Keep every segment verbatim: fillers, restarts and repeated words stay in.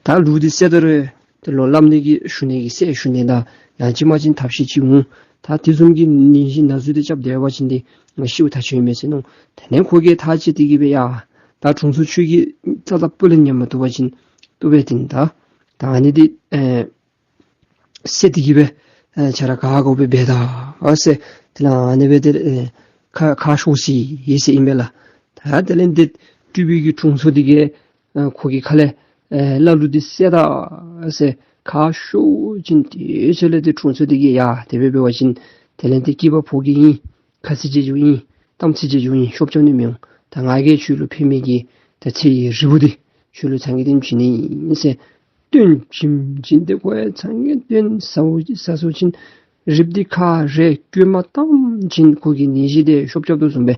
ད་ལུག་འདི་བསད་ད་རུང་ཏེ་ལོག་སླབ་ནི་གི་ཞུ་ནི་གི་ཟེར་ཞུ་ནི་དང་ཡང་ཅིན་མ་ཅིན་ཐབས་ཤེས་ཅིག་འོང་། ད་དེ་བཟུམ་གྱི་ནད་གཞི་ན་ཟུག་འདི་རྐྱབ་སྡོད་པ་ཅིན་འདི་ང་ཤིཝ་ཐག་ཆོད་ཨིན་མས་ཟེར་མནོ། དེ་ལས་ཁོ་གིས་ཐག་བཅད་དེ་གིས་སྦེ་ཡ་ད་དྲུང་འཚོ་ཁྱོད་ཀྱིས་རྩ་དང་སྤུ་ལས་ཉན་མ་བཏུབ་པ་ཅིན་བཏུབ་པས། ཏེ་ད་ད་ཨ་ནི་འདི་ཨེ་བསད་དེ་གིས་སྦེ་ཨེ་ཁྱོད་ར་ག་དགོ་པའི་འབད་ད་ཨ་ཟེར། དེ་ལས་ཨ་ནི་སྦེ་ཏེ་ཨེ་ཁ་ཁ་ཤོར་ཅི་ཨིན་ཟེར་ཨིན་པས་ལགས། ད་དེ་ལས་ཏེ་སྤྲུལ་པའི་གི་དྲུང་འཚོ་འདི་གིས་ཨེ་ཁོ་གི་ཁ་ལས་ཨེ་བླ་ལུག་འདི་བསད་ད་ཨ་ཟེར་ཁ་ཤོར་ཅིན་ཏེ་ཚེ་ལས་ཏེ་དྲུང་འཚོ་འདི་གིས་ཡ་དེ་སྦེ་འབད་བ་ཅིན་དེ་ལས་ཏེ་སྐྱེས་པ་ཕོ་རྒྱས་ཨིན། ཁ་ཚིག་བྱེད་རྒྱུ་ཨིན། གཏམ་ཚིག་བྱེད་རྒྱུ་ཨིན། ཤོབ་རྐྱབ་ནི་མི་འོང་། ད་ང་གིས་ཁྱོད་ལུ་ཕན་མི་གི་ད་ཚེ་ཡི་རིལ་བུ་འདི་ཁྱོད་ལུ་ཚང་གི་དེམ་བྱིན་ནི་ཨིན་ཟེར། བཏོན་བྱིན་བྱིན་ཏེ་ཁོ་ཡང་ཚང་གི་བཏོན་ཟ་བོ་ཟ་སོ་ཅིན་རིལ་བུ་འདི་ཁ་རས་གྱོན་མ་བཏང་བྱིན་ཁོ་གི་ནད་གཞི་འདི་ཤོབ་རྐྱབ་དོ་བཟུམ་སྦེ་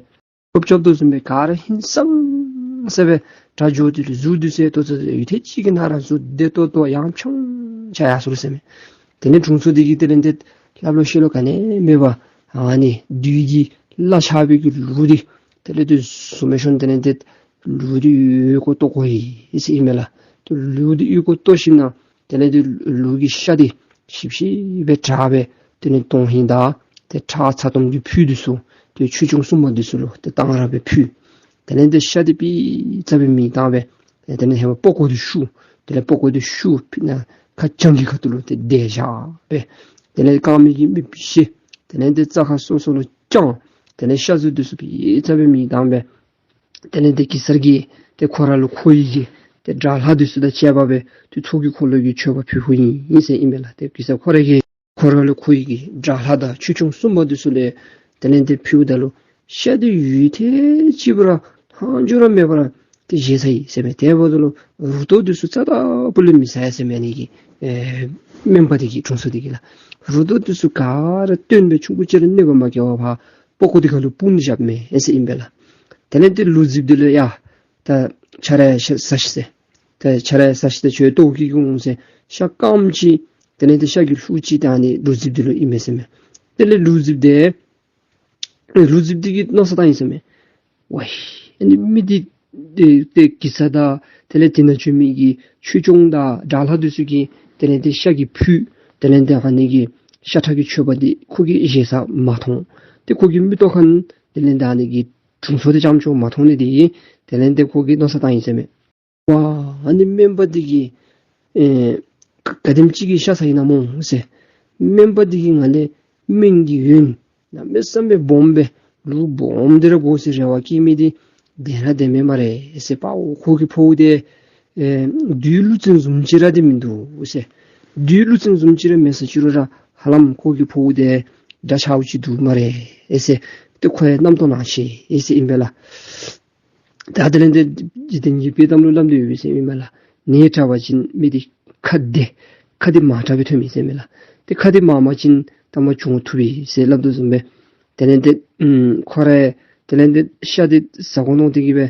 ཤོབ་རྐྱབ་དོ་བཟུམ་སྦེ་ག་ར་ཧིང་སངས་ས་སྦེ་དྲག་འགྱོ་དེ་ལུ་གཟུགས་འདི་ཚུ་ཏོག་ཙམ་ཡུད་ཐེངས་གཅིག་གི་ནང་ར་གཟུགས་བདེ་ཏོག་ཏོ་ཡང་ཆང་ཆ་ཡར་སོ་ལོ་ཟེར་མས། དེ་ལས་དྲུང་འཚོ་འདི་གིས་དེ་ལས་ཏེ་སླབ་ལོ་ཤེས་ལོ་ག་ནི་མེད་པར་ཨ་ནི་བདུད་ཀྱི་བླ་ཆགས་པའི་གི་ལུག་འདི་དེ་ལས་ཏེ་ཟུར་མི་ཤོང་། དེ་ལས་ཏེ་ལུག་འདི་ཡུལ་ཁར་གཏོར་དགོ་ཡི་ཟེར་ཨིན་མས་ལགས། ཏེ་ལུག་འདི་ཡུལ་ཁར་གཏོར་ཞིནམ་ན་དེ་ལས་ཏེ་ལུག་གི་ཤ་འདི་ཞིབ་ཞིབ་སྦེ་དྲག་སྦེ་དེ་ལས་དོན་ཧིང་དང་ཏེ་ཁྲག་ཚ་ཏོམ་གྱི་ཕུད་འདི་ཚུ་ཏེ་ཆོས་སྐྱོང་སྲུང་མ་འདི་ཚུ་ལུ་ཏེ་གཏང་རག་སྦེ་ཕུལ། དེ་ལས་ཏེ་ཤ་འདི་པི་ཙ་སྦེ་མེ་བཏང་སྦེ་དེ་ལས་ཧེ་མ་པགས་ཀོ་འདི་བཤུ། དེ་ལས་པགས་ཀོ་འདི་བཤུ་ཕི་ན་ཁ་བྱང་གི་ཁ་ཐུག་ལུ་ཏེ་དེ་བཞག་སྦེ་དེ་ལས་རྐང་མི་གི་མི་བཤེད། དེ་ལས་ཏེ་རྩྭ་ཁ་སོ་སོ་ལུ་བརྐྱང་། དེ་ལས་ཤ་ཟུར་འདི་ཚུ་པི་ཙ་སྦེ་མེ་བཏང་སྦེ་དེ་ལས་ཏེ་གེ་སར་གྱིས་ཏེ་ཁོ་ར་ལུ་མཁོ་བའི་གི་ཏེ་དགྲ་ལྷ་འདི་ཚུ་དང་བཅས་པ་སྦེ་ཏེ་ཚོགས་ཀྱི་འཁོར་ལོ་གི་མཆོད་པ་ཕུལ་ཕུལཝ་ཨིན་ཟེར་ཨིན་པས་ལགས། ཏེ་གེ་སར་ཁོ་ར་གིས་ཁོ་ར་ལུ་མཁོ་བའི་གི་དགྲ་ལྷ་དང་ཆོས་སྐྱོང་སྲུང་མ་འདི་ཚུ་ལུ་དེ་ལས་ཏེ་ཕུལཝ་ད་ལུ་ཤ་འདི་ཡུད་ཐེངས་གཅིག་པུ་ར་ལྷག་འཕྲོ་ར་མེད་པར་ཏེ་བཞེས་ཚར་ཡི་ཟེར་མས། དེ་འབདཝ་ད་ལུ་རུ་ཏོག་འདི་ཚུ་རྩ་དང་སྤུ་ལས་མི་ཟ་ཡ་ཟེར་མས། ཨ་ནི་གི་ཨེ་སྨན་པ་འདི་གིས་དྲུང་འཚོ་འདི་གིས་ལགས། རུ་ཏོག་འདི་ཚུ་ག་ར་བཏོན་སྦེ་ཆུང་ཀུ་ཅིག་ར་གནོད་པ་མ་བཀལ་བར་ཕར་པགས་ཀོ་འདི་ཁ་ལུ་སྤུངས་ཏེ་བཞགཔ་མས་ཟེར་ཨིན་པས་ལགས། དེ་ལས་ཏེ་ལུག་རྫིཔ་འདི་ལུ་ཡ་ད་ཁྱོད་ར་ཡང་ཤ་ཟ་ཤིག་ཟེར། ད་ཁྱོད་ར་ཡང་ཟ་ཤིག། ད་ཁྱོད་ལྟོཝ་བཀྱེས་ཀྱི་འོང་ཟེར། ཤ་རྐངམ་ཅིག་དེ་ལས་ཏེ་ཤ་གི་ལྷུ་ཅིག་ད་ཨ་ནི་ལུག་རྫིཔ་འདི་ལུ་ཨིན་མས་ཟེར་མས། དེ་ལས་ལུག་རྫིཔ་འདི་ལུག་རྫིཔ་འདི་གིས་མནོ་བསམ་བཏང་ཡི་ཟེར་མས། ཝའི་ཨ་ནི་མི་འདི་ཏེ་ཏེ་གེ་སར་དང་དེ་ལས་དེ་ནང་བྱོན་མི་གི་ཆོས་སྐྱོང་དང་དགྲ་ལྷ་འདི་ཚུ་གིས་དེ་ལས་ཏེ་ཤ་གི་ཕུད་དེ་ལས་ཏེ་ཨ་ནི་གི་ཤ་ཁྲག་གི་མཆོད་པ་འདི་ཁོ་གིས་བཞེས་ས་མ་མཐོང་། ཏེ་ཁོ་གི་མིག་ཏོ་ཁར་དེ་ལས་ཏེ་ཨ་ནི་གི་དྲུང་འཚོ་འདི་རྐྱངམ་ཅིག་མ་མཐོང་ནི་འདི་གིས་དེ་ལས་ཏེ་ཁོ་གིས་མནོ་བསམ་བཏང་ཡི་ཟེར་མས། ཝའི་ཨ་ནི་སྨན་པ་འདི་གིས་ཨེ་ག་ག་དེམ་ཅིག་གི་ཤ་ཟ་ཡི་ན་སྨོ་ཟེར། སྨན་པ་འདི་གིས་ང་ལས་སྨན་གྱི་ཡོན་གནམ་མེད་ས་མེད་སྦོམ་སྦེ་ལུག་སྦོམ་འདི་ར་དགོ་ཟེར་རེ་བ་བསྐྱེད་མི་འདི་བདེན་ར་བདེན་མས་སྨ་རེ་ཟེར། པའོ་ཁོ་གི་ཕོཝ་འདི་ཨེ་བདུད་ཀླུ་བཙན་བཟུམ་ཅིག་ར་འདི་མིན་འདུག་ཟེར། བདུད་ཀླུ་བཙན་བཟུམ་ཅིག་ར་མེད་ས་ཅི་རུང་ར་ཧ་ལམ་ཁོ་གི་ཕོཝ་འདི་འདྲ་ཆགས་ཅིག་འདུག་སྨ་རེ་ཟེར། ཏེ་ཁོ་ཡང་རྣམ་རྟོག་ལང་ཅི་ཟེར་ཨིན་པས་ལགས། ད་དེ་ལས་ཏེ་འཇིག་རྟེན་གྱི་དཔྱེ་གཏམ་ལུ་སླབ་སྟེ་ཡོད་པས་ཟེར་ཨིན་མས་ལགས། ནད་དྲག་པ་ཅིན་མི་འདི་ཁ་བདེ་ཁ་འདི་མང་དྲགས་སྦེ་ཐོནམ་ཨིན་ཟེར་མས་ལགས། ཏེ་ཁ་འདི་མང་མང་ཅིན་ཐ་མ་བྱུང་ཐུབ་པས་ཟེར་སླབ་དོ་བཟུམ་སྦེ་དེ་ལས་ཏེ་ཨམ་ཁོ་ར་དེ་ལས་ཏེ་ཤ་འདི་ཟ་དགོ་མནོ་སྟེ་གིས་སྦེ་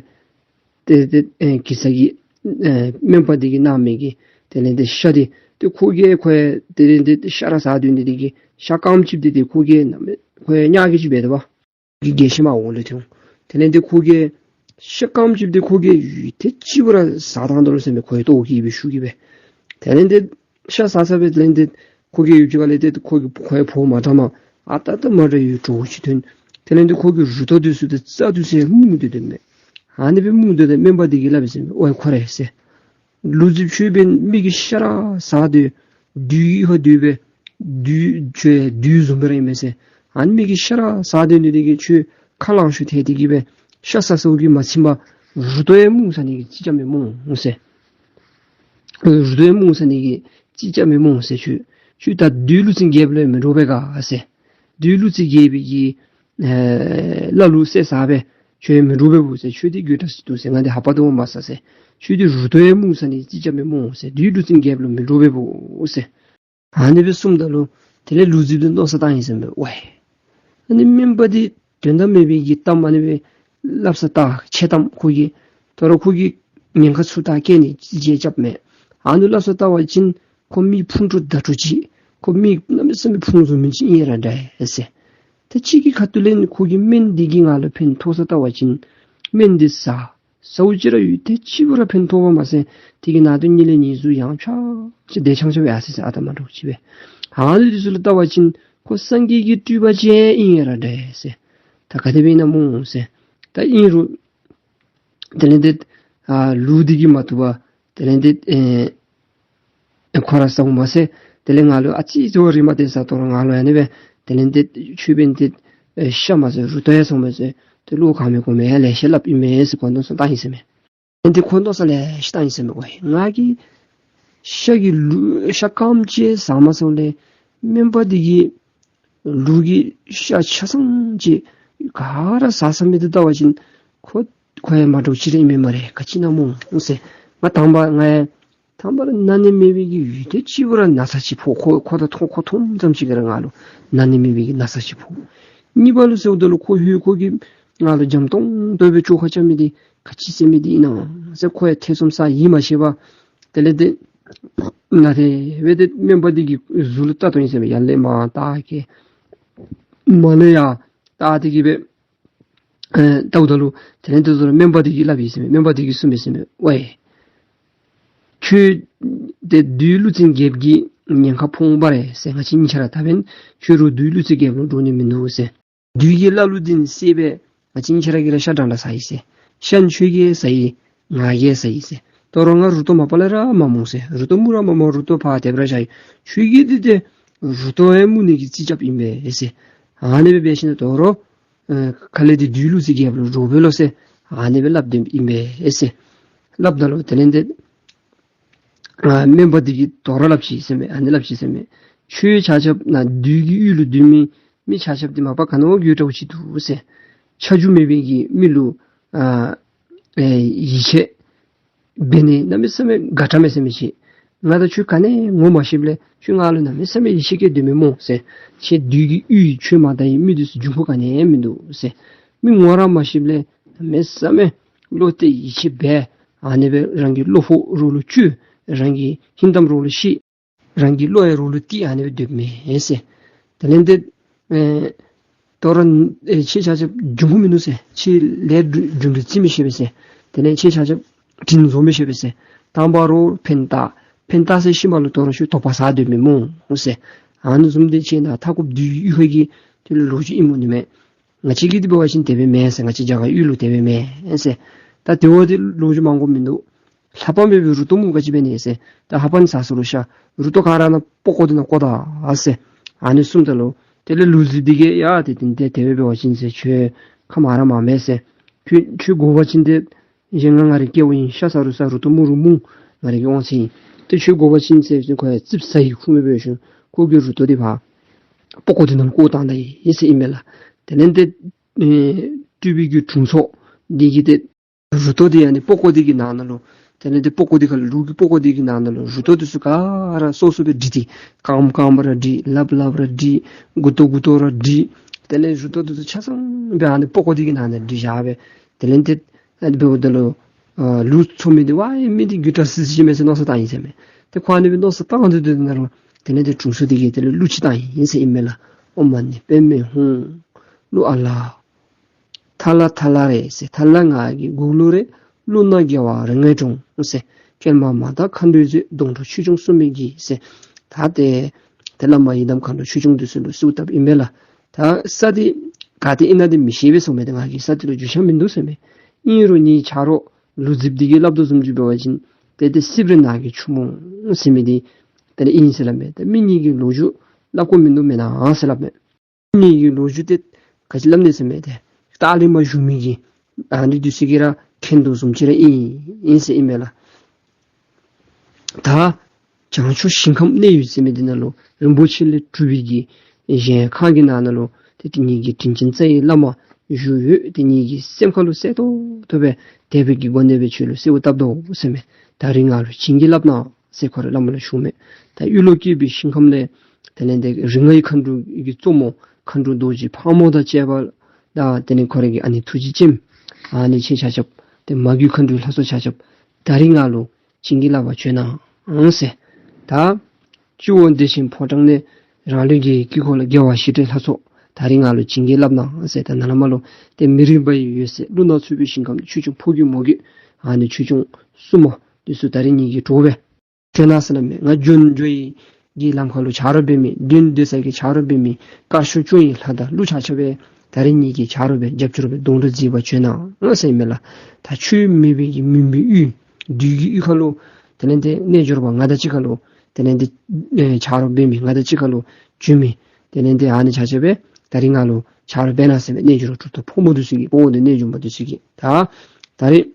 ཏེ་ཏེ་ཨེ་གེ་སར་གྱིས་ཨེ་སྨན་པ་འདི་གིས་གནང་མི་གི་དེ་ལས་ཏེ་ཤ་འདི་ཏེ་ཁོ་གིས་ཁོ་ཡང་དེ་ལས་ཏེ་ཤ་ར་ཟ་སྡོད་ནི་འདི་གིས་ཤ་རྐངམ་ཅིག་འདི་ཏེ་ཁོ་གིས་གནམ་མེད་ཁོ་ཡང་ཉག་གི་ཅིག་འབད་དོ་བ། གི་རྒྱལ་ཞེན་མ་འོང་ལོ་ཐོན། དེ་ལས་ཏེ་ཁོ་གིས་ཤ་རྐངམ་ཅིག་འདི་ཁོ་གིས་ཡུད་ཐེངས་གཅིག་པུ་ར་ཟ་བཏང་དོ་ལོ་ཟེར་མས། ཁོ་ཡང་ལྟོཝ་བཀྱེས་སྦེ་ཤུགས་ཀྱིས་སྦེ། དེ་ལས་ཏེ་ཤ་ཟ་ས་སྦེ་དེ་ལས་ཏེ་ཁོ་གིས་ཡུད་ཅིག་ཁ་ལས་ཏེ་ཁོ་གི་ཁོ་ཡང་ཕོཝ་མ་དྲགས་མས། ཨ་རྟག་རྟག་མ་འདྲཝ་ཡོད་དྲོ་བོ་ཅིག་ཐོན། དེ་ལས་ཏེ་ཁོ་གི་རུ་ཏོག་འདི་ཚུ་ཏེ་རྩ་འདི་ཚུ་སྨུག་སྟེ་སྡོད་མས། ཨ་ནི་སྦེ་སྨུག་སྟེ་སྡོད་སྨན་པ་འདི་གིས་སླབ་པས་ཟེར་མས། ཝའི་ཁོ་ར་ཟེར། ལུག་རྫིཔ་ཁྱོད་འབདན་མི་གི་ཤ་ར་ཟ་སྟེ་བདུད་ཡི་ཧོ་བདུད་སྦེ་བདུད་ཁྱོད་བདུད་བཟུམ་སྦེ་ར་ཨིན་མས་ཟེར། ཨ་ནི་མི་གི་ཤ་ར་ཟ་སྟེ་ནི་འདི་གིས་ཁྱོད་ཁ་ལང་ཤོར་ཐལ་ཏེ་གིས་སྦེ་ཤ་ཟ་ཟཝ་གིས་མ་ཚིམ་པར་རུ་ཏོག་ཡང་སྨུག་ཟ་ནི་གི་ཅི་ཅ་མེད་སྨོ་ཟེར། རུ་ཏོག་ཡང་སྨུག་ཟ་ནི་གི་ཅི་ཅ་མེད་སྨོ་ཟེར། ཁྱོད་ཁྱོད་ད་བདུད་ཀླུ་བཙན་རྒྱལཔོ་ལུ་མི་འདྲོག་པས་ག་ཟེར། བདུད་ཀླུ་བཙན་རྒྱལ་པོའི་གི་ཨེ་བླ་ལུག་བསད་ཟ་སྦེ་ཁྱོད་མི་འདྲོག་པས་བུ་ཟེར། ཁྱོད་འདི་དགོད་བྲ་ཅིག་འདུག་ཟེར། ང་འདི་ཧ་པ་དོ་མ་ཟ་ཟེར། ཁྱོད་འདི་རུ་ཏོག་ཡང་སྨུག་ཟ་ནི་ཅི་ཅ་མེད་སྨོ་ཟེར། བདུད་ཀླུ་བཙན་རྒྱལཔོ་ལུ་མི་འདྲོག་པས་བུ་ཟེར། ཨ་ནི་སྦེ་གསུངམ་ད་ལུ་དེ་ལས་ལུག་རྫིཔ་འདི་མནོ་བསམ་བཏང་ཡི་ཟེར་མས། ཝའི་ཨ་ནི་སྨན་པ་འདི་དོན་དག་མེད་པའི་གི་གཏམ་ཨ་ནི་སྦེ་སླབ་ས་བལྟ་འཆལ་གཏམ་ཁོ་གིས་ད་རུང་ཁོ་གིས་ཉེན་ཁ་ཚུ་ད་བཀལ་ནི་ཅིག་རྐྱབ་མས། ཨ་ནི་སླབ་ས་བལྟ་བ་ཅིན་ཁོ་མི་ཕུང་དྲུག་མདའ་དྲུག་ཅིག་ཁོ་མི་གནམ་མེད་ས་མེད་ཕུང་བཟུམ་མི་ཅིག་ཨིན་ར་འདྲ་ཨེ་ཟེར། ད་ཅིག་གི་ཁ་ཐུག་ལས་ཁོ་གི་སྨན་འདི་གིས་ང་ལུ་ཕན་ཐོགས་ས་བལྟ་བ་ཅིན་སྨན་འདི་ཟ། ཟཝ་ཅིག་ར་ཡུད་ཐེངས་གཅིག་པུ་ར་ཕན་ཐོགས་པ་མ་ཚད་དེ་གི་ནང་དོན་ཉིད་ལས་ཉིད་གཟུགས་ཡང་ཆ་ཅིག་བདེ་ཆང་ཆ་བའི་ཨ་སི་སི་ཨ་ཏ་མ་འདྲཝ་ཅིག་སྦེ། ཨ་ནི་དེ་ཚུ་ལུ་བལྟ་བ་ཅིན་ཁོ་སངས་རྒྱས་ཀྱི་སྤྲུལ་པ་ཅིག་ཨིན་ཡ་ར་འདྲ་ཟེར། ད་ག་དེ་སྦེ་ཨིན་ན་སྨོ་ཟེར། ད་ཨིན་རུང་དེ་ལས་ཏེ་ཨ་ལུགས་འདི་གིས་མ་བཏུབ་པར་དེ་ལས་ཏེ་ཨེ་ཨེ་ཁོ་ར་ཟཝ་མ་ཚད་དེ་ལས་ང་ལུ་ཨ་ཙི་ཙི་བ་རིམ་པ་དེ་ས་ཏོ་ར་ང་ལུ་ཡ་ནི་སྦེ་དེ་ལས་ཏེ་ཆོས་འབད་ནི་དེ་ཨེ་ཤ་མ་ཟོ་རུ་ཏོ་ཡང་ཟ་མ་ཟོ་ཏེ་བློ་གང་མི་གོ་མི་ཡང་ལེ་ཤ་སླབ་ཨིན་མས་ཟེར་མཁོ་འདོན་ས་བཏང་ཡི་ཟེར་མས། ཨེ་འདི་མཁོ་འདོན་ས་ལེ་ཤ་བཏང་ཡི་ཟེར་མས་གོ། ང་གིས་ཤ་གི་ལུ་ཤ་སྐམ་ཅིག་ཟ་མ་ཚུགས་ལས་སྨན་པ་འདི་གིས་ལུག་གི་ཤ་ཆ་ཚང་ཅིག་ག་ར་ཟ་ཟ་མི་འདི་བལྟ་བ་ཅིན་ཁོ་ཁོ་ཡང་མ་འདྲཝ་ཅིག་ར་ཨིན་མས་སྨ་རེ། ག་ཅི་ཨིན་ན་སྨོ་ཟེར། ང་དང་པ་ང་ཡང་དང་པ་ར་ན་ནི་མེད་པའི་གི་ཡུད་ཐེངས་གཅིག་པུ་ར་ན་ཚ་ཅིག་ཕོག། ཁོ་ཁོ་ད་མཐོང་ཁོ་མཐོངམ་ཙམ་ཅིག་གིས་ར་ང་ལུ་ན་ནི་མེད་པའི་གི་ན་ཚ་ཅིག་ཕོག། གཉིས་པ་ལུ་ཟེརཝ་ད་ལུ་ཁོ་ཧུད་ཁོ་གིས་ང་ལུ་འཇམ་ཏོང་ཏོ་སྦེ་བཅོས་ཁ་རྐྱབ་མི་འདི་ག་ཅི་ཟེར་མི་འདི་ཨིན་ན་ཟེར་ཁོ་ཡང་ཐེ་ཚོམ་ཟ་ཡིད་མ་ཆེས་པར་དེ་ལས་ཏེ་ན་དེ་སྦེ་ཏེ་སྨན་པ་འདི་གི་གཟུགས་ལུ་བལྟ་དོ་ཨིན་ཟེར་མས། ཡར་ལས་མར་བལྟ་གེ་མར་ལས་ཡར་བལྟ་སྟེ་གི་སྦེ་ཨེ་བལྟཝ་ད་ལུ་དེ་ལས་ཏེ་ཟུར་སྨན་པ་འདི་གིས་སླབ་ཡི་ཟེར་མས། སྨན་པ་འདི་གིས་གསུངས་མི་ཟེར་མས། ཝའེ་ཁྱོད་ཏེ་བདུད་ཀླུ་བཙན་རྒྱལཔོ་གི་ཉེན་ཁར་ཕོག་པ་རེད་ཟེར། ང་བཅས་གཉིས་ཆ་ར་ད་འབདན་ཁྱོད་ར་བདུད་ཀླུ་བཙན་རྒྱལཔོ་ལུ་འགྲོ་ནི་མིན་འདུག་ཟེར། བདུད་ཀྱི་བླ་ལུག་འདི་ནི་བསད་པས་ང་བཅས་གཉིས་ཆ་ར་གིས་ར་ཤ་འདྲ་འདྲ་ཟ་ཡི་ཟེར། ཤ་ནི་ཁྱོད་ཀྱིས་ཟ་ཡི། ང་གིས་ཟ་ཡི་ཟེར། དོ་རུང་ང་རུ་ཏོ་མ་པ་ལས་ར་མ་མུར་ཟེར། རུ་ཏོ་མུར་ར་མ་མུར་རུ་ཏོ་ཕར་དེ་སྦེ་ར་བཞག་ཡི། ཁྱོད་ཀྱིས་འདི་ཏེ་རུ་ཏོ་ཡང་མུར་ནི་གི་རྩིས་རྐྱབ་ཨིན་པས་ཟེར། ཨ་ནི་སྦེ་འབད་ཞིནམ་དོ་རུང་ཨེ་ཁ་ལས་འདི་བདུད་ཀླུ་བཙན་རྒྱལཔོ་ལུ་འགྲོ་བས་ལོ་ཟེར། ཨ་ནི་སྦེ་སླབ་སྡོདཔ་ཨིན་པས་ཟེར། སླབ་ད་ལུ་དེ་ལས་ཏེ་ཨ་སྨན་པ་འདི་གིས་དོ་རུང་སླབ་ཅི་ཟེར་མས། ཨ་ནི་སླབ་ཅི་ཟེར་མས། ཁྱོད་ཆ་ཁྱབ་ནཱ་བདུད་ཀྱི་ཡུལ་ལུ་སྡོད་མི་མི་ཆ་ཁྱབ་འདི་མ་པ་ག་ནི་བ་དགོད་བྲ་བ་ཅིག་འདུག་ཟེར། ཆ་རྒྱུས་མེད་པའི་གི་མི་ལུ་ཨ་ཨེ་ཡིད་ཆེས་འབད་ནི་གནམ་མེད་ས་མེད་དགའ་དྲགས་མས་ཟེར་མི་ཅིག། ང་དང་ཁྱོད་ག་ནི་ངོ་མ་ཤེསཔ་ལས་ཁྱོད་ང་ལུ་གནམ་མེད་ས་མེད་ཡིད་ཆེས་བསྐྱེད་སྡོད་མི་སྨོ་ཟེར། ཁྱེད་བདུད་ཀྱི་ཡུལ་ཁྱོད་མ་བལྟ་བའི་མི་འདི་ཚུ་འབྱུང་ཁུངས་ག་ནི་མིན་འདུག་ཟེར། མི་ངོ་ར་མ་ཤེསཔ་ལས་གནམ་མེད་ས་མེད་བློ་གཏད་ཡིད་ཆེས་འབད། ཨ་ནི་སྦེ་རང་གི་བློ་ཕོག་རོགས་ལུ་བཅོལ། རང་གི་ཧིང་གཏམ་རོགས་ལུ་བཤད། རང་གི་བློ་ཡང་རོགས་ལུ་གཏད། ཨ་ནི་སྦེ་སྡོདཔ་མས་ཟེར། དེ་ལས་ཏེ་ཨེ་དོ་རུང་ཨེ་ཁྱེད་ཆ་ཁྱབ་འབྱུང་ཁུངས་མིན་འདུག་ཟེར། ཁྱེད་ལས་རྒྱུ་འབྲས་རྩིས་མི་ཤེས་པས་ཟེར། དེ་ལས་ཁྱེད་ཆ་ཁྱབ་དྲིན་གཟོ་མི་ཤེས་པས་ཟེར། དང་པ་རོགས་ཕན་བཏགས། ཕན་བཏགས་ཟེར་ཤུལ་མ་ལུ་དོ་རུང་ཁྱོད་དོགས་པ་ཟ་སྡོད་མི་སྨོ་ཟེར། ཨ་ནི་བཟུམ་འདི་ཁྱེད་ནཱ་མཐའ་འཁོབ་བདུད་ཡུལ་ཁ་གི་དེ་ལུ་ལོ་རྒྱུས་ཨིནམ་འོང་ནི་མས། ང་བཅས་ཀྱི་འདི་འབད་བ་ཅིན་དེ་སྦེ་མེན་ཟེར། ང་བཅས་རྒྱ་གར་ཡུལ་ལུ་དེ་སྦེ་མེན་ཟེར། ད་དེ་བ་འདི་ལོ་རྒྱུས་མང་པོ་མིན་འདུག། ལྷ་པ་མེད་པའི་རུ་ཏོ་མུར་ག་ཅི་འབད་ནི་ཟེར། ད་ལྷ་པ་ནི་ཟ་ས་ལུ་ཤ་རུ་ཏོ་ག་ར་ནཱ་པགས་ཀོ་འདི་ནང་བཀོ་ད་ཟེར། ཨ་ནི་གསུངམ་ད་ལུ་དེ་ལས་ལུག་རྫི་འདི་གིས་ཡ་དེ་དེ་དེ་དེ་སྦེ་འབད་བ་ཅིན་ཟེར། ཁྱོད་ཁ་མ་ར་མ་མེད་ཟེར། ཁྱོད་ཁྱོད་དགོ་པ་ཅིན་ཏེ་གཞན་ང་ང་རའི་སྐལཝ་ཨིན། ཤ་ཟ་རུང་ཟ། རུ་ཏོ་མུར་རུང་མུར། ང་རའི་གི་དབང་ཚད་ཨིན། ཏེ་ཁྱོད་དགོ་པ་ཅིན་ཟེར་ཁོ་ཡང་ཙིགཔ་ཟ་ཡི་ཁུངས་མེད་པའི་ཤུལ་ཁོ་གིས་རུ་ཏོ་འདི་ཕར་པགས་ཀོ་འདི་ནང་བཀོ་བཏང་ད་ཡི་ཟེར་ཨིན་མས་ལགས། དེ་ལས་ཏེ་ཨེ་སྤྲུལ་པའི་གི་དྲུང་འཚོ་འདི་གིས་ཏེ་རུ་ཏོ་འདི་ཨ་ནི་པགས་ཀོ་འདི་གི་ནང་ན་ལུ་དེ་ལས་ཏེ་པགས་ཀོ་འདི་ཁར་ལུག་གི་པགས་ཀོ་འདི་གི་ནང་ན་ལུ་རུ་ཏོ་འདི་ཚུ་ག་ར་སོ་སོ་སྦེ་བསྒྲིགས་ཏེ་རྐངམ་རྐངམ་ར་བསྒྲིགས། ལགཔ་ལགཔ་ར་བསྒྲིགས། མགུ་ཏོ་མགུ་ཏོ་ར་བསྒྲིགས། དེ་ལས་རུ་ཏོ་འདི་ཚུ་ཆ་ཚང་སྦེ་ཨ་ནི་པགས་ཀོ་འདི་གི་ནང་ན་བསྒྲིགས་བཞག་སྦེ་དེ་ལས་ཏེ་ཨ་ནི་འབདཝ་ད་ལུ་ཨ་ལུག་འཚོ་མི་འདི་ཝའི་མི་འདི་རྒྱུ་དྲགས་སི་སི་ཅིག་མས་ཟེར་མནོ་བསམ་བཏང་ཡི་ཟེར་མས། ཏེ་ཁོ་ཨ་ནི་སྦེ་མནོ་བསམ་བཏང་སྡོད་སྡོདཔ་ད་ལུ་དེ་ལས་ཏེ་དྲུང་འཚོ་འདི་གིས་དེ་ལས་གླུ་ཅིག་བཏང་ཡི་ཟེར་ཨིན་མས་ལགས། ཨོཾ་མ་ཎི་པདྨེ་ཧཱུྃ། གླུ་ཨ་ལ། ཐ་ལ་ཐ་ལ་རེད་ཟེར། ཐ་ལ་ང་གི་གུག་ལུ་རེད། གླུ་ནག་རྒྱལ་བ་རིགས་ལྔའི་དྲུང་ཟེར། སྐྱེལ་མ་མ་དག་མཁའ་འགྲོའི་མཛོད། སྡོང་གྲོགས་ཆོས་སྐྱོང་སྲུང་མའི་གི་ཟེར། ད་ཏེ་ཏེ་བླ་མ་ཡི་དམ་མཁའ་འགྲོ་ཆོས་སྐྱོང་འདི་ཚུ་ལུ་གསོལཝ་བཏབ་ཨིན་པས་ལགས། ད་ས་འདི་ག་ཏེ་ཨིན་ན་འདི་མི་ཤེས་པས་ཟེར་མས། ཏེ་ང་གིས་ས་འདི་ལུ་རྒྱུས་ཆ་མིན་འདུག་ཟེར་མས། ཨིན་རུང་ངེའི་ཆ་རོགས་ལུག་རྫིཔ་འདི་གིས་སླབ་དོ་བཟུམ་ཅིག་འབད་བ་ཅིན་ཏེ་ཏེ་སྲིབ་རི་ནགས་ཀྱི་ཕྱུག་མོ་ཟེར་མི་འདི་ཏེ་ཨིན་ཟེར་སླབ་མས། ཏེ་མི་གཉིས་ཀྱི་ལོ་རྒྱུས་སླབ་དགོཔ་མིན་འདུག་མེན་ན་ཟེར་སླབ་མས། མི་གཉིས་ཀྱི་ལོ་རྒྱུས་འདི་ག་ཅི་སླབ་ནི་ཟེར་མས། ཏེ་ལྟག་ལས་མར་བཞུགས་མི་གི་ཨ་ནི་འདི་ཚུ་གིས་ར་མཁྱེན་དོ་བཟུམ་ཅིག་ར་ཨིན་ཨིན་ཟེར་ཨིན་མས་ལགས། ད་བྱང་ཕྱོགས་ཞིང་ཁམས་གནས་ཡུལ་ཟེར་མི་འདི་ནང་ལུ་རིན་པོ་ཆེ་ལས་གྲུབ་པའི་གི་གཞལ་ཁང་གི་ནང་ན་ལུ་ཏེ་དེ་ཉིད་ཀྱི་དྲིན་ཅན་རྩ་བའི་བླ་མ་བཞུགས་ཡོད། དེ་ཉིད་ཀྱི་སེམས་ཁ་ལུ་གསལ་ཏོག་ཏོ་སྦེ་དད་པའི་གི་སྒོ་ནས་སྦེ་ཁྱོད་ལུ་གསོལཝ་བཏབ་དོ་ཟེར་མས། ད་རིས་ང་ལུ་བྱིན་གྱིས་བརླབས་གནང་ཟེར་ཁོ་རའི་བླ་མ་ལུ་ཞུཝ་མས། ད་གཡུ་ལོ་བཀོད་པའི་ཞིང་ཁམས་ལས་དེ་ལས་ཏེ་རིགས་ལྔའི་མཁའ་འགྲོ་གི་གཙོ་མོ་མཁའ་འགྲོ་རྡོ་རྗེ་ཕག་མོ་དང་བཅས་པ་དང་དེ་ལས་ཁོ་རའི་གི་ཨ་ནེ་ཐུགས་རྗེ་ཅན་ཨ་ནི་ཁྱེད་ཆ་ཁྱབ་ཏེ་མ་གྱུར་མཁའ་འགྲོའི་ལྷ་ཚོགས་ཆ་ཁྱབ་ད་རིས་ང་ལུ་བྱིན་གྱིས་བརླབ་པར་བྱོན་གནང་ཟེར། ད་སྤྱི་བོ་བདེ་ཆེན་ཕོ་བྲང་ནས་རང་ལུས་ཀྱི་དཀྱིལ་འཁོར་ལ་རྒྱལ་བ་ཞི་ཁྲོའི་ལྷ་ཚོགས་ ད་རིས་ང་ལུ་བྱིན་གྱིས་བརླབས་གནང་ཟེར། ད་ནཱ་ལས་མར་ལུ་ཏེ་མི་རིགས་པ་ཡི་འོད་ཟེར་ཀླུ་ནག་ཚུ་པའི་ཞིང་ཁམས་ཆོས་སྐྱོང་ཕོ་རྒྱུད་མོ་རྒྱུད་ཨ་ནི་ཆོས་སྐྱོང་སྲུང་མ་འདི་ཚུ་ད་རིས་ངེ་གི་གྲོགས་སྦེ་བྱོན་གནང་ཟེར་སླབ་མས། ང་འབྱོན་འགྱོ་ཡི་གི་ལམ་ཁ་ལུ་ཆ་རོགས་འབད་མི་གདན་སྡོད་ས་གི་ཆ་རོགས་འབད་མི་དཀར་ཕྱོགས་སྐྱོང་བའི་ལྷ་དང་ཀླུ་ཆ་ཁྱབ་སྦེ་ད་རིས་ངེ་གི་ཆ་རོགས་སྦེ་རྒྱབ་སྐྱོར་སྦེ་སྡོང་གྲོགས་མཛད་པར་བྱོན་གནང་ཟེར་ཨིན་མས་ལགས། ད་ཆོས་མེད་པའི་གི་མུན་པའི་ཡུལ་བདུད་ཀྱི་ཡུལ་ཁ་ལུ་དེ་ལས་ཏེ་རྣལ་འབྱོར་པ་ང་དང་གཅིག་ཁར་ལུ་དེ་ལས་ཏེ་ཨེ་ཆ་རོགས་འབད་མི་ང་དང་གཅིག་ཁར་ལུ་བྱོན་མི་དེ་ལས་ཏེ་ཨ་ནི་ཆ་ཁྱབ་སྦེ་ད་རིས་ང་ལུ་ཆ་རོགས་འབད་གནང་ཟེར་མས། རྣལ་འབྱོར་གྲུབ་ཐོབ་ཕོ་མོ་འདི་ཚུ་གིས་ཕོ་འདི་རྣལ་འབྱོར་མ་འདི་ཚུ་གིས་ད་ད་རིས་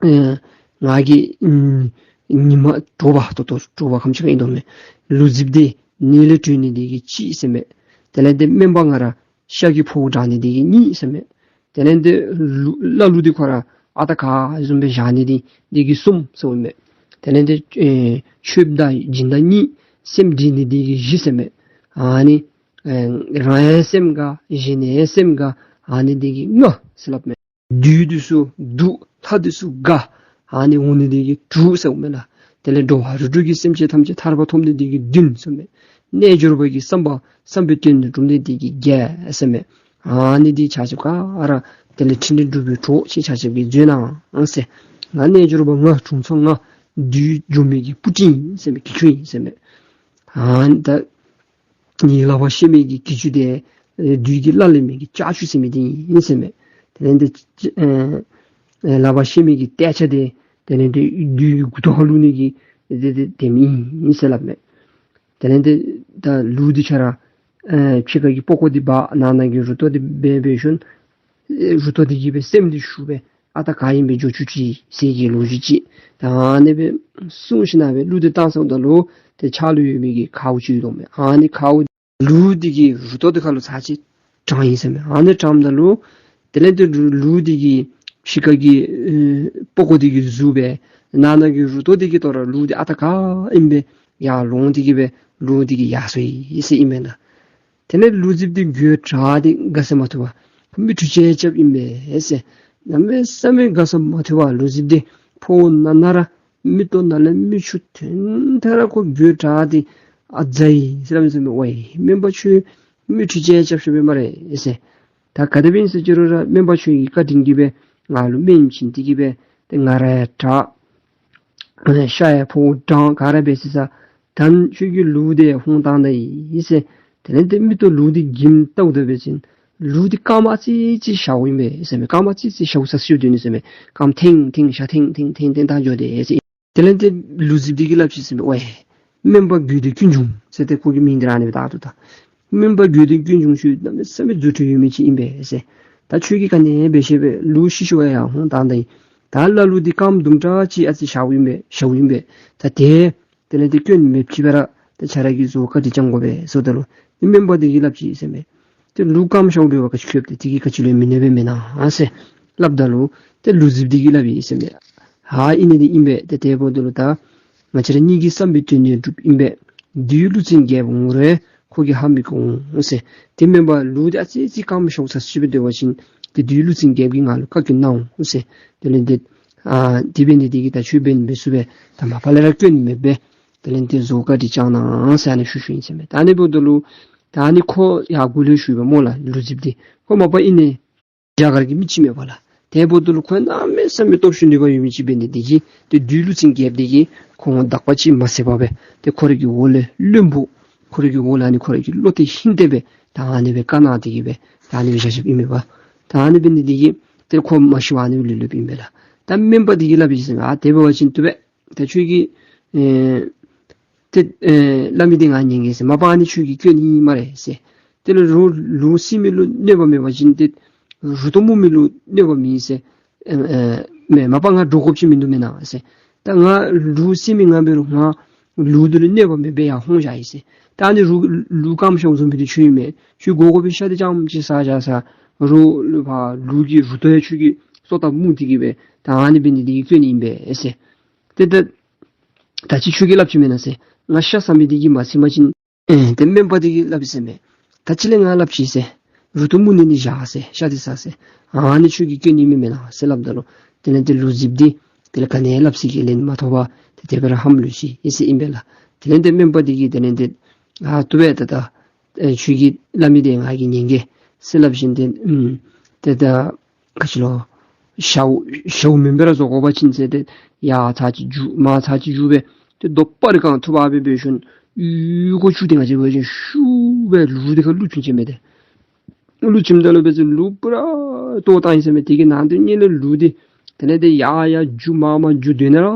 ཨེ་ང་གིས་ཨམ་ཉི་མ་དྲོ་པ་ད་ལྟོ་དྲོ་པ་ཁམ་ཅིག་ཁར་ཨིན་དོ་མས། ལུག་རྫིཔ་འདི་ནད་ལས་གྲོལ་ནི་འདི་གིས་གཅིག་ཟེར་མས། དེ་ལས་ཏེ་སྨན་པ་ང་ར་ཤ་གི་ཕོཝ་དྲང་ནི་འདི་གིས་གཉིས་ཟེར་མས། དེ་ལས་ཏེ་ལུག་ལ་ལུག་འདི་ཁོ་ར་ཨ་རྟག་ག་བཟུམ་སྦེ་བཞག་ནི་འདི་འདི་གིས་གསུམ་ཟེར་མས། དེ་ལས་ཏེ་ཨེ་ཆོསཔ་དང་སྦྱིན་བདག་གཉིས་སེམས་འདྲིས་ནི་འདི་གིས་བཞི་ཟེར་མས། ཨ་ནི་ཨེ་རང་ཡང་སེམས་དགའ་གཞན་ཡང་སེམས་དགའ་ཨ་ནི་འདི་གིས་ལྔ་ཟེར་སླབ་མས། བདུད་འདི་ཚུ་སྡུག་ལྷ་འདི་ཚུ་དགའ་ཨ་ནི་འོང་ནི་འདི་གིས་དྲུག་ཟེར་མས་ལགས། དེ་ལས་འགྲོ་བ་རིགས་དྲུག་གི་སེམས་ཅན་ཐམས་ཅད་ཐར་པ་ཐོབ་ནི་འདི་གིས་བདུན་ཟེར་མས། རྣལ་འབྱོར་པ་གི་བསམ་པ་བསམ་པའི་དོན་འདི་འགྲུབ་ནི་འདི་གིས་བརྒྱད་ཟེར་མས། ཨ་ནི་འདི་ཆ་ཁྱབ་ག་ར་དེ་ལས་ཕྲིན་ལས་འགྲུབ་པའི་གྲོགས་ཅིག་ཆ་ཁྱབ་ཀྱིས་མཛད་གནང་ཟེར། ང་རྣལ་འབྱོར་པ་ང་དྲུང་འཚོ་ང་བདུད་འཇོམས་མི་གི་སྤུ་གྲི་ཨིན་ཟེར་མས། གི་ཅུང་ཨིན་ཟེར་མས། ཨ་ནི་ད་ངེའི་ལག་པར་བཤེད་མི་གི་གི་ཅུང་འདི་ཨེ་བདུད་ཀྱི་བླ་ལེན་མི་གི་ལྕགས་ཀྱུ་ཟེར་མི་འདི་ཨིན་ཟེར་མས། དེ་ལས་འདི་ཨེ་ཨེ་ལག་པར་བཤེད་མི་གི་ཏེ་ཆ་འདི་དེ་ལས་འདི་བདུད་ཀྱི་མགུ་ཏོ་ཁར་བླུག་ནི་གི་འདི་འདི་དེམ་ཨིན་ཟེར་སླབ་མས། དེ་ལས་འདི་ད་ལུག་འདི་ཁྱོད་ར་ཨེ་ཕྱི་ཁ་གི་པགས་ཀོ་འདི་འབག་ནང་ན་གི་རུ་ཏོ་འདི་འབད་འབད་ཞིནམ་ཨེ་རུ་ཏོ་འདི་གིས་སྦེ་སེམས་འདི་ཞུ་སྦེ་ཨ་རྟག་ག་ཨིན་པས་འགྱོ་བཅུག་ཅིག་ཟེར་གྱི་ལོ་རྒྱུས་ཅིག། ད་ཨ་ནི་སྦེ་གསུངས་ཞིནམ་སྦེ་ལུག་འདི་བཏང་སོངམ་ད་ལུ་ཏེ་ཕྱག་ལུ་ཡོད་མི་གི་ཁཝ་ཅིག་ཡོད་དོ་མས། ཨ་ནི་ཁཝ་ལུག་འདི་གི་རུ་ཏོ་འདི་ཁར་ལུ་ཚར་གཅིག་དྲངས་ཡི་ཟེར་མས། ཨ་ནི་དྲངསམ་ད་ལུ་དེ་ལས་ཏེ་ལུག་འདི་གི་ཕྱི་ཁ་གི་ཨེ་པགས་ཀོ་འདི་གིས་བཟུང་སྦེ་ནང་ན་གི་རུ་ཏོ་འདི་གིས་ཏོ་ར་ལུག་འདི་ཨ་རྟག་ག་ཨིན་པས་ཡར་ལོང་སྟེ་གི་སྦེ་ལུག་འདི་གིས་ཡར་སོང་ཡི་ཟེར་ཨིན་མས་ལགས། དེ་ལས་ལུག་རྫིཔ་འདི་དགོད་བྲ་འདི་དགའ་ས་མ་ཐུབ་པར་མིག་འཕྲུལ་ཅིག་རྐྱབ་ཨིན་པས་ཟེར། གནམ་མེད་ས་མེད་དགའ་ས་མ་ཐུབ་པར་ལུག་རྫིཔ་འདི་ཕོཝ་ན་ན་ར་མིག་ཏོ་ནང་ལས་མིག་ཆུ་ཐོན་ཐོན་ར་ཁོ་དགོད་བྲ་འདི་ཨ་ཛའི་ཟེར་སླབ་ཨིན་ཟེར་མས། ཝའི་སྨན་པ་ཁྱོད་མིག་འཕྲུལ་ཅིག་རྐྱབ་ཤོག་པས་སྨ་རེ་ཟེར། ད་ག་དེ་སྦེ་ཨིན་ཟེར་ཅི་རུང་ར་སྨན་པ་ཁྱོད་ཀྱི་བཀའ་དྲིན་གྱིས་སྦེ་ང་ལུ་སྨན་བྱིན་ཏེ་གི་སྦེ་ཏེ་ང་ར་ཡང་དྲག་ཤ་ཡང་ཕོཝ་དྲང་ག་ར་འབད་ཟེར་ས། ད་ཁྱོད་ཀྱི་ལུག་འདི་འོང་བཏང་ད་ཡི་ཟེར། དེ་ལས་ཏེ་མིག་ཏོ་ལུག་འདི་གིམ་བལྟཝ་ད་འབད་བ་ཅིན་ལུག་འདི་རྐངམ་ཨ་ཙི་ཅིག་ཞཝ་ཨིན་པས་ཟེར་མས། རྐངམ་ཨ་ཙི་ཅིག་ཞཝ་ས་ཤེས་དོ་ནི་ཟེར་མས། རྐངམ་ཐེང་ཐེང་ཞ་ཐེང་ཐེང་ཐེང་ཐེང་བཏང་འགྱོ་དེས་ཟེར། དེ་ལས་ཏེ་ལུག་རྫིཔ་འདི་གིས་སླབ་ཅི་ཟེར་མས། ཝའི་སྨན་པ་དགོས་འདོད་ཀུན་འབྱུང་ཟེར་ཏེ་ཁོ་གི་མིང་འདི་ར་ཨ་ནི་སྦེ་བཏགས་ཏེ་ད། སྨན་པ་དགོས་འདོད་ཀུན་འབྱུང་ཁྱོད་གནམ་མེད་ས་མེད་རྫུ་འཕྲུལ་ཡོད་མི་ཅིག་ཨིན་པས་ཟེར། ད་ཁྱོད་ཀྱིས་ག་ནི་འབད་ཤེས་པས། ལུག་ཤི་ཤིཝ་ཡང་འོང་བཏང་ད་ཡི། ད་ལ་ལུག་འདི་རྐངམ་དུམ་གྲ་ཅིག་ཨ་ཙི་ཞཝ་ཨིན་པས་ཞཝ་ཨིན་པས། ད་དེ་དེ་ལས་ཏེ་སྐྱོན་མེདཔ་ཅིག་སྦེ་ར་ཏེ་ཁྱོད་ར་གིས་བཟོ་བཀའ་དྲིན་བསྐྱང་དགོ་པས་ཟེརཝ་ད་ལུ་ཏེ་སྨན་པ་འདི་གིས་སླབ་ཅི་ཟེར་མས། ཏེ་ལུག་རྐངམ་ཞཝ་འབད་བ་ག་ཅི་ཁྱོད་ཏེ་དེ་གིས་ག་ཅི་ལུ་མི་གནོད་པས་མེན་ན་ཟེར་སླབ་ད་ལུ་ཏེ་ལུག་རྫིཔ་འདི་གིས་སླབ་ཡི་ཟེར་མས། ཧ་ཨིན་ནི་འདི་ཨིན་པས། ཏེ་དེ་འབདཝ་ད་ལུ་ད་ང་བཅས་ར་གཉིས་ཀྱི་བསམ་པའི་དོན་འདི་འགྲུབ་ཨིན་པས། བདུད་ཀླུ་བཙན་རྒྱལཔོ་ངོ་རེ་ཁོ་གིས་ཧ་མི་གོ་འོང་ཟེར། དེ་མེན་པར་ལུག་འདི་ཨ་ཙི་ཅིག་རྐངམ་ཞཝ་ས་ཅིག་སྦེ་སྡོད་པ་ཅིན་ཏེ་བདུད་ཀླུ་བཙན་རྒྱལཔོ་གིས་ང་ལུ་བཀའ་བཀྱོན་གནང་འོང་ཟེར། དེ་ལས་ཏེ་ཨ་དེ་འབད་ནི་འདི་གིས་ད་ཁྱོད་འབད་ནི་འབད་ཚུགས་པས། ད་མ་པ་ལས་ར་སྐྱོན་མེད་པས། དེ་ལས་ཏེ་བཟོ་བཀའ་དྲིན་བསྐྱང་གནང་ཟེར་ཨ་ནི་ཞུ་ཞུཝ་ཨིན་ཟེར་མས། ད་ཨ་ནི་འབདཝ་ད་ལུ་ད་ཨ་ནི་ཁོ་ཡར་གུ་ལས་ཞུ་བས་སྨོ་ལགས། ལུག་རྫིཔ་འདི་ཁོ་མ་པ་ཨིན་ནི་རྒྱ་གར་གྱི་མི་ཅིག་མས་པ་ལགས། དེ་འབདཝ་ད་ལུ་ཁོ་གནམ་མེད་ས་མེད་སྟོབས་ཤུགས་ནུས་པ་ཡོད་མི་ཅིག་འབད་ནི་འདི་གིས་ཏེ་བདུད་ཀླུ་བཙན་རྒྱལཔོ་འདི་གིས་ཁོ་དགག་པ་ཅིག་མ་མཛད་པར་སྦེ་ཏེ་ཁོ་རའི་གི་འོག་ལས་བློན་པོ་ཁོ་རའི་གི་འོག་ལས་ཨ་ནི་ཁོ་རའི་གི་བློ་གཏད་ཧིང་གཏད་སྦེ་ད་ཨ་ནི་སྦེ་བཀའ་གནང་སྟེ་གི་སྦེ་ད་ཨ་ནི་སྦེ་བཞག་བཞགཔ་ཨིན་མས་པ། ད་ཨ་ནི་འབད་ནི་འདི་གིས་ཏེ་ཁོ་མ་ཤི་བར་ཨ་ནི་སྦེ་ལུས་ལུསཔ་ཨིན་པས་ལགས། ད་སྨན་པ་འདི་གིས་སླབ་ཡི་ཟེར་མས། ཨ་དེ་འབད་བ་ཅིན་བཏུབ་པས། ད་ཁྱོད་ཀྱིས་ཨེ་ཏེ་ཨེ་སླབ་མི་འདི་ང་ཉན་གེ་ཟེར། མ་པ་ཨ་ནི་ཁྱོད་ཀྱི་སྐྱོན་ཨིན་སྨ་རེ་ཟེར། དེ་ལས་རུ་ལུག་བསད་མི་ལུ་གནོད་པ་མེད་པ་ཅིན་ཏེ་རུ་ཏོ་རྨུ་མི་ལུ་གནོད་པ་མེད་ཟེར། ཨེ་ཨེ་མེན་མ་པ་ང་འདྲོག་དགོཔ་ཅིག་མིན་འདུག་མེན་ན་ཟེར། ད་ང་ལུག་བསད་མི་ང་འབད་རུང་ང་ལུག་འདི་ལུ་གནོད་པ་མེད་པར་ཡར་འོང་བཞག་ཡི་ཟེར། ད་ཨ་ནི་རུ་ལུག་རྐངམ་ཞཝ་བཟུམ་མི་འདི་ཁྱོད་ཨིན་མས། ཁྱོད་དགོ་དགོ་པའི་ཤ་འདི་རྐྱངམ་ཅིག་ཟ་བཞག་ཟེར། རུ་ལུག་ཕར་ལུག་གི་རུ་ཏོ་ཡང་ཁྱོད་ཀྱིས་སོ་བཏབ་རྨུ་སྟེ་གི་སྦེ་ད་ཨ་ནི་འབད་ནི་འདི་གིས་སྐྱོན་ཨིན་པས་ཟེར། ཏེ་ད་ད་ཅི་ཁྱོད་ཀྱིས་སླབ་ཅི་མེན་ན་ཟེར། ང་ཤ་ཟ་མི་འདི་གིས་མ་ཚིམ་པ་ཅིན་ཨེ་ཏེ་སྨན་པ་འདི་གིས་སླབ་ཡི་ཟེར་མས། ད་ཅི་ལས་ང་སླབ་ཅི་ཟེར། རུ་ཏོ་རྨུ་ནི་འདི་བཞག་ཟེར། ཤ་འདི་ཟ་ཟེར། ཨ་ནི་ཁྱོད་ཀྱི་སྐྱོན་ཨིན་མས་མེན་ན་ཟེར་སླབ་ད་ལུ་དེ་ལས་ཏེ་ལུག་རྫིཔ་འདི་དེ་ལས་ག་ནི་སླབ་ས་གི་ལན་མ་ཐོབ་པར་ཏེ་དེ་སྦེ་ར་ཧམ་ལུས་ཅི་ཨིན་ཟེར་ཨིན་པས་ལགས། དེ་ལས་ཏེ་སྨན་པ་འདི་གིས་དེ་ལས་ཏེ་ཨ་བཏུབ་པས། ད་ད་ ཨེ་ཁྱོད་ཀྱིས་སླབ་མི་འདི་ང་གིས་ཉན་གེ་ཟེར་སླབ་ཞིནམ་ཏེ་ཨུམ་ཏེ་ད་ག་ཅི་ལོ་ཞཝ་ཞཝ་མེན་པར་ར་བཟོ་དགོ་པ་ཅིན་ཟེར་ཏེ་ཡར་ཚར་ཅིག་རྒྱུག་མར་ཚར་ཅིག་རྒྱུག་སྦེ་ཏེ་རྡོག་པ་རེ་གང་ཐུབ་པ་སྦེ་འབད་ཞིནམ་ཡུ་གུ་ཅུ་ཏེ་ང་བཅས་འབད་ཞིནམ་ཤུགས་སྦེ་ལུག་འདི་ཁར་ལུ་བྱིན་བྱིནམ་མས་ཏེ། ལུ་བྱིནམ་ད་ལུ་འབད་ཞིནམ་ལུ་པུ་ར་བཏོག་བཏང་ཡི་ཟེར་མས། དེ་གི་ནང་དོན་ཉིད་ལས་ལུག་འདི་དེ་ལས་ཏེ་ཡར་ཡར་རྒྱུག་མར་མར་རྒྱུག་སྡོད་ན་ར་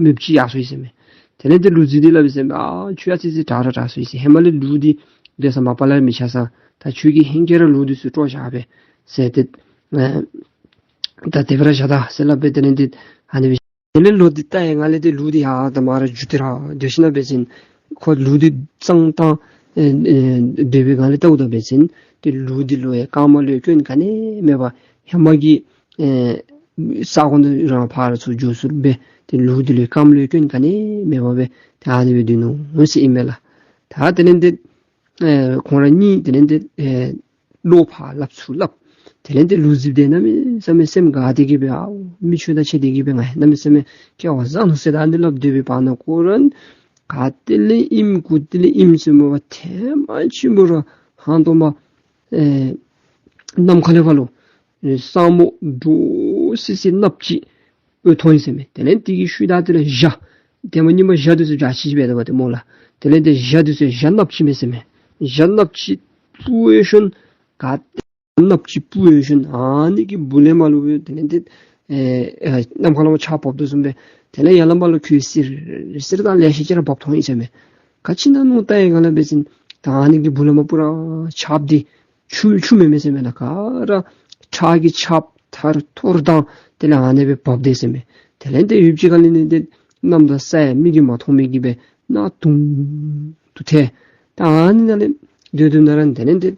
མེདཔ་ཅིག་ཡར་སོ་ཡི་ཟེར་མས། དེ་ལས་ཏེ་ལུག་རྫི་འདི་སླབ་ཡི་ཟེར་མས། ཨ་ཁྱོད་ཡ་ཙི་ཙི་དྲག་ར་དྲག་སོ་ཡི་ཟེར། ཧེ་མ་ལས་ལུག་འདི་སྡོད་ས་མ་པ་ལས་མི་ཆགས་ས། ད་ཁྱོད་ཀྱིས་ཧེང་སྐལ་ར་ལུག་འདི་ཚུ་དཀྲོགས་བཞག་པས་ཟེར་ཏེ་ཨེ་ད་དེ་སྦེ་ར་བཞག་ད་ཟེར་སླབ་སྦེ་དེ་ལས་ཏེ་ཨ་ནི་སྦེ་དེ་ལས་ལོག་སྟེ་ལྟ་ཡི་ང་ལས་ཏེ་ལུག་འདི་ཡར་དང་མར་རྒྱུག་སྟེ་ར་སྡོད་ཞིན་ན་འབད་བ་ཅིན་ཁོ་ལུག་འདི་གཙང་ཏང་ཨེ་ཨེ་སྡོད་པའི་སྒང་ལས་བལྟཝ་ད་འབད་བ་ཅིན་ཏེ་ལུག་འདི་ལུ་ཡང་རྐངམ་ལུ་ཡང་སྐྱོན་ག་ནི་མེད་པར་ཧེ་མ་གི་ཨེ་ས་གོ་ནང་ར་ཕར་ཚུར་འགྱོ་ཚུགསཔ་སྦེ་ཏེ་ལུག་འདི་ལུ་ཡང་རྐངམ་ལུ་ཡང་སྐྱོན་ག་ནི་མེད་པར་སྦེ་ཏེ་ཨ་ནི་སྦེ་སྡོད་ནུག་ཟེར་ཨིན་མས་ལགས། ད་དེ་ལས་ཏེ་ཨེ་ཁོང་ར་གཉིས་དེ་ལས་ཏེ་ཨེ་བློ་ཕར་སླབ་ཚུར་སླབ། དེ་ལས་ཏེ་ལུག་རྫིཔ་འདི་གནམ་མེད་ས་མེད་སེམས་དགའ་སྟེ་གི་སྦེ་ཨའོ་མི་ཁྱོད་དང་ཕྱད་དེ་གི་སྦེ་ང་གནམ་མེད་ས་མེད་སྐལ་བ་བཟང་ནུག་ཟེར་ད་ཨ་ནི་སླབ་སྡོད་པའི་བར་ན་ཁོ་ར་ག་ཏེ་ལས་ཨིནམ་གུ་ཏེ་ལས་ཨིནམ་ཟེར་མ་པ་ཐེངས་མ་ཆེན་པོ་ར་ཧང་སྟོང་པ་ཨེ་ནམ་མཁའ་ལས་ཕར་ལུ་ཨེ་ས་སྨུག་འདྲོག་སི་སི་གནགཔོ་ཅིག་ཨོ་མཐོང་ཡི་ཟེར་མས། དེ་ལས་དེ་གི་ཤུལ་ད་དེ་ལས་འཇའ་ཐེངས་མ་གཉིས་པ་འཇའ་འདི་ཚུ་འཇའ་ཆི་ཆི་སྦེ་འདུག་པ་ཏེ་སྨོ་ལགས། དེ་ལས་ཏེ་འཇའ་འདི་ཚུ་འཇའ་གནགཔོ་ཅིག་མས་ཟེར་མས། འཇའ་གནགཔོ་ཅིག་སྤུབས་ཡོད་ཞིནམ་ག་ཏེ་གནགཔོ་ཅིག་སྤུབས་ཡོད་ཞིནམ་ཨ་ནི་གི་སྦུག་ལས་མར་ལུ་དེ་ལས་ཏེ་ཨེ་ཨེ་ནམ་མཁའ་ལས་མར་ཆརཔ་འབབ་དོ་བཟུམ་སྦེ་དེ་ལས་ཡར་ལས་མར་ལུ་ཁོད་སིར་སིར་དང་ལེ་ཤ་ཅིག་ར་འབབ་མཐོང་ཡི་ཟེར་མས། ག་ཅི་ཨིན་ན་མནོ་བལྟ་བའི་སྒང་ལས་འབད་བ་ཅིན་ད་ཨ་ནི་གི་སྦུག་ལས་མར་པུ་ར་ཆརཔ་འདི་ཆུ་ཆུ་མེན་མས་ཟེར་མས་ལགས། ག་ར་ཁྲག་གི་ཆརཔ་ཐར་ཐོར་དང་དེ་ལས་ཨ་ནི་སྦེ་འབབ་སྡོད་ཟེར་མས། དེ་ལས་ཏེ་ཡུདཔ་ཅིག་ཁ་ལས་ནི་ཏེ་གནམ་དང་ས་ཡང་མིག་གིས་མ་མཐོང་མི་གི་སྦེ་གནག་དུང་དུ་ཐལ། ད་ཨ་ནི་ནང་ལས་སྡོད་སྡོདཔ་ད་ར་དེ་ལས་ཏེ་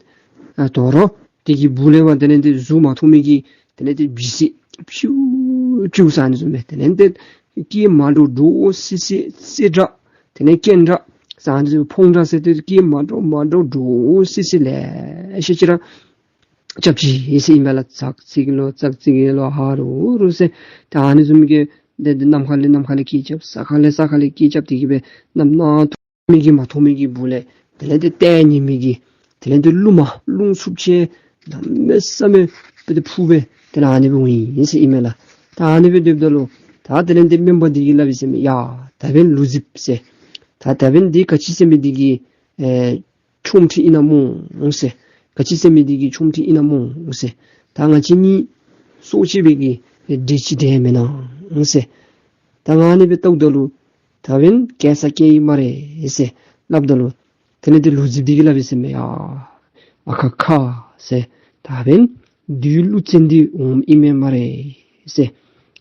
ཨ་དོ་རུང་དེ་གི་སྦུག་ལས་མར་དེ་ལས་ཏེ་གཟུགས་མ་མཐོང་མི་གི་དེ་ལས་ཏེ་འབུ་སྲིན་ཕྱིའུ་ཕྱིའུ་ཟེར་ཨ་ནི་བཟུམ་སྦེ་དེ་ལས་ཏེ་སྐད་མ་འདྲཝ་འདྲོག་སི་སི་སེར་སྒྲ་དེ་ལས་སྐད་སྒྲ་ཟེར་ཨ་ནི་བཟུམ་ཕོང་སྒྲ་ཟེར་ཏེ་སྐད་མ་འདྲཝ་མ་འདྲཝ་འདྲོག་སི་སི་ལེ་ཤ་ཅིག་ར་རྐྱབ་ཅི་ཟེར་ཨིན་པས་ལགས། ཙག་ཙིག་ལོ་ཙག་ཙིག་ལོ་ཧ་རུ་རུ་ཟེར་ད་ཨ་ནི་བཟུམ་གྱི་དེ་དེ་ནམ་མཁའ་ལས་ནམ་མཁའ་ལས་སྐད་རྐྱབ་ས་ཁ་ལས་ས་ཁ་ལས་སྐད་རྐྱབ་སྟེ་གི་སྦེ་གནམ་གནག་དུང་མིག་གིས་མ་མཐོང་མི་གི་སྦུག་ལས་དེ་ལས་ཏེ་ལྟས་ངན་མི་གི་དེ་ལས་ཏེ་རླུང་མ་རླུང་འཚུབ་ཅིག་གནམ་མེད་ས་མེད་སྦེ་ཏེ་འཕུ་སྦེ་དེ་ལས་ཨ་ནི་སྦེ་འོང་ཡི་ཟེར་ཨིན་མས་ལགས། ད་ཨ་ནི་སྦེ་སྡོདཔ་ད་ལུ་ད་དེ་ལས་ཏེ་སྨན་པ་འདི་གིས་སླབ་ཡི་ཟེར་མས། ཡ་ད་འབདན་ལུག་རྫིཔ་ཟེར། ད་ད་འབདན་འདི་ག་ཅི་ཟེར་མི་འདི་གི་ཨེ་ཆོ་འཕྲུལ་ཨིན་ན་སྨོ་ཟེར། ག་ཅི་ཟེར་མི་འདི་གི་ཆོ་འཕྲུལ་ཨིན་ན་སྨོ་ཟེར། ད་ང་བཅས་གཉིས་སྲོག་གཅོད་པའི་གི་འདྲེ་ཅིག་འདྲེ་མེན་ན་ཟེར། ད་ང་ཨ་ནི་སྦེ་བལྟཝ་ད་ལུ་ད་འབདན་སྐྱེ་ས་སྐྱེ་ཡི་སྨ་རེ་ཟེར་སླབ་ད་ལུ་དེ་ལས་ཏེ་ལུག་རྫིཔ་འདི་གིས་སླབ་ཡི་ཟེར་མས། ཡ་ཨ་ཁ་ཁ་ཟེར། ད་འབདན་བདུད་ཀླུ་བཙན་འདི་འོངམ་ཨིན་མས་སྨ་རེ་ཟེར།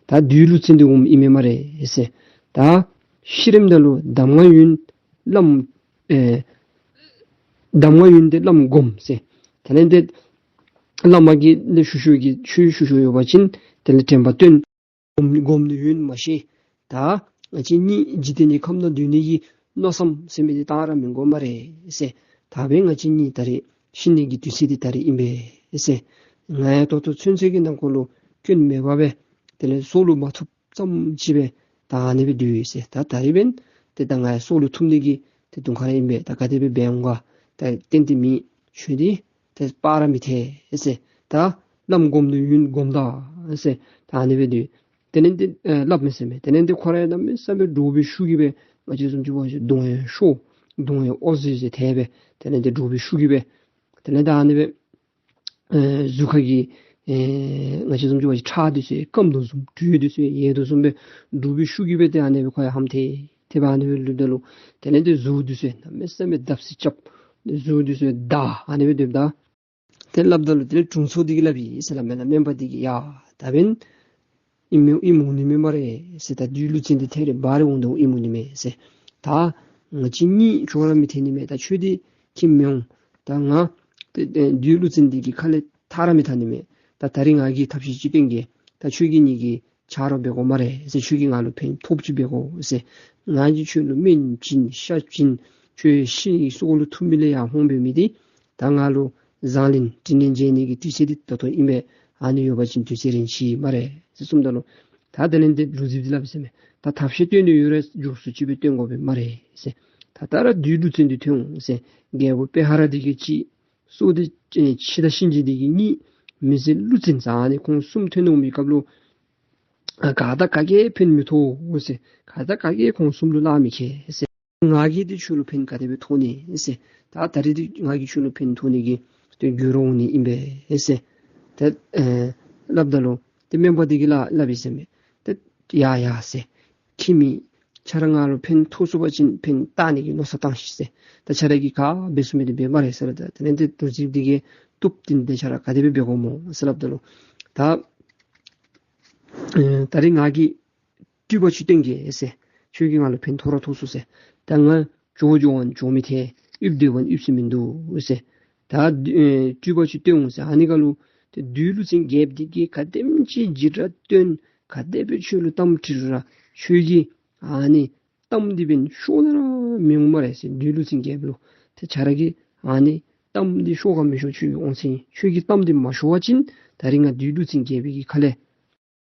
ད་བདུད་ཀླུ་བཙན་འདི་འོངམ་ཨིན་མས་སྨ་རེ་ཟེར། ད་ཤི་རནམ་ད་ལུ་གདམས་ངག་ཡོན་བླམ་ཨེ་གདམས་ངག་ཡོན་ཏེ་བླམ་སྒོམ་ཟེར། དེ་ལས་ཏེ་བླ་མ་གི་ལས་ཞུ་ཞུ་གི་ཆོས་ཞུ་ཞུ་ཡོད་པ་ཅིན་དེ་ལས་དྲན་པ་བཏོན། སྒོམ་སྒོམ་ནི་ཡོན་མ་ཤེས། ད་ང་བཅས་གཉིས་འཇིག་རྟེན་གྱི་ཁམས་ནང་སྡོད་ནི་གི་མནོ་བསམ་ཟེར་མི་འདི་གཏང་ར་མི་དགོ་སྨ་རེ་ཟེར། ད་འབདན་ང་བཅས་གཉིས་ད་རེས་ཤི་ནི་གི་དུས་ཚོད་འདི་ད་རེས་ཨིན་པས་ཟེར། ང་ཡང་ད་ལྟོ་ཚུན་ཚོད་ཀྱི་ནང་འཁོད་ལུ་སྐྱོན་མེད་པར་སྦེ་དེ་ལས་སྲོག་ལུ་མ་ཐུགཔ་ཙམ་ཅིག་སྦེ་ད་ཨ་ནི་སྦེ་སྡོད་ཡི་ཟེར། ད་ད་རེས་འབདན་ཏེ་ད་ང་ཡང་སྲོག་ལུ་ཐུག་ནི་གི་ཏེ་དུང་ཁ་ར་ཨིན་པས། ད་ག་དེ་སྦེ་འབད་འོང་ག་ད་ཏན་ཏན་མེད། ཁྱོད་འདི་ཏེ་སྤར་ར་མི་ཐལ་ཟེར། ད་བླམ་སྒོམ་ནི་ཡོན་སྒོམ་ད་ཟེར། ད་ཨ་ནི་སྦེ་སྡོད། དེ་ལས་ཏེ་ཨེ་སླབ་མས་ཟེར་མས། དེ་ལས་ཏེ་ཁོ་ར་ཡང་གནམ་མེད་ས་མེད་འདྲོག་པའི་ཤུགས་ཀྱིས་སྦེ་ང་བཅས་བཟུམ་ཅིག་འབད་བ་ཅིན་གདོང་ཡང་ཤོར་གདོང་ཡང་ཨོ་ཟེར་ཟེར་དེ་སྦེ་དེ་ལས་ཏེ་འདྲོག་པའི་ཤུགས་ཀྱིས་སྦེ་དེ་ལས་ཏེ་ཨ་ནི་སྦེ་ཨེ་གཟུགས་ཁ་གི་ཨེ་ང་བཅས་བཟུམ་ཅིག་འབད་བ་ཅིན་ཁྲག་འདི་ཚུ་སྐམ་དོ་བཟུམ་དྲོད་འདི་ཚུ་ཡལ་དོ་བཟུམ་སྦེ་འདྲོག་པའི་ཤུགས་ཀྱིས་སྦེ་ཏེ་ཨ་ནི་སྦེ་ཁོ་ཡང་ཧམ་ཐལ་ཐལ་སྦེ་ཨ་ནི་སྦེ་ལུས་ད་ལུ་དེ་ལས་ཏེ་གཟུགས་འདི་ཚུ་གནམ་མེད་ས་མེད་བརྡབ་གསིག་རྐྱབ། གཟུགས་འདི་ཚུ་འདར་ཨ་ནི་སྦེ་སྡོདཔ་ད་ཏེ་སླབ་ད་ལུ་དེ་ལས་དྲུང་འཚོ་འདི་གིས་སླབ་ཡི་ཟེར་སླབ་མས་ལགས། སྨན་པ་འདི་གིས་ཡ་ད་འབདན་ཨིནམ་ཨིནམ་འོང་ནི་མས་སྨ་རེ་ཟེར། ད་བདུད་ཀླུ་བཙན་འདི་ཐད་རི་བ་རི་འོང་དོ་ཨིནམ་འོང་ནི་མས་ཟེར། ད་ང་བཅས་གཉིས་ཁྱོད་ར་མི་ཐར་ནི་མས། ད་ཁྱོད་འདི་ཁྱིམ་མི་འོང་། ད་ང་ཏེ་ཏེ་བདུད་ཀླུ་བཙན་འདི་གི་ཁ་ལས་ཐར་ར་མི་ཐར་ནི་མས། ད་ད་རིས་ང་གིས་ཐབས་ཤེས་ཅིག་སྟོན་གེ། ད་ཁྱོད་ཀྱིས་ངེ་གི་ཆ་རོགས་འབད་དགོ་སྨ་རེ་ཟེར། ཁྱོད་ཀྱིས་ང་ལུ་ཕན་ཐོགས་ཅིག་འབད་དགོ་ཟེར། ང་གིས་ཁྱོད་ལུ་སྨན་བྱིན་ཤ་བྱིན་ཁྱོད་ཤི་སྲོག་ལུ་ཐུག་མི་ལས་ཡར་འོང་འབད་མི་འདི་ད་ང་ལུ་བཟང་ལན་དྲིན་ལན་འཇལ་ནི་གི་དུས་ཚོད་འདི་ད་ལྟོ་ཨིན་པས། ཨ་ནི་ཡོད་པ་ཅིན་དུས་ཚོད་རན་ཆི་སྨ་རེ་ཟེར་གསུངམ་ད་ལུ་ད་དེ་ལས་ཏེ་ལུག་རྫིཔ་འདི་སླབ་ཟེར་མས། ད་ཐབས་ཤེས་སྟོན་ནི་ཡོད་རུང་མགྱོགས་སུ་ཅིག་སྦེ་སྟོན་དགོ་པས་སྨ་རེ་ཟེར། ད་ལྟོ་ར་བདུད་ཀླུ་བཙན་འདི་ཐོན་འོང་ཟེར། རྒྱལ་པོ་པེ་ཧ་ར་འདི་གིས་གཅིག། སྲོག་ཏེ་ཨེ་འཆི་བདག་གཤིན་རྗེ་འདི་གིས་གཉིས། མི་སེར་ཀླུ་བཙན་ཟེར་ཨ་ནི་ཁོང་གསུམ་ཐོན་འོང་མི་སྐབས་ལུ་ཨ་ག་དང་ག་གིས་ཕན་མི་ཐོགས་འོང་ཟེར། ག་དང་ག་གིས་ཁོང་གསུམ་ལུ་གླགས་མི་ཁེལ་ཟེར། ང་གིས་འདི་ཁྱོད་ལུ་ཕན་ག་དེ་སྦེ་ཐོགས་ནི་ཟེར། ད་ད་རིས་འདི་ང་གིས་ཁྱོད་ལུ་ཕན་ཐོགས་ནི་གི་ཏེ་རྒྱུ་ར་འོང་ནི་ཨིན་པས་ཟེར། ད་ཨེ་སླབ་ད་ལུ་ཏེ་སྨན་པ་འདི་གིས་སླབ་སླབ་ཡི་ཟེར་མས། ད་ཡ་ཡ་ཟེར། ཁྱིམ་མི་ཁྱོད་ར་ང་ལུ་ཕན་ཐོགས་ཚུགས་པ་ཅིན་ཕན་བཏགས་ནི་གི་མནོ་བསམ་བཏང་ཤིག་ཟེར། ད་ཁྱོད་ར་གིས་ག་འབད་ཚུགས་མི་འདི་འབད་སྨ་རེ་ཟེར། ད་དེ་ལས་ཏེ་ཀླུ་བཙན་འདི་གིས་བཏུབ། དེ་འདི་ཁྱོད་ར་ག་དེ་སྦེ་འབད་དགོཔ་སྨོ་ཟེར་སླབ་ད་ལུ་ད་ཨེ་ད་རིས་ང་གིས་སྤྲུལ་པ་ཅིག་སྟོན་གེ་ཟེར། ཁྱོད་ཀྱིས་ང་ལུ་ཕན་ཐོགས་ར་ཐོགས་ཚུགས་ཟེར། ད་ང་འགྱོ་འགྱོ་བ་འགྱོ་མི་ཐལ། ཡིབ་སྡོད་པ་ཡིབ་ས་མིན་འདུག་ཟེར། ད་ཨེ་སྤྲུལ་པ་ཅིག་སྟོན་འོང་ཟེར། ཨ་ནི་ཁར་ལུ་ཏེ་བདུད་ཀླུ་བཙན་རྒྱལཔོ་འདི་གིས་ག་དེམ་ཅིག་འཇིགས་སྐྲག་སྟོན། ག་དེ་སྦེ་ཁྱོད་ལུ་གཏམ་དྲི་རུང་ར་ཁྱོད་ཀྱིས་ཨ་ནི་གཏམ་འདི་འབདན་ཤོར་ནི་ར་མི་འོང་སྨ་རེ་ཟེར། བདུད་ཀླུ་བཙན་རྒྱལཔོ་ལུ་ཏེ་ཁྱོད་ར་གིས་ཨ་ནི་གཏམ་འདི་ཤོར་ག་མི་ཤོར་ཁྱོད་ཀྱི་དབང་ཚད་ཨིན། ཁྱོད་ཀྱིས་གཏམ་འདི་མ་ཤོར་བ་ཅིན་ད་རིས་ང་བདུད་ཀླུ་བཙན་རྒྱལཔོ་གི་ཁ་ལས་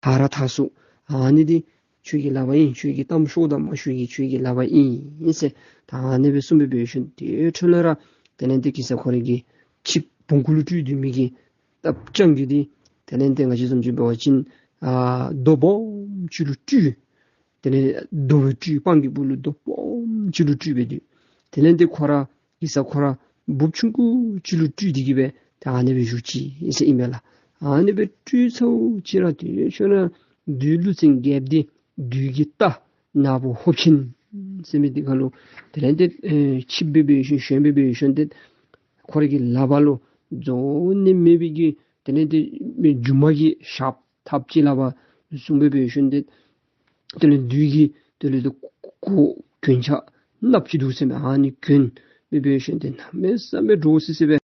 ཐར་ར་ཐར་ཚུགས། ཨ་ནི་འདི་ཁྱོད་ཀྱི་ལག་པར་ཨིན། ཁྱོད་ཀྱིས་གཏམ་ཤོར་དང་མ་ཤོར་གྱི་ཁྱོད་ཀྱི་ལག་པར་ཨིན་ཟེར། ད་ཨ་ནི་སྦེ་གསུངས་སྦེ་འབད་ཞིནམ་དེ་འཕྲོ་ལས་ར་དེ་ལས་ཏེ་གེ་སར་ཁོ་རའི་གི་ཆིབས་བོང་ཀུ་ལུ་སྤྲུལ་སྡོད་མི་གི་སྟབས་ཅང་གི་འདི་དེ་ལས་ཏེ་ང་བཅས་བཟུམ་ཅིག་འབད་བ་ཅིན་ཨ་རྡོ་སྦོམ་ཅིག་ལུ་སྤྲུལ། དེ་ལས་རྡོ་སྦེ་སྤྲུལ། སྤང་གི་སྦུག་ལུ་རྡོ་སྦོམ་ཅིག་ལུ་སྤྲུལ་སྦེ་སྡོད། དེ་ལས་ཏེ་ཁོ་ར་གེ་སར་ཁོ་ར་འབུཔ་ཆུང་ཀུ་ཅིག་ལུ་སྤྲུལ་ཏེ་གི་སྦེ་ད་ཨ་ནི་སྦེ་བཞུགས་ཅི་ཟེར་ཨིན་པས་ལགས། ཨ་ནི་སྦེ་སྤྲུལ་ཚརཝ་ཅིག་ར་དེ་ཁྱོད་ར་བདུད་ཀླུ་བཙན་རྒྱལཔོ་འདི་བདུད་ཀྱི་རྟ་ནག་པོ་ཧོབ་ཆེན་ཟེར་མི་འདི་ཁར་ལུ་དེ་ལས་ཏེ་ཨེ་ཆིབས་སྦེ་འབད་ཞིནམ་ཞོན་སྦེ་འབད་ཞིནམ་ཏེ་ཁོ་ར་གི་ལག་པར་ལུ་རྫོགས་ནི་མེད་པའི་གི་དེ་ལས་ཏེ་མི་རྒྱུ་མ་གི་ཞགས་ཐགཔ་ཅིག་ལག་པར་བཟུང་སྦེ་འབད་ཞིནམ་ཏེ་དེ་ལས་བདུད་ཀྱི་དེ་ལས་ཏེ་གོ་གོ་གྱོན་ཆས་གནགཔོ་ཅིག་འདུག་ཟེར་མས། ཨ་ནི་གྱོན་སྦེ་འབད་ཞིནམ་ཏེ་གནམ་མེད་ས་མེད་འདྲོག་སི་སི་སྦེ་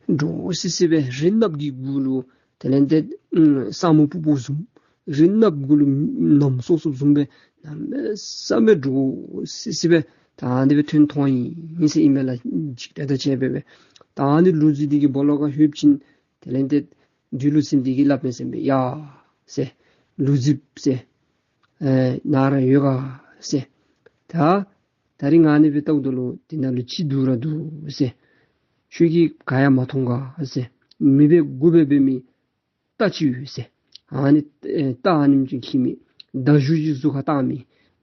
འདྲོག་སི་སི་སྦེ་རི་གནགཔོ་གི་གུ་ལུ་དེ་ལས་ཏེ་ཨམ་ས་མུ་སྤུབ་སྤུབ་བཟུམ། རི་གནགཔོ་གུ་ལུ་ནམ་སོབ་སོབ་བཟུམ་སྦེ་གནམ་མེད་ས་མེད་འདྲོག་སི་སི་སྦེ་ད་ཨ་ནི་སྦེ་ཐོན་ཐོན་ཡི་ཟེར་ཨིན་མས་ལགས། འཇིགས་སྐྲག་དང་བཅས་སྦེ་སྦེ་ད་ཨ་ནི་ལུག་རྫི་འདི་གི་སྦོ་ལོགས་ཁར་ལྷོདཔ་ཅིག་དེ་ལས་ཏེ་བདུད་ཀླུ་བཙན་འདི་གིས་སླབ་མས་ཟེར་མས། ཡ་ཟེར། ལུག་རྫིཔ་ཟེར། ཨེ་ནཱ་ར་ཡོད་ག་ཟེར། ད་ད་རིས་ང་ཨ་ནི་སྦེ་བལྟཝ་ད་ལུ་འདི་ནང་ལུ་ཅིག་འདུག་ར་འདུག་ཟེར། ཁྱོད་ཀྱིས་ག་ཡང་མ་མཐོང་ག་ཟེར། མི་སྦེ་མགུ་སྦེ་འབད་མི་རྟ་ཅིག་ཡོད་ཟེར། ཨ་ནི་ཨེ་རྟ་ཨ་ནེམ་ཅིག་འཁྱིད་མི། མདའ་གཞུ་གི་གཟུགས་ཁར་བཏགས་མི།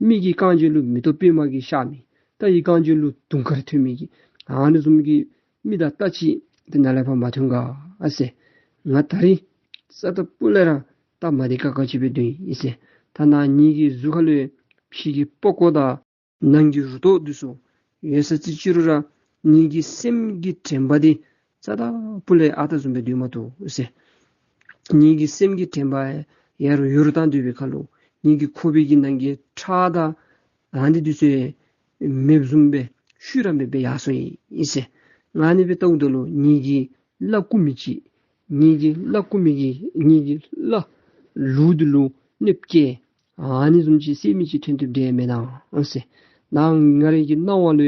མི་གི་རྐང་རྗེས་ལུ་མེ་ཏོག་པདྨ་གིས་ཤར་མི། རྟ་ཡི་རྐང་རྗེས་ལུ་དུང་དཀར་ཐོན་མི་གི་ཨ་ནི་བཟུམ་གྱི་མི་དང་རྟ་ཅིག་འདི་ནཱ་ལས་ཕར་མ་ཐོན་ག་ཨ་ཟེར། ང་ད་རིས་རྩ་དང་སྤུ་ལས་ར་རྟ་མ་བདེ་ཁག་ཁ་ཅིག་སྦེ་སྡོད་ཡི་ཟེར། ད་ནཱ་ངེ་གི་གཟུགས་ཁར་ལུ་ཕྱི་གི་པགས་ཀོ་དང་ནང་གི་རུ་ཏོ་འདི་ཚུ་ཡོད་ས་ཅིག་ཅིག་རུང་ར་ངེ་གི་སེམས་ཀྱི་དྲན་པ་འདི་རྩ་དང་སྤུ་ལས་ཨ་རྟག་བཟུམ་སྦེ་སྡོད་མ་བཏུབ་ཟེར། ངེ་གི་སེམས་ཀྱི་དྲན་པ་ཡར་ཡུར་བཏང་སྡོད་པའི་ཁར་ལུ་ངེ་གི་ཁོག་པའི་གི་ནང་གི་ཁྲག་དང་ཨ་ནི་འདི་ཚུ་མེདཔ་བཟུམ་སྦེ་ཤུལ་ར་མེདཔ་སྦེ་ཡར་སོང་ཡི་ཟེར། ང་ཨ་ནི་སྦེ་བལྟཝ་ད་ལུ་ངེ་གི་བླ་རྐུ་མི་ཅིག་ངེ་གི་བླ་རྐུ་མི་གིས་ངེ་གི་བླ་ལུག་འདི་ལུ་གནོདཔ་བཀལ། ཨ་ནི་བཟུམ་ཅིག་སེམས་མི་ཅིག་ཐོན་ཐོནམ་འདྲས་མེན་ན་ཟེར། ནཱ་ང་རའི་གི་སྣང་བ་ལུ་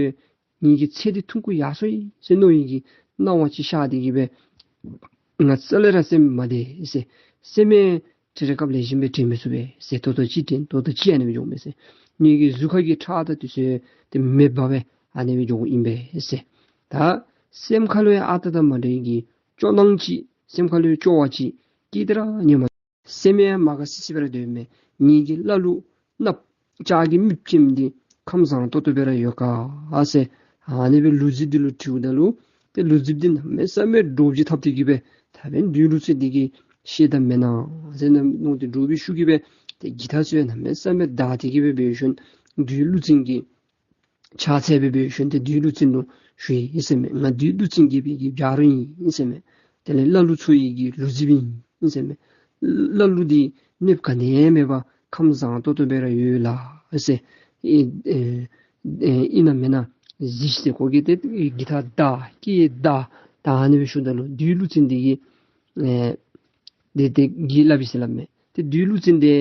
ངེ་གི་ཚེ་འདི་ཐུང་ཀུ་ཡར་སོང་ཡི་ཟེར་མནོ་ཡི་གི་སྣང་བ་ཅིག་ཤར་ཏེ་གི་སྦེ་ང་རྩ་ལས་ར་སེམས་མ་བདེ་ཟེར། སེམས་ཡང་ཏེ་རེ་སྐབས་ལེགས་ཤོམ་སྦེ་དྲན་མི་ཚུགས་པས་ཟེར། ད་ལྟོ་ཅིག་དྲན་ད་ལྟོ་ཅིག་ཨ་ནི་སྦེ་འགྱོཝ་མས་ཟེར། ངེ་གི་གཟུགས་ཁ་གི་ཁྲག་དང་འདི་ཚུ་ཏེ་མེདཔ་སྦེ་ཨ་ནི་སྦེ་འགྱོཝ་ཨིན་པས་ཟེར། ད་སེམས་ཁ་ལུ་ཡང་ཨ་རྟག་དང་མ་འདྲ་བའི་གི་སྐྱོ་སྣང་ཅིག་སེམས་ཁ་ལུ་ཡང་སྐྱོ་བ་ཅིག་སྐྱེས་ཏེ་ར་ཉན་མ་སེམས་ཡང་མ་དགའ་སི་སི་སྦེ་ར་སྡོད་མས། ངེ་གི་བླ་ལུག་གནགཔོ་ལྕགས་ཀྱི་རྨིགཔ་ཅན་འདི་ཁམས་བཟང་ཏོག་ཏོ་སྦེ་ར་ཡོད་ག་ཟེར། ཨ་ནི་སྦེ་ལུག་རྫིཔ་འདི་ལུ་དྲིཝ་ད་ལུ་ཏེ་ལུག་རྫིཔ་འདི་གནམ་མེད་ས་མེད་འདྲོག་བྱེལ་འཐབ་སྟེ་གི་སྦེ་ད་འབདན་བདུད་ཀླུ་བཙན་འདི་གིས་ཤེས་ད་མེན་ན་ཟེར་མནོ་སྟེ་འདྲོག་པའི་ཤུགས་ཀྱིས་སྦེ་ཏེ་འགྱིག་ཐག་ཚུ་ཡང་གནམ་མེད་ས་མེད་བདའ་སྟེ་གི་སྦེ་འབད་ཞིནམ་བདུད་ཀླུ་བཙན་གྱི་ཕྱག་འཚལ་སྦེ་འབད་ཞིནམ་ཏེ་བདུད་ཀླུ་བཙན་ལུ་ཞུ་ཡི་ཟེར་མས། ང་བདུད་ཀླུ་བཙན་རྒྱལ་པོའི་གི་ཕྱག་རོགས་ཨིན་ཟེར་མས། དེ་ལས་བླ་ལུག་འཚོ་ཡི་གི་ལུག་རྫིཔ་ཨིན་ཟེར་མས། བླ་ལུག་འདི་གནོདཔ་ག་ནི་ཡང་མེད་པར་ཁམས་བཟང་ཏོག་ཏོ་སྦེ་ར་ཡོད་ལགས་ཟེར། ཨེ་ཨེ་ཨེ་ཨིན་ན་མེན་ན་གཟིགས་ཟེར། ཁོ་གིས་ཏེ་འགྱིག་ཐག་བདའ་སྐེ་བདའ་ད་ཨ་ནི་སྦེ་ཞུཝ་ད་ལུ་བདུད་ཀླུ་བཙན་འདི་གིས་ཨེ་དེ་དེ་གིས་སླབ་ཡི་ཟེར་སླབ་མས། ཏེ་བདུད་ཀླུ་བཙན་འདི་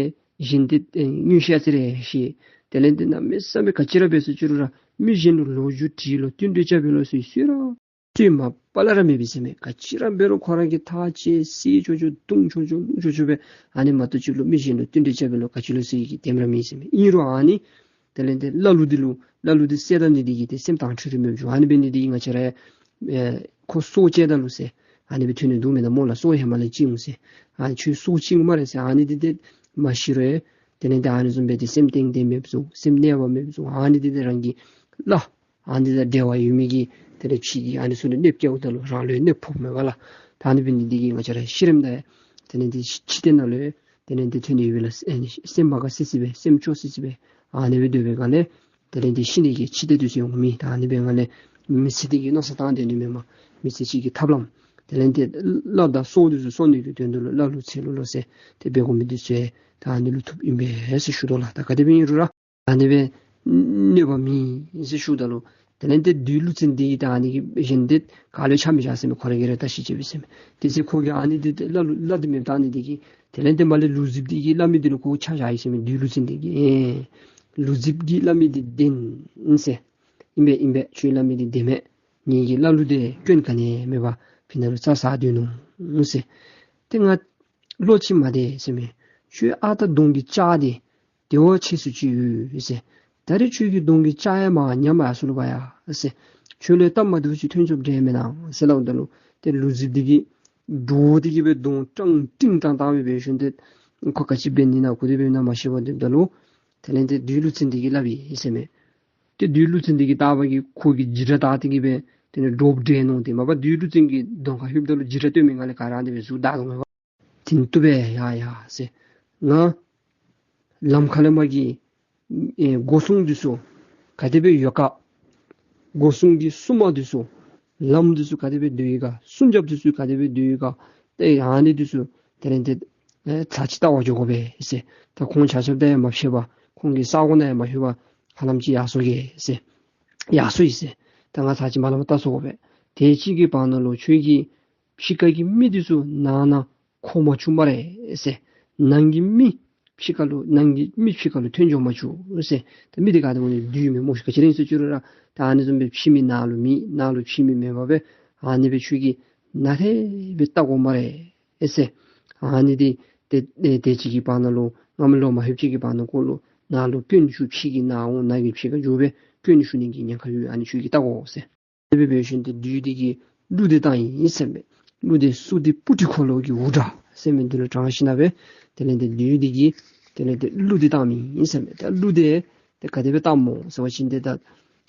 གཞན་ཏེ་ཨེ་མངོན་ཤེས་ཨ་ཙི་རེ་ཤེས། དེ་ལས་ཏེ་གནམ་མེད་ས་མེད་ག་ཅི་ར་འབད་སོང་ཅི་རུང་ར་མི་གཞན་ལུ་ལོ་རྒྱུས་དྲི་ལོ་བསྟུན་གྲོས་རྐྱབ་པའི་ལོ་ཟེར་སྲོལ་ར་སྲོལ་མ་པ་ལས་ར་མེད་པས་ཟེར་མས། ག་ཅི་ར་འབད་རུང་ཁོ་ར་གིས་ཐག་བཅད་བསད་ཆོག་ཆོག་བརྡུང་ཆོག་ཆོག་བརླུང་ཆོག་ཆོག་སྦེ་ཨ་ནི་མ་གཏོགས་ཅིག་ལུ་མི་གཞན་ལུ་བསྟུན་གྲོས་རྐྱབ་པའི་ལོ་ག་ཅི་ལོ་ཟེར་ཡི་གི་དེམ་ར་མེད་ཟེར་མས། ཨིན་རུང་ཨ་ནི་ དེ་ལས་ཏེ་ཀླ་ཀློ་འདི་ལུ་ཀླ་ཀློ་འདི་བསད་ད་ནི་འདི་གིས་ཏེ་སེམས་དྭངས་འཕྲོས་རེ་མེདཔ་འགྱོ། ཨ་ནི་འབད་ནི་འདི་གིས་ང་བཅས་ར་ཨེ་ཁོ་སྲོག་བཅད་ད་ལུ་ཟེར་ཨ་ནི་སྦེ་ཐོན་ནི་འདུག་མེན་ན་སྨོ་ལགས། སྲོག་ཧེ་མ་ལས་བཅད་འོང་ཟེར། ཨ་ཁྱོད་སྲོག་བཅད་འོང་སྨ་རེ་ཟེར། ཨ་ནི་འདི་ཏེ་མ་ཤི་རུང་དེ་ལས་ཏེ་ཨ་ནི་བཟུམ་སྦེ་ཏེ་སེམས་གཏིང་བདེ་མེདཔ་བཟུམ་སེམས་གནས་པ་མེདཔ་བཟུམ་ཨ་ནི་འདི་ཏེ་རང་གི་བླ་ཨ་ནི་འདི་དང་འབྲེལ་བ་ཡོད་མི་གི་དེ་ལས་ཕྱི་གི་ཨ་ནི་ཚུ་ལུ་གནོདཔ་བཀལཝ་ད་ལུ་རང་ལུ་ཡང་གནོདཔ་ཕོགཔ་མས་པ་ལགས། ད་ཨ་ནི་འབད་ནི་འདི་གིས་ང་བཅས་ར་ཤི་རནམ་ད་དེ་ལས་ཏེ་འཆི་ལྟས་ནང་ལུ་དེ་ལས་ཏེ་ཐོན་ནི་ཡོད་པས་ལགས། ཨེ་སེམས་མ་དགའ་སི་སི་སྦེ་སེམས་སྐྱོ་སི་སི་སྦེ་ཨ་ནི་སྦེ་སྡོད་པའི་སྒང་ལས་དེ་ལས་ཏེ་ཤི་ནི་གི་འཆི་ལྟས་འདི་ཚུ་ཡང་འོང་མི། ད་ཨ་ནི་འབད་སྒང་ལས་མི་ཚེ་འདི་གི་མནོ་བསམ་བཏང་སྡོད་ནི་མེན་པར་མི་ཚེ་གཅིག་གི་ཐབས་ལམ་དེ་ལས་ཏེ་ཀླ་དང་སྲོག་འདི་ཚུ་གསོ་ནི་གི་དོན་དུ་ལུ་ཀླ་ཀློ་ཚེ་ལོ་ལོ་ཟེར་ཏེ་འབད་དགོ་མི་འདི་ཚུ་ད་ཨ་ནི་ལུ་ཐུགཔ་ཨིན་པས་ཟེར་ཞུ་དོ་ལགས། ད་ག་དེ་སྦེ་ཨིན་རུང་ར་ཨ་ནི་སྦེ་གནོད་པ་མེད་ཟེར་ཞུཝ་ད་ལུ་དེ་ལས་ཏེ་བདུད་ཀླུ་བཙན་འདི་གིས་ད་ཨ་ནི་གི་གཞན་འདི་ག་ལུ་ཡང་ཆ་མི་བཞག་ཟེར་མས། ཁོ་ར་གིས་ར་བརྟག་ཞིབ་འབད་ཟེར་མས། དེ་ཚེ་ཁོ་གིས་ཨ་ནི་འདི་ཏེ་ཀླ་ཀླུ་ཀླ་འདི་མེདཔ་བཏང་ནི་འདི་གིས་དེ་ལས་ཏེ་མར་ལས་ཀླུ་གཟིགཔ་འདི་གིས་སླབ་མི་འདི་ལུ་ཁོ་ཆ་བཞག་ཡི་ཟེར་མས། བདུད་ཀླུ་བཙན་འདི་གིས་ཨེ་ཀླུ་གཟིགཔ་གིས་སླབ་མི་འདི་བདེན་ཟེར། ཨིན་པས་ཨིན་པས། ཁྱོད་སླབ་མི་འདི་བདེན་མས། ངེ་གི་ཀླ་ཀློ་འདི་སྐྱོན་ག་ནི་ཡང་མེད་པར་ཕི་ནང་ལུ་རྩྭ་ཟ་སྡོད་ནུག་ཟེར། ཏེ་ང་བློ་ཅིག་མ་བདེ་ཟེར་མས། ཁྱོད་ཨ་རྟག་གདོང་གི་སྐྱ་འདི་བདེ་བ་ཆེ་སུ་ཅིག་ཡོད་ཟེར། ད་རེས་ཁྱོད་ཀྱི་གདོང་གི་སྐྱ་ཡང་མར་ཉམས་ཡར་སོ་ལོ་བ་ཡ་ཟེར། ཁྱོད་ལུ་སྟབས་མ་བདེཝ་ཅིག་ཐོན་སོཔ་འདྲས་མེན་ན་ཟེར་སླབ་ད་ལུ་ཏེ་ཀླུ་གཟིགཔ་འདི་གིས་འདྲོག་སྟེ་གི་སྦེ་གདོང་ཀྲང་ཀྲིང་ཀྲང་བཏང་སྦེ་འབད་ཞིནམ་ཏེ་ཁོ་ག་ཅི་འབད་ནི་ན་ག་དེ་འབད་ནི་ན་མ་ཤེས་པར་སྡོདཔ་ད་ལུ་དེ་ལས་ཏེ་བདུད་ཀླུ་བཙན་འདི་གིས་སླབ་ཡི་ཟེར་མས། ཏེ་བདུད་ཀླུ་བཙན་འདི་གིས་བལྟ་བ་གིས་ཁོ་གིས་འཇིགས་སྐྲག་བཏང་སྟེ་གི་སྦེ་དེ་ལས་འདྲོག་སྟེ་ནུག། ཏེ་མ་པ་བདུད་ཀླུ་བཙན་གྱི་གདོང་ཁར་ལྷོདཔ་ད་ལུ་འཇིགས་སྐྲག་སྟོན་མི་ངང་ལས་ག་ར་དེ་སྦེ་གཟུགས་དག་དོ་མས་པ། དེ་ནི་བཏུབ་པས་ཡ་ཡ་ཟེར། ང་ལམ་ཁ་ལས་མར་གྱི་ཨེ་སྒོ་སྲུང་འདི་ཚུ་ག་དེ་སྦེ་ཡོད་ག། སྒོ་སྲུང་གི་སྲུང་མ་འདི་ཚུ་ལམ་འདི་ཚུ་ག་དེ་སྦེ་སྡོད་ཡོད་ག། སྲུང་རྒྱབ་འདི་ཚུ་ག་དེ་སྦེ་སྡོད་ཡོད་ག། ཏེ་ཨ་ནི་འདི་ཚུ་དེ་ལས་ཏེ་ཨེ་ཚར་གཅིག་བལྟ་བར་འགྱོ་དགོ་པས་ཟེར། ད་ཁོང་ཆ་ཁྱབ་ད་ཡང་མ་ཕྱད་པར་ཁོང་གི་ས་གོ་ནང་ཡང་མ་ལྷོད་པར་ཧ་ལམ་ཅིག་ཡར་སོང་གེ་ཟེར། ཡར་སོང་ཡི་ཟེར། ད་ང་ཚར་གཅིག་མ་ལྷོདཔ་བལྟ་སོང་དགོ་པས། དེ་ཅིག་གི་བར་ན་ལུ་ཁྱོད་ཀྱི་ཕྱི་ཁ་གི་མི་འདི་ཚུ་ནང་ན་འཁོར་མ་བཅུག་སྨ་རེ་ཟེར། ནང་གི་མི་ཕྱི་ཁ་ལུ་ནང་གི་མི་ཕྱི་ཁ་ལུ་ཐོན་འགྱོ་མ་བཅུག་ཟེར། ད་མི་འདི་ག་དེ་འབད་ནི་བདུད་མས་སྨོ་ཤིག། ག་ཅི་ར་ཨིན་ཟེར་ཅི་རུང་ར་ད་ཨ་ནི་བཟུམ་སྦེ་ཕྱི་མི་ནང་ལུ་མེད་ནང་ལུ་ཕྱི་མི་མེད་པར་སྦེ་ཨ་ནི་སྦེ་ཁྱོད་ཀྱིས་ནཱ་དེ་སྦེ་བལྟ་དགོ་སྨ་རེ་ཟེར། ཨ་ནི་འདི་ཏེ་ཏེ་དེ་ཅིག་གི་བར་ན་ལུ་ང་མི་ལོག་མ་ལྷོདཔ་ཅིག་གི་བར་ན་ཁོ་ལུ་ནང་ལུ་སྐྱོན་བཅུག། ཕྱི་གི་ནང་འོང་ནང་གི་ཕྱི་ཁར་འགྱོ་སྦེ་སྐྱོན་བཅུག་ནི་གི་ཉེན་ཁ་ཡོད། ཨ་ནི་ཁྱོད་ཀྱིས་བལྟ་དགོ་ཟེར། དེ་སྦེ་འབད་ཞིནམ་ཏེ་བདུད་འདི་གིས་གླུ་འདི་བཏང་ཡི་ཟེར་མས། གླུ་འདི་སུ་འདི་སྤུ་གྲི་འཁོར་ལོ་གི་འུར་སྒྲ་ཟེར་མི་འདི་ལུ་དྲངས་ཞིནམ་སྦེ་དེ་ལས་ཏེ་བདུད་འདི་གིས་དེ་ལས་ཏེ་གླུ་འདི་བཏངམ་ཨིན་ཟེར་མས། ད་གླུ་འདི་ཏེ་ག་དེ་སྦེ་བཏངམ་སྨོ་ཟེར་བ་ཅིན་ཏེ་ད་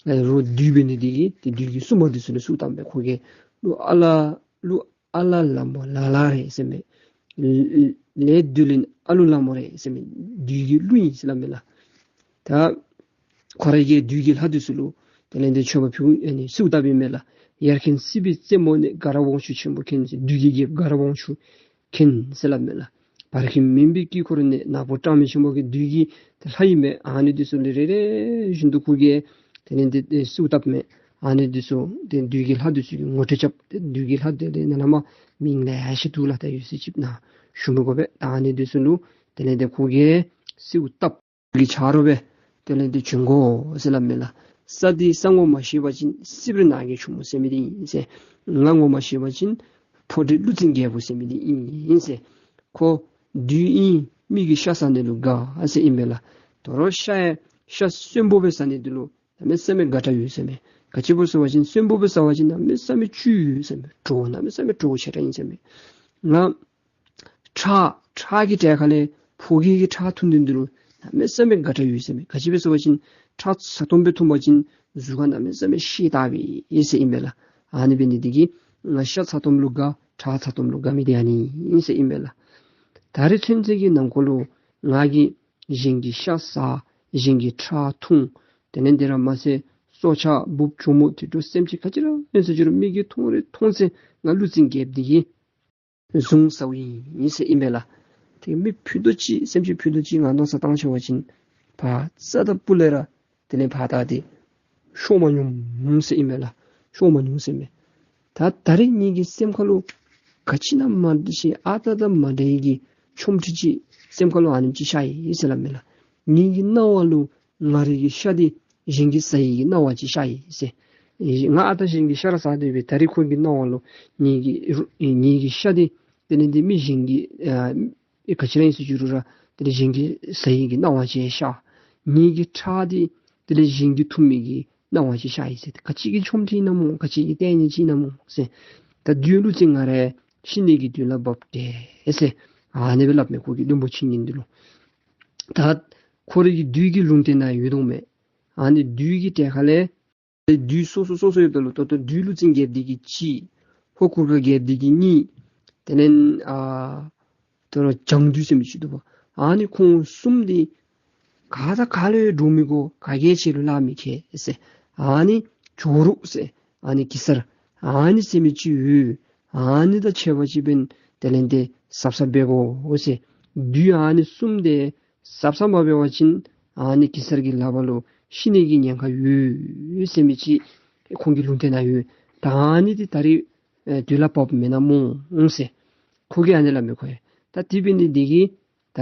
ཨེ་རོགས་བདུད་འབད་ནི་འདི་གིས་ཏེ་བདུད་ཀྱི་སྲུང་མ་འདི་ཚུ་ལུ་གསོལཝ་བཏངམ་མས། ཁོ་གིས་གླུ་ཨ་ལ་གླུ་ཨ་ལ་ལ་མོ་ལ་ལ་རེད་ཟེར་མས། ལེགས་སྡུག་ལེན་ཨ་ལུ་ལ་མོ་རེད་ཟེར་མས། བདུད་ཀྱི་གླུ་ཨིན་ཟེར་སླབ་མས་ལགས། ད་ཁོ་ར་གིས་བདུད་ཀྱི་ལྷ་འདི་ཚུ་ལུ་དེ་ལས་ཏེ་མཆོད་པ་ཕུལ་ཨ་ནི་གསོལཝ་བཏབ་ཨིན་མས་ལགས། ཡར་མཁྱེན་སྲིད་པའི་རྩེ་མོ་ནས། དགའ་རབ་དབང་ཕྱུག་ཆེན་པོ་མཁྱེན་ཟེར། བདུད་ཀྱི་རྒྱལཔོ་དགའ་རབ་དབང་ཕྱུག་མཁྱེན་ཟེར་སླབ་མས་ལགས། བར་མཁྱེན་མུན་པའི་དཀྱིལ་འཁོར་ནས། ནག་པོ་སྦྲང་མའི་ཆུ་བོ་གི། བདུད་ཀྱི་ལྷ་ཨིན་མས། ཨ་ནི་འདི་ཚུ་ལུ་རེ་རེ་བཞིན་དུ་ཁོ་གིས་དེ་ལས་ཏེ་གསོལཝ་བཏབ་མས། ཨ་ནི་འདི་ཚུ་ཏེ་བདུད་ཀྱི་ལྷ་འདི་ཚུ་གི་ངོ་སྤྲོད་རྐྱབ། ཏེ་བདུད་ཀྱི་ལྷ་འདི་ལས་ནཱ་ལས་མར་མིང་ལེ་ཤ་འདུག་ལགས། ད་ཡོད་ཚད་ཅིག་ནཱ་ཞུ་མི་དགོ་པས། ད་ཨ་ནི་འདི་ཚུ་ལུ་དེ་ལས་ཏེ་ཁོ་གིས་གསོལཝ་བཏབ། གི་ཆ་རོགས་སྦེ་དེ་ལས་ཏེ་བྱོན་དགོ་ཟེར་སླབ་མས་ལགས། ས་འདི་ས་ངོ་མ་ཤེས་པ་ཅིན་སྲིབ་རི་ནགས་ཀྱི་ཕྱུག་མོ་ཟེར་མི་འདི་ཨིན་ཟེར། ང་ངོ་མ་ཤེས་པ་ཅིན་ཕོ་བདུད་ཀླུ་བཙན་རྒྱལ་པོ་ཟེར་མི་འདི་ཨིན་ཟེར། ཁོ་བདུད་ཨིན། མི་གི་ཤ་ཟ་ནི་ལུ་དགའ་ཟེར་ཨིན་པས་ལགས། དོ་རུང་ཤ་ཡང་ཤ་གསོན་པོ་སྦེ་ཟ་ནི་འདི་ལུ་གནམ་མེད་ས་མེད་དགའ་དྲགས་ཡོད་ཟེར་མས། ག་ཅི་སྦེ་ཟེར་བ་ཅིན་གསོན་པོ་སྦེ་ཟ་བ་ཅིན་གནམ་མེད་ས་མེད་བཅུད་ཡོད་ཟེར་མས། བྲོཝ་གནམ་མེད་ས་མེད་བྲོཝ་ཆེ་དྲགས་ཨིན་ཟེར་མས། ང་ཁྲག་ཁྲག་གི་གྲལ་ཁ་ལས་ཕོ་རྒྱས་ཀྱི་ཁྲག་འཐུང་ནི་འདི་ལུ་གནམ་མེད་ས་མེད་དགའ་དྲགས་ཡོད་ཟེར་མས། ག་ཅི་སྦེ་ཟེར་བ་ཅིན་ཁྲག་ཚ་ཏོམ་སྦེ་འཐུང་བ་ཅིན་གཟུགས་ཁར་གནམ་མེད་ས་མེད་ཤེད་དྲག་པས་ཟེར་ཨིན་པས་ལགས། ཨ་ནི་འབད་ནི་འདི་གིས་ང་ཤ་ཚ་ཏོམ་ལུ་དགའ། ཁྲག་ཚ་ཏོམ་ལུ་དགའ་མི་འདི་ཨ་ནི་ཨིན་ཟེར་ཨིན་པས་ལགས། ད་རེས་ཚུན་ཚོད་ཀྱི་ནང་འཁོད་ལུ་ང་གིས་གཞན་གྱི་ཤ་ཟ། གཞན་གྱི་ཁྲག་འཐུང་། དེ་ལས་དེ་ར་མ་ཚད་སྲོག་ཆགས་འབུཔ་གྱོག་མོ་དུད་འགྲོ་སེམས་ཅན་ག་ཅི་ར་ཨིན་ཟེར་ཅི་རུང་མིག་གིས་མཐོང་རེ་མཐོང་ཚད་ང་ཀླུ་བཙན་རྒྱལཔོ་འདི་གིས་བཟུང་ཟཝ་ཨིན་ཟེར་ཨིན་པས་ལགས། ཏེ་མི་ཕུད་རྡོག་ཅིག་སེམས་ཅན་ཕུད་རྡོག་ཅིག་ང་མནོ་བསམ་བཏང་ཆོག་པ་ཅིན་ཕར་རྩ་དང་སྤུ་ལས་ར་དེ་ལས་ཕར་ད་ཏེ་ཤོར་མ་མྱོང་ཟེར་ཨིན་མས་ལགས། ཤོར་མ་མྱོང་ཟེར་མས། ད་ད་རེས་ངེ་གི་སེམས་ཁ་ལུ་ག་ཅི་ཨིན་ན་མ་ཤེས། ཨ་རྟག་དང་མ་འདྲ་བའི་གི་ཆོ་འཕྲུལ་ཅིག་སེམས་ཁ་ལུ་ཨ་ནེམ་ཅིག་ཤར་ཡི་ཟེར་སླབ་མས་ལགས། ངེ་གི་སྣང་བ་ལུ་ང་རའི་གི་ཤ་འདི་གཞན་གྱིས་ཟ་ནི་གི་སྣང་བ་ཅིག་ཤར་ཡི་ཟེར། ང་ཨ་རྟག་གཞན་གྱི་ཤ་ར་ཟ་སྡོད་པས། ད་རེས་ཁོ་གི་སྣང་བ་ལུ་ངེ་གི་རུ་ངེ་གི་ཤ་འདི་དེ་ལས་འདི་མི་གཞན་གྱིས་ཨ་ཨེ་ག་ཅི་ར་ཨིན་ཟེར་ཅི་རུང་ར་དེ་ལས་གཞན་གྱིས་ཟ་ནི་གི་སྣང་བ་ཅིག་ཤར། ངེ་གི་ཁྲག་འདི་དེ་ལས་གཞན་གྱིས་འཐུང་མི་གི་གནང་བ་ཅིག་ཤར་ཡི་ཟེར། ག་ཅི་གི་ཆོ་འཕྲུལ་ཨིན་ན་སྨོ། ག་ཅི་གི་ལྟས་ངན་ཅིག་ཨིན་ན་སྨོ་ཟེར། ད་བདུད་ཀླུ་བཙན་ང་ར་ཤི་ནི་གི་དུས་ལ་བབ་སྟེ་ཟེར། ཨ་ནི་སྦེ་སླབ་མས། ཁོ་གི་བློན་པོ་ཆིངས་ཉན་འདི་ལུ། ད་ཁོ་རའི་གི་བདུད་ཀྱི་ལུང་བསྟན་ནང་ཡོད་དོ་མས། ཨ་ནི་བདུད་ཀྱི་གྲལ་ཁ་ལས་བདུད་སོ་སོ་སོ་སོ་ཡོདཔ་ད་ལུ་ད་ལྟོ་བདུད་ཀླུ་བཙན་རྒྱལཔོ་འདི་གིས་གཅིག། ཧོར་གུར་དཀར་རྒྱལཔོ་འདི་གིས་གཉིས། དེ་ལས་ཨ་ད་རུང་བྱང་བདུད་ཟེར་མི་ཅིག་འདུག་པ། ཨ་ནི་ཁོང་གསུམ་འདི་ག་དང་ག་ལུ་འགྲོ་མི་དགོ། ག་གིས་ཁྱོད་ལུ་ལཱ་མི་ཁེལ་ཟེར། ཨ་ནི་ཇོ་རུ་ཟེར། ཨ་ནི་གེ་སར་ཨ་ནི་ཟེར་མི་ཅིག་ཡོད། ཨ་ནི་དང་ཕྱད་པ་ཅིན་འབདན་དེ་ལས་འདི་གཟབ་གཟབ་འབད་དགོ་ཟེར། བདུད་ཨ་ནི་གསུམ་འདི་གཟབ་གཟབ་མ་འབད་བ་ཅིན་ཨ་ནི་གེ་སར་གྱི་ལག་པར་ལུ་ཤི་ནི་གི་ཉེན་ཁ་ཡོད་ཟེར་མི་ཅིག་ཁོང་གི་ལུང་བསྟན་ནང་ཡོད། ད་ཨ་ནི་འདི་ད་རིས་ཨེ་དུས་ལ་བབ་མེན་ན་སྨོ་ཟེར། ཁོ་གིས་ཨ་ནི་སླབ་མས་ཁོ་ཡང་། ད་དེ་འབད་ནི་འདི་གིས་ད་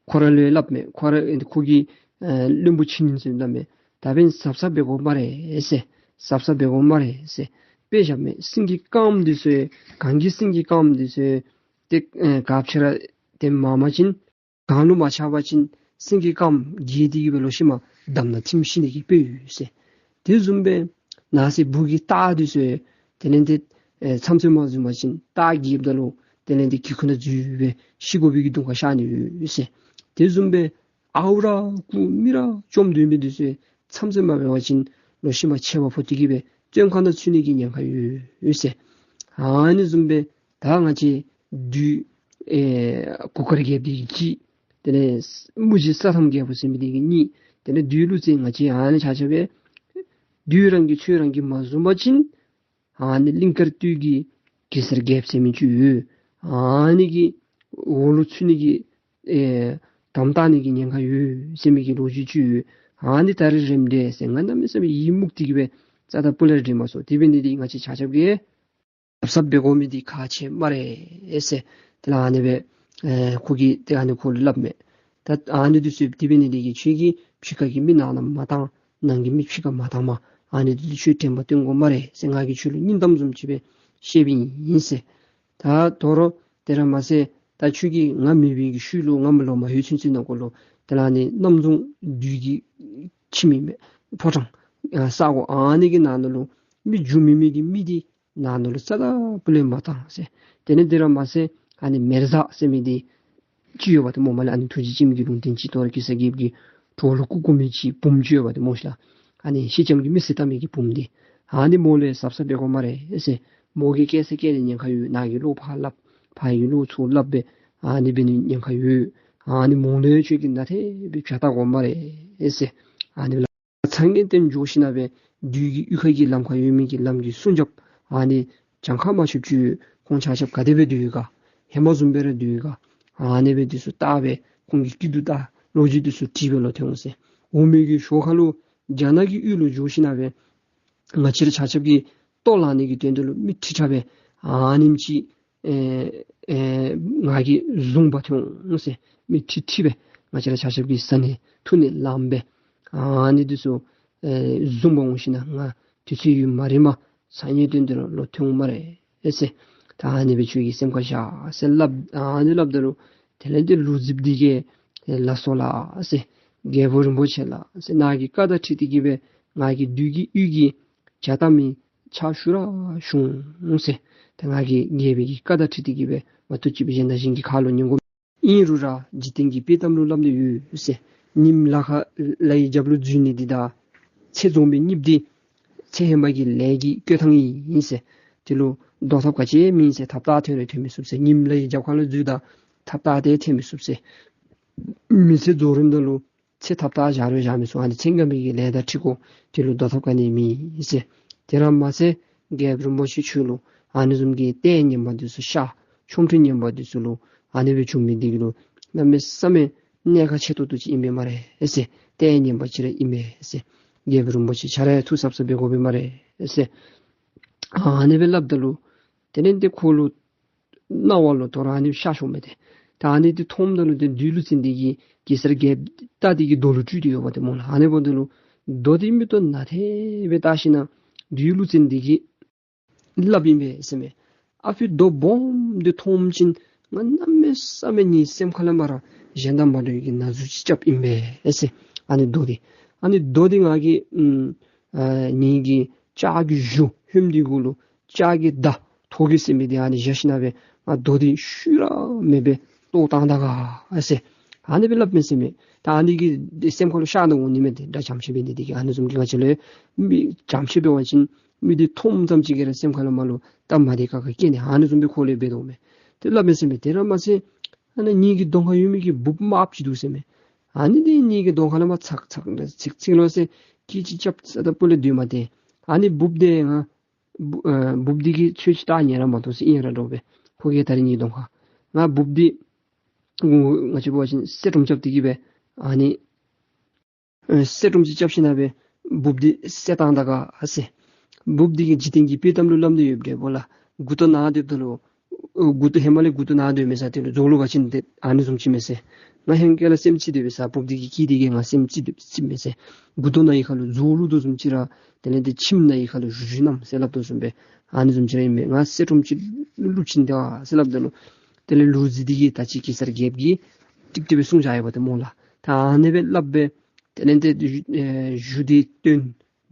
ཁོ་ར་ལུ་སླབ་མས། ཁོ་ར་ཨེ་ཁོ་གི་ཨེ་བློན་པོ་ཆིངས་ཉན་ཟེར་སླབ་མས། ད་འབདན་གཟབ་གཟབ་འབད་དགོ་སྨ་རེ་ཟེར། གཟབ་གཟབ་འབད་དགོ་སྨ་རེ་ཟེར། དཔེ་བཞག་མས། སེང་གེ་དཀརམོ་འདི་ཚུ་གངས་ཀྱི་སེང་གེ་དཀརམོ་འདི་ཚུ་ཏེ་ཨེ་ག་ཅི་ར་ཏེ་མ་མ་ཅིན་གངས་ལུ་མ་ཆགས་པ་ཅིན་སེང་གེ་དཀརམོ་རྒྱས་ཏེ་གི་སྦེ་ལོག་ཤུལ་མ་འདམ་ནང་ཐིམ་ཤི་ནི་གི་དཔེ་ཡོད་ཟེར། དེ་བཟུམ་སྦེ་ནགས་ཚལ་སྦུག་གི་སྟག་འདི་ཚུ་དེ་ལས་འདི་ཨེ་མཚམས་ཚོད་མ་བཟུང་པ་ཅིན་སྟག་རྒྱསཔ་ད་ལུ་དེ་ལས་འདི་གི་ཁུག་ནང་འཛུལ་སྦེ་ཤི་དགོ་པའི་གི་གདོང་ཁ་ཤར་ནི་ཡོད་ཟེར། དེ་བཟུམ་སྦེ་ཨརཝ་ར་རྐུ་མི་ར་བཅོམ་སྡོད་མི་འདི་ཚུ་མཚམས་ཚོད་མ་འབད་བ་ཅིན་ལོག་ཤུལ་མ་ཆད་པ་ཕོག་སྟེ་གི་སྦེ་བཙོན་ཁང་ནང་ཚུད་ནི་གི་ཉེན་ཁ་ཡོད་ཟེར། ཨ་ནི་བཟུམ་སྦེ་ད་ང་བཅས་བདུད་ཨེ་གུར་དཀར་རྒྱལཔོ་འདི་གིས་གཅིག། དེ་ལས་དམུ་རྗེ་ས་ཐམ་རྒྱལ་པོ་ཟེར་མི་འདི་གིས་གཉིས། དེ་ལས་བདུད་ཀླུ་བཙན་ང་བཅས་ཨ་ནི་ཆ་ཁྱབ་སྦེ་བདུད་རང་གིས་ཚོད་རང་གིས་མ་བཟུང་པ་ཅིན་ཨ་ནི་གླིང་དཀར་སྟོད་ཀྱི་གེ་སར་རྒྱལཔོ་ཟེར་མི་ཅིག་ཡོད། ཨ་ནི་གི་འོག་ལུ་ཚུད་ནི་གི་ཨེ་དམ་བཏགས་ནི་གི་ཉེན་ཁ་ཡོད་ཟེར་མི་གི་ལོ་རྒྱུས་ཅིག་ཡོད། ཨ་ནི་ད་རིས་རནམ་འདྲས་ཟེར་ང་གནམ་མེད་ས་མེད་ཡི་མུག་སྟེ་གི་སྦེ་རྩ་དང་སྤུ་ལས་འདྲིས་མ་སོང་། དེ་འབད་ནི་འདི་ང་བཅས་ཆ་ཁྱབ་ཀྱིས་གཟབ་གཟབ་འབད་དགོ་མི་འདི་ཁག་ཆེ་སྨ་རེ་ཟེར། དེ་ལས་ཨ་ནི་སྦེ་ཨེ་ཁོ་གིས་ཏེ་ཨ་ནི་ཁོ་ལུ་སླབ་མས། ད་ཨ་ནི་འདི་ཚུ་དེ་འབད་ནི་འདི་གིས་ཁྱོད་ཀྱིས་ཕྱི་ཁ་གི་མི་ནང་ན་མ་བཏང་། ནང་གི་མི་ཕྱི་ཁ་མ་བཏང་མ། ཨ་ནི་འདི་ཚུ་ཁྱོད་དྲན་པ་བསྟེན་དགོ་སྨ་རེ་ཟེར། ང་གིས་ཁྱོད་ལུ་སྙིང་གཏམ་བཟུམ་ཅིག་སྦེ་བཤད་པའི་ཨིན་ཟེར། ད་དོ་རུང་དེ་ར་མ་ཚད་ད་ཁྱོད་ཀྱིས་ང་མེད་པའི་གི་ཤུལ་ལུ་ང་མ་ལོག་མ་ཡོད་ཚུན་ཚོད་ནང་འཁོད་ལུ་དེ་ལས་ཨ་ནི་གནམ་རྫོང་བདུད་ཀྱི་ཁྱིམ་ཨིན་མས། ཕོ་བྲང་ཨ་ས་གོ་ཨ་ནི་གི་ནང་ན་ལུ་མི་རྒྱུས་མེད་མི་གི་མི་འདི་ནང་ན་ལུ་རྩ་དང་སྤུ་ལས་མ་བཏང་ཟེར། དེ་ལས་དེ་ར་མ་ཚད་ཨ་ནི་མེ་བཟའ་ཟེར་མི་འདི་ཅིག་ཡོད་པ་ཏེ་སྨོ། མ་ལས་ཨ་ནི་ཐུགས་རྗེ་ཅན་མའི་གི་ལུང་བསྟན་ཅིག་དོ་རུང་གེ་སར་རྒྱལཔོ་གི་གྲོགས་ལུ་བཀུག་བཀུག་མི་ཅིག་བུམོ་ཅིག་ཡོད་པ་ཏེ་སྨོ་ཤིག་ལགས། ཨ་ནི་སེང་ལྕམ་གྱི་མི་བསད་བཏང་མི་གི་བུམོ་འདི། ཨ་ནི་མོ་ལུ་གཟབ་གཟབ་འབད་དགོ་སྨ་རེ་ཟེར། མོ་གིས་སྐད་ཆ་བཀོལ་ནི་ཉེན་ཁ་ཡོད། ནཱ་གིས་བློ་ཕར་སླབ་ཕར་གིས་བློ་ཚུར་སླབ་སྦེ་ཨ་ནི་འབད་ནི་ཉེན་ཁ་ཡོད། ཨ་ནི་མོ་ལུ་ཁྱོད་ཀྱིས་ནན་ཏན་སྦེ་བྱ་བལྟ་དགོ་སྨ་རེ་ཟེར། ཨ་ནི་ལགས། ཚང་གི་སྟེང་འགྱོ་ཞིན་ན་སྦེ་བདུད་ཀྱི་གཡུས་ཁ་གི་ལམ་ཁར་ཡོད་མི་གི་ལམ་གྱི་སྲུང་སྐྱོབ་ཨ་ནི་གྱངས་ཁ་མ་ཆོདཔ་ཅིག་ཁོང་ཆ་ཁྱབ་ག་དེ་སྦེ་སྡོད་ཡོད་ག། ཧེ་མ་བཟུམ་སྦེ་ར་སྡོད་ཡོད་ག། ཨ་ནི་སྦེ་འདི་ཚུ་བལྟ་སྦེ་ཁོང་གི་སྐྱིད་སྡུག་བལྟ་ལོ་རྒྱུས་འདི་ཚུ་དྲིས་སྦེ་ལོག་ཐོན་འོང་ཟེར། འོག་མིན་གྱི་ཞོར་ཁ་ལུ་རྒྱ་ནག་གི་ཡུལ་ལུ་འགྱོ་ཞིན་ན་སྦེ་ང་བཅས་ར་ཆ་ཁྱབ་ཀྱིས་ལྟོ་ལང་ནི་གི་དོན་དུ་ལུ་མི་ཁྲི་ཕྲག་སྦེ་ཨ་ནེམ་ཅིག་ཨེ་ཨེ་ང་གིས་བཟུང་འབག་ཐོན་འོང་ཟེར། མི་ཁྲི་ཁྲི་སྦེ་ང་བཅས་ར་ཆ་ཁྱབ་ཀྱིས་བཟའ་ནི་འཐུང་ནི་ལངམ་སྦེ་ཨ་ནི་འདི་ཚུ་ཨེ་བཟུང་འབག་འོང་ཞིན་ན་ང་དུས་ཚོད་ཡུན་མ་རིངམ་སང་ཉིན་དོན་དུ་ལུ་ལོག་ཐོན་འོང་སྨ་རེ་ཟེར། ད་ཨ་ནི་སྦེ་ཁྱོད་ཀྱིས་སེམས་ཁར་བཞག་ཟེར་སླབ། ཨ་ནི་སླབ་ད་ལུ་དེ་ལས་འདི་ལུག་རྫིཔ་འདི་གིས་ལགས་སོ་ལགས་ཟེར། རྒྱལ་པོ་རིན་པོ་ཆེ་ལགས་ཟེར། ནཱ་གི་བཀའ་དང་འཁྲིལ་ཏེ་གི་སྦེ་ང་གིས་བདུད་ཀྱི་གཡུས་ཀྱི་ཇ་བཏབ་མི་ཕྱག་ཞུ་ར་ཞུ་འོང་ཟེར། ད་ང་གིས་རྒྱལ་པོའི་གི་བཀའ་དང་འཁྲིལ་ཏེ་གི་སྦེ་མ་གཏོགས་ཅིག་སྦེ་གཞན་དང་གཞན་གྱི་ཁ་ལུ་ཉན་དགོ། ཨིན་རུང་ར་འཇིག་རྟེན་གྱི་དཔེ་གཏམ་ལུ་སླབ་ནི་ཡོད་ཟེར། ཉིམ་ལ་ཁ་ལ་ཡི་རྒྱབ་ལུ་འཛུལ་ནི་འདི་དང་ཚེ་རྫོགས་པའི་གཉིསཔོ་འདི་ཚེ་ཧེ་མ་གི་ལས་ཀྱི་བཀོད་ཐངས་ཨིན་ཟེར། དེ་ལུ་བཟློག་ཐབས་ག་ཅི་མེད་ཟེར། ཐགཔ་བཏགས་ཐོན་རུང་ཐོན་མི་ཚུགས་ཟེར། ཉིམ་ལ་ཡི་རྒྱབ་ཁ་ལུ་འཛུལ་ད་ཐགཔ་བཏགས་ཏེ་ཐོན་མི་ཚུགས་ཟེར། མི་ཚེ་རྫོགས་རནམ་ད་ལུ་ཚེ་ཐགཔ་བཏགས་བཞག་རུང་བཞག་མི་ཚུགས། ཨ་ནི་ཚེ་སྔ་མའི་གི་ལས་དང་འཁྲིལ་དགོ། དེ་ལུ་བཟློག་ཐབས་ག་ནི་མེད་ཟེར། དེ་ར་མ་ཚད་རྒྱལཔོ་རིན་པོ་ཆེ་ཁྱོད་ལུ་ཨ་ནི་བཟུམ་གྱི་ལྟས་ངན་པ་འདི་ཚུ་ཤར་ཆོ་འཕྲུལ་ངན་པ་འདི་ཚུ་ལུ་ཨ་ནི་སྦེ་བྱུང་མི་འདི་གིས་ལུ་གནམ་མེད་ས་མེད་གནད་ཁག་ཆེ་ཏོག་ཏོ་ཅིག་ཨིན་པས་སྨ་རེ་ཟེར། ལྟས་ངན་པ་ཅིག་ར་ཨིན་པས་ཟེར། རྒྱལཔོ་རིན་པོ་ཆེ་ཁྱོད་ར་ཡང་ཐུགས་གཟབ་གཟབ་འབད་དགོ་པས་སྨ་རེ་ཟེར། ཨ་ནི་སྦེ་སླབ་ད་ལུ་དེ་ལས་འདི་ཁོ་ལུ་རྣ་བ་ལུ་དོ་རུང་ཨ་ནི་ཤར་སོང་མས་ཏེ། ད་ཨ་ནི་འདི་མཐོངམ་ད་ལུ་ཏེ་བདུད་ཀླུ་བཙན་འདི་གིས་གེ་སར་རྒྱལཔོ་རྟ་འདི་གི་རྡོ་ལུ་སྤྲུལ་ཏེ་ཡོདཔ་ཏེ་སྨོ་ལགས། ཨ་ནི་འབདཝ་ད་ལུ་རྡོ་འདི་མིག་ཏོ་ནཱ་དེ་སྦེ་བལྟ་ཞིན་ན་བདུད་ཀླུ་བཙན་འདི་གིས་སླབ་ཨིན་པས་ཟེར་མས། ཨ་ཕི་རྡོ་སྦོམ་འདི་མཐོངམ་ཅིག་ང་གནམ་མེད་ས་མེད་ངེའི་སེམས་ཁ་ལས་མར་ གཞན་དང་མ་འདྲ་བའི་གི་ན་ཟུག་ཅིག་རྐྱབ་ཨིན་པས་ཟེར། ཨ་ནི་རྡོ་འདི་ཨ་ནི་རྡོ་འདི་ང་གིས་ཨམ་ཨ་ངེ་གི་ལྕགས་ཀྱི་གཞུ་ཧོནམ་འདི་གུ་ལུ་ལྕགས་ཀྱི་མདའ་ཐོག་གི་ཟེར་མི་འདི་ཨ་ནི་བཞག་ཞིན་ན་སྦེ་ང་རྡོ་འདི་ཤུལ་ར་མེདཔ་སྦེ་བཏོག་བཏང་ད་ག་ཟེར། ཨ་ནི་སྦེ་སླབ་མས་ཟེར་མས། ད་ཨ་ནི་གི་སེམས་ཁ་ལུ་ཤར་ནི་འོང་ནི་མས། ཏེ་དགྲ་བྱམས་ཆེ་འབད་ནི་འདི་གིས་ཨ་ནི་བཟུམ་གྱི་ང་བཅས་ལུ་མི་བྱམས་ཆེ་འབད་བ་ཅིན་མི་འདི་མཐོངམ་ཙམ་ཅིག་གིས་ར་སེམས་ཁ་ལུ་མ་ལུ་སྟབས་མ་བདེ་ཁག་ཁ་སྐྱེ་ནི་ཨ་ནི་བཟུམ་སྦེ་ཁོ་ལུ་འབད་དོ་མས། ཏེ་སླབ་མས་ཟེར་མས། དེ་ར་མ་ཚད་ཨ་ནི་ངེ་གི་གདོང་ཁར་ཡོད་མི་གི་འབུཔ་དམརཔོ་ཅིག་འདུག་ཟེར་མས། ཨ་ནི་འདི་ངེ་གི་གདོང་ཁ་ལས་མར་ཚག་ཚག་ལས་ཚིག་ཚིག་ལོ་ཟེར་སྐད་ཅིག་རྐྱབ་ས་ད་པོ་ལས་སྡོད་མ་སྟེར། ཨ་ནི་འབུཔ་འདི་ང་འབུ་ཨ་འབུཔ་འདི་གིས་ཚོད་ཅིག་བལྟ་ཉན་ར་མ་གཏོགས་ཟེར་ཨིན་ར་འདྲཝ་སྦེ་ཁོ་གིས་ད་རིས་ངེ་གི་གདོང་ཁར་ང་འབུཔ་འདི་ང་བཅས་འབད་བ་ཅིན་བསད་དཀྲུམ་རྐྱབ་སྟེ་གི་སྦེ་ཨ་ནི་ཨེ་བསད་དཀྲུམ་ཅིག་རྐྱབ་ཞིན་ན་སྦེ་འབུཔ་འདི་བསད་བཏང་ད་ག་ཟེར། འབུཔ་འདི་གིས་འཇིག་རྟེན་གྱི་དཔྱེ་གཏམ་ལུ་སླབ་ནི་ཡོདཔ་འདྲས་པོ་ལགས། མགུ་ཏོ་ན་སྡོདཔ་ད་ལུ་ཨོ་མགུ་ཏོ་ཧེ་མ་ལས་མགུ་ཏོ་ན་སྡོད་མི་ས་དེ་ལུ་རྫོགས་ལུ་བ་ཅིན་ཏེ་ཨ་ནི་བཟུམ་ཅིག་མས་ཟེར། ང་ཧེང་སྐལ་ལུ་སེམས་ཅིག་སྡོད་པའི་ས་འབུཔ་འདི་གིས་ཀི་དེ་གིས་ང་སེམས་ཅིག་སྡོད་ཅིག་མས་ཟེར། མགུ་ཏོ་ན་ཡི་ཁ་ལུ་རྫོགས་ལུ་དོ་བཟུམ་ཅིག་ར་དེ་ལས་ཏེ་ཁྱིམ་ན་ཡི་ཁ་ལུ་བཞུ་བཞུ་ནམ་ཟེར་སླབ་དོ་བཟུམ་སྦེ་ཨ་ནི་བཟུམ་ཅིག་ར་ཨིན་མས། ང་བསད་དཀྲུམ་ཅིག་བླུག་བྱིན་ད་ཟེར་སླབ་ད་ལུ་དེ་ལས་ལུག་རྫི་འདི་གིས་ད་ཅི་གེ་སར་རྒྱལཔོ་གིས་ཏིག་ཏིག་སྦེ་གསུངས་བཞག་ཡོདཔ་འདྲས་སྨོ་ལགས། ད་ཨ་ནི་སྦེ་སླབ་སྦེ་དེ་ལས་ཏེ་ཨེ་གཞུ་འདི་བཏོན།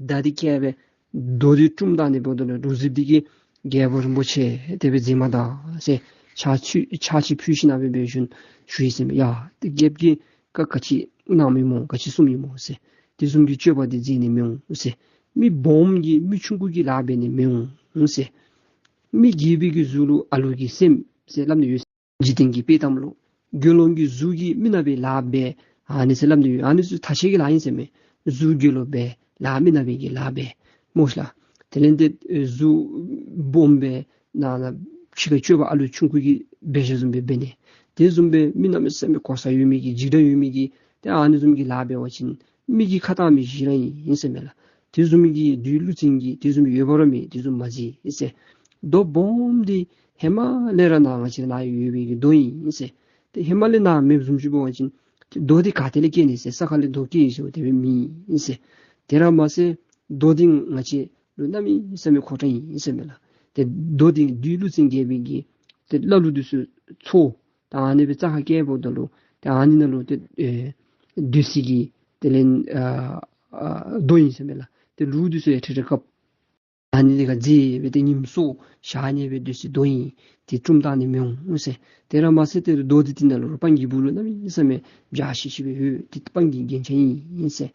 མདའ་འདི་བཀལ་སྦེ་རྡོ་འདི་དཀྲུམ་བཏང་ནི་འབདཝ་ད་ལུ་ལུག་རྫི་འདི་གིས་རྒྱལ་པོ་རིན་པོ་ཆེ་དེ་སྦེ་མཛད་མ་ད་ཟེར་ཕྱག་ཕྱི་ཕྱག་ཕྱི་ཕུལ་ཞིན་ན་སྦེ་འབད་ཞིནམ་ཞུ་ཡི་ཟེར་མས། ཡ་ཏེ་རྒྱལཔོ་གིས་བཀའ་ག་ཅི་གནང་མི་སྨོ་ག་ཅི་གསུངས་མི་སྨོ་ཟེར། དེ་བཟུམ་གྱི་སྤྱོད་པ་འདི་མཛད་ནི་མི་འོང་ཟེར། མི་སྦོམ་གྱིས་མི་ཆུང་ཀུ་གི་ལཱ་འབད་ནི་མི་འོང་ཟེར། མི་རྒས་པའི་གི་གཟུགས་ལུ་ཨ་ལུ་གི་སེམས་ཟེར་སླབ་ནི་ཡོད། འཇིག་རྟེན་གྱི་དཔྱེ་གཏམ་ལུ་དགེ་སློང་གི་གཟུགས་ཀྱིས་མི་ན་བའི་ལཱ་འབད། ཨ་ནི་ཟེར་སླབ་ནི་ཡོད། ཨ་ནི་ཚུ་ཐ་ཤལ་གྱི་ལཱ་ཨིན་ཟེར་མས། གཟུགས་དགེ་སློང་འབད་ལཱ་མི་ན་བའི་གི་ལཱ་འབད་སྨོ་ཤ་ལགས། དེ་ལས་ཏེ་གཟུགས་སྦོམ་སྦེ་ན་ན་ཕྱི་ཁར་སྤྱོད་པ་ཨ་ལུ་ཆུང་ཀུ་གིས་འབད་བཞག་བཟུམ་སྦེ་འབད་ནི། དེ་བཟུམ་སྦེ་མི་གནམ་མེད་ས་མེད་གོ་ས་ཡོད་མི་གི་འཇིགས་སྐྲག་ཡོད་མི་གི་ཏེ་ཨ་ནི་བཟུམ་གྱི་ལཱ་འབད་བ་ཅིན་མི་གིས་ཁ་བཏང་མི་ཅིག་ར་ཨིན་ཟེར་མས་ལགས། དེ་བཟུམ་གྱི་བདུད་ཀླུ་བཙན་གྱིས་དེ་བཟུམ་ཡོད་པ་ར་མེད། དེ་བཟུམ་མ་མཛད་ཟེར། རྡོ་སྦོམ་འདི་ཧེ་མ་ལས་ར་ནཱ་ང་བཅས་ནཱ་ཡོད་པའི་གི་རྡོ་ཨིན་ཟེར། ཏེ་ཧེ་མ་ལས་ནཱ་མེདཔ་བཟུམ་ཅིག་འབད་བ་ཅིན་ཏེ་རྡོ་འདི་ག་ཏེ་ལས་སྐྱེ་ནི་ཟེར། ས་ཁ་ལས་རྡོ་སྐྱེ་ཡི་ཟེར་དེ་སྦེ་མེད་ཟེར། དེ་ར་མ་ཚད་རྡོ་འདི་ང་བཅས་ལུ་གནམ་མེད་ས་མེད་མཁོ་དྲགས་ཨིན་ཟེར་མས་ལགས། ཏེ་རྡོ་འདི་བདུད་ཀླུ་བཙན་རྒྱལ་པོའི་གི་ཏེ་བླ་ལུག་འདི་ཚུ་འཚོ་ད་ཨ་ནི་སྦེ་རྩྭ་ཁར་བསྐྱལཝ་ད་ལུ་ཏེ་ཨ་ནི་ནང་ལུ་ཏེ་ཨེ་སྡོད་སའི་གི་དེ་ལས་ཨ་ཨ་རྡོ་ཨིན་ཟེར་མས་ལགས། ཏེ་ལུག་འདི་ཚུ་ཡང་ཁྲིད་ཁྲིད་བཀབ། ཨ་ནི་འདི་ཁར་འཛེགས་སྦེ་ཏེ་ཉིམ་སྲོ་ཞག་ཉལ་སྦེ་སྡོད་སའི་རྡོ་ཨིན། ཏེ་དཀྲུམ་བཏང་ནི་མི་འོང་ཟེར། དེ་ར་མ་ཚད་ཏེ་རྡོ་འདི་འདི་ནང་ལུ་ར་སྤང་གི་སྦུག་ལུ་གནམ་མེད་ས་མེད་འཇའ་ཆི་ཆི་སྦེ་ཡོད། ཏེ་སྤང་གི་རྒྱན་ཆ་ཨིན་ཟེར།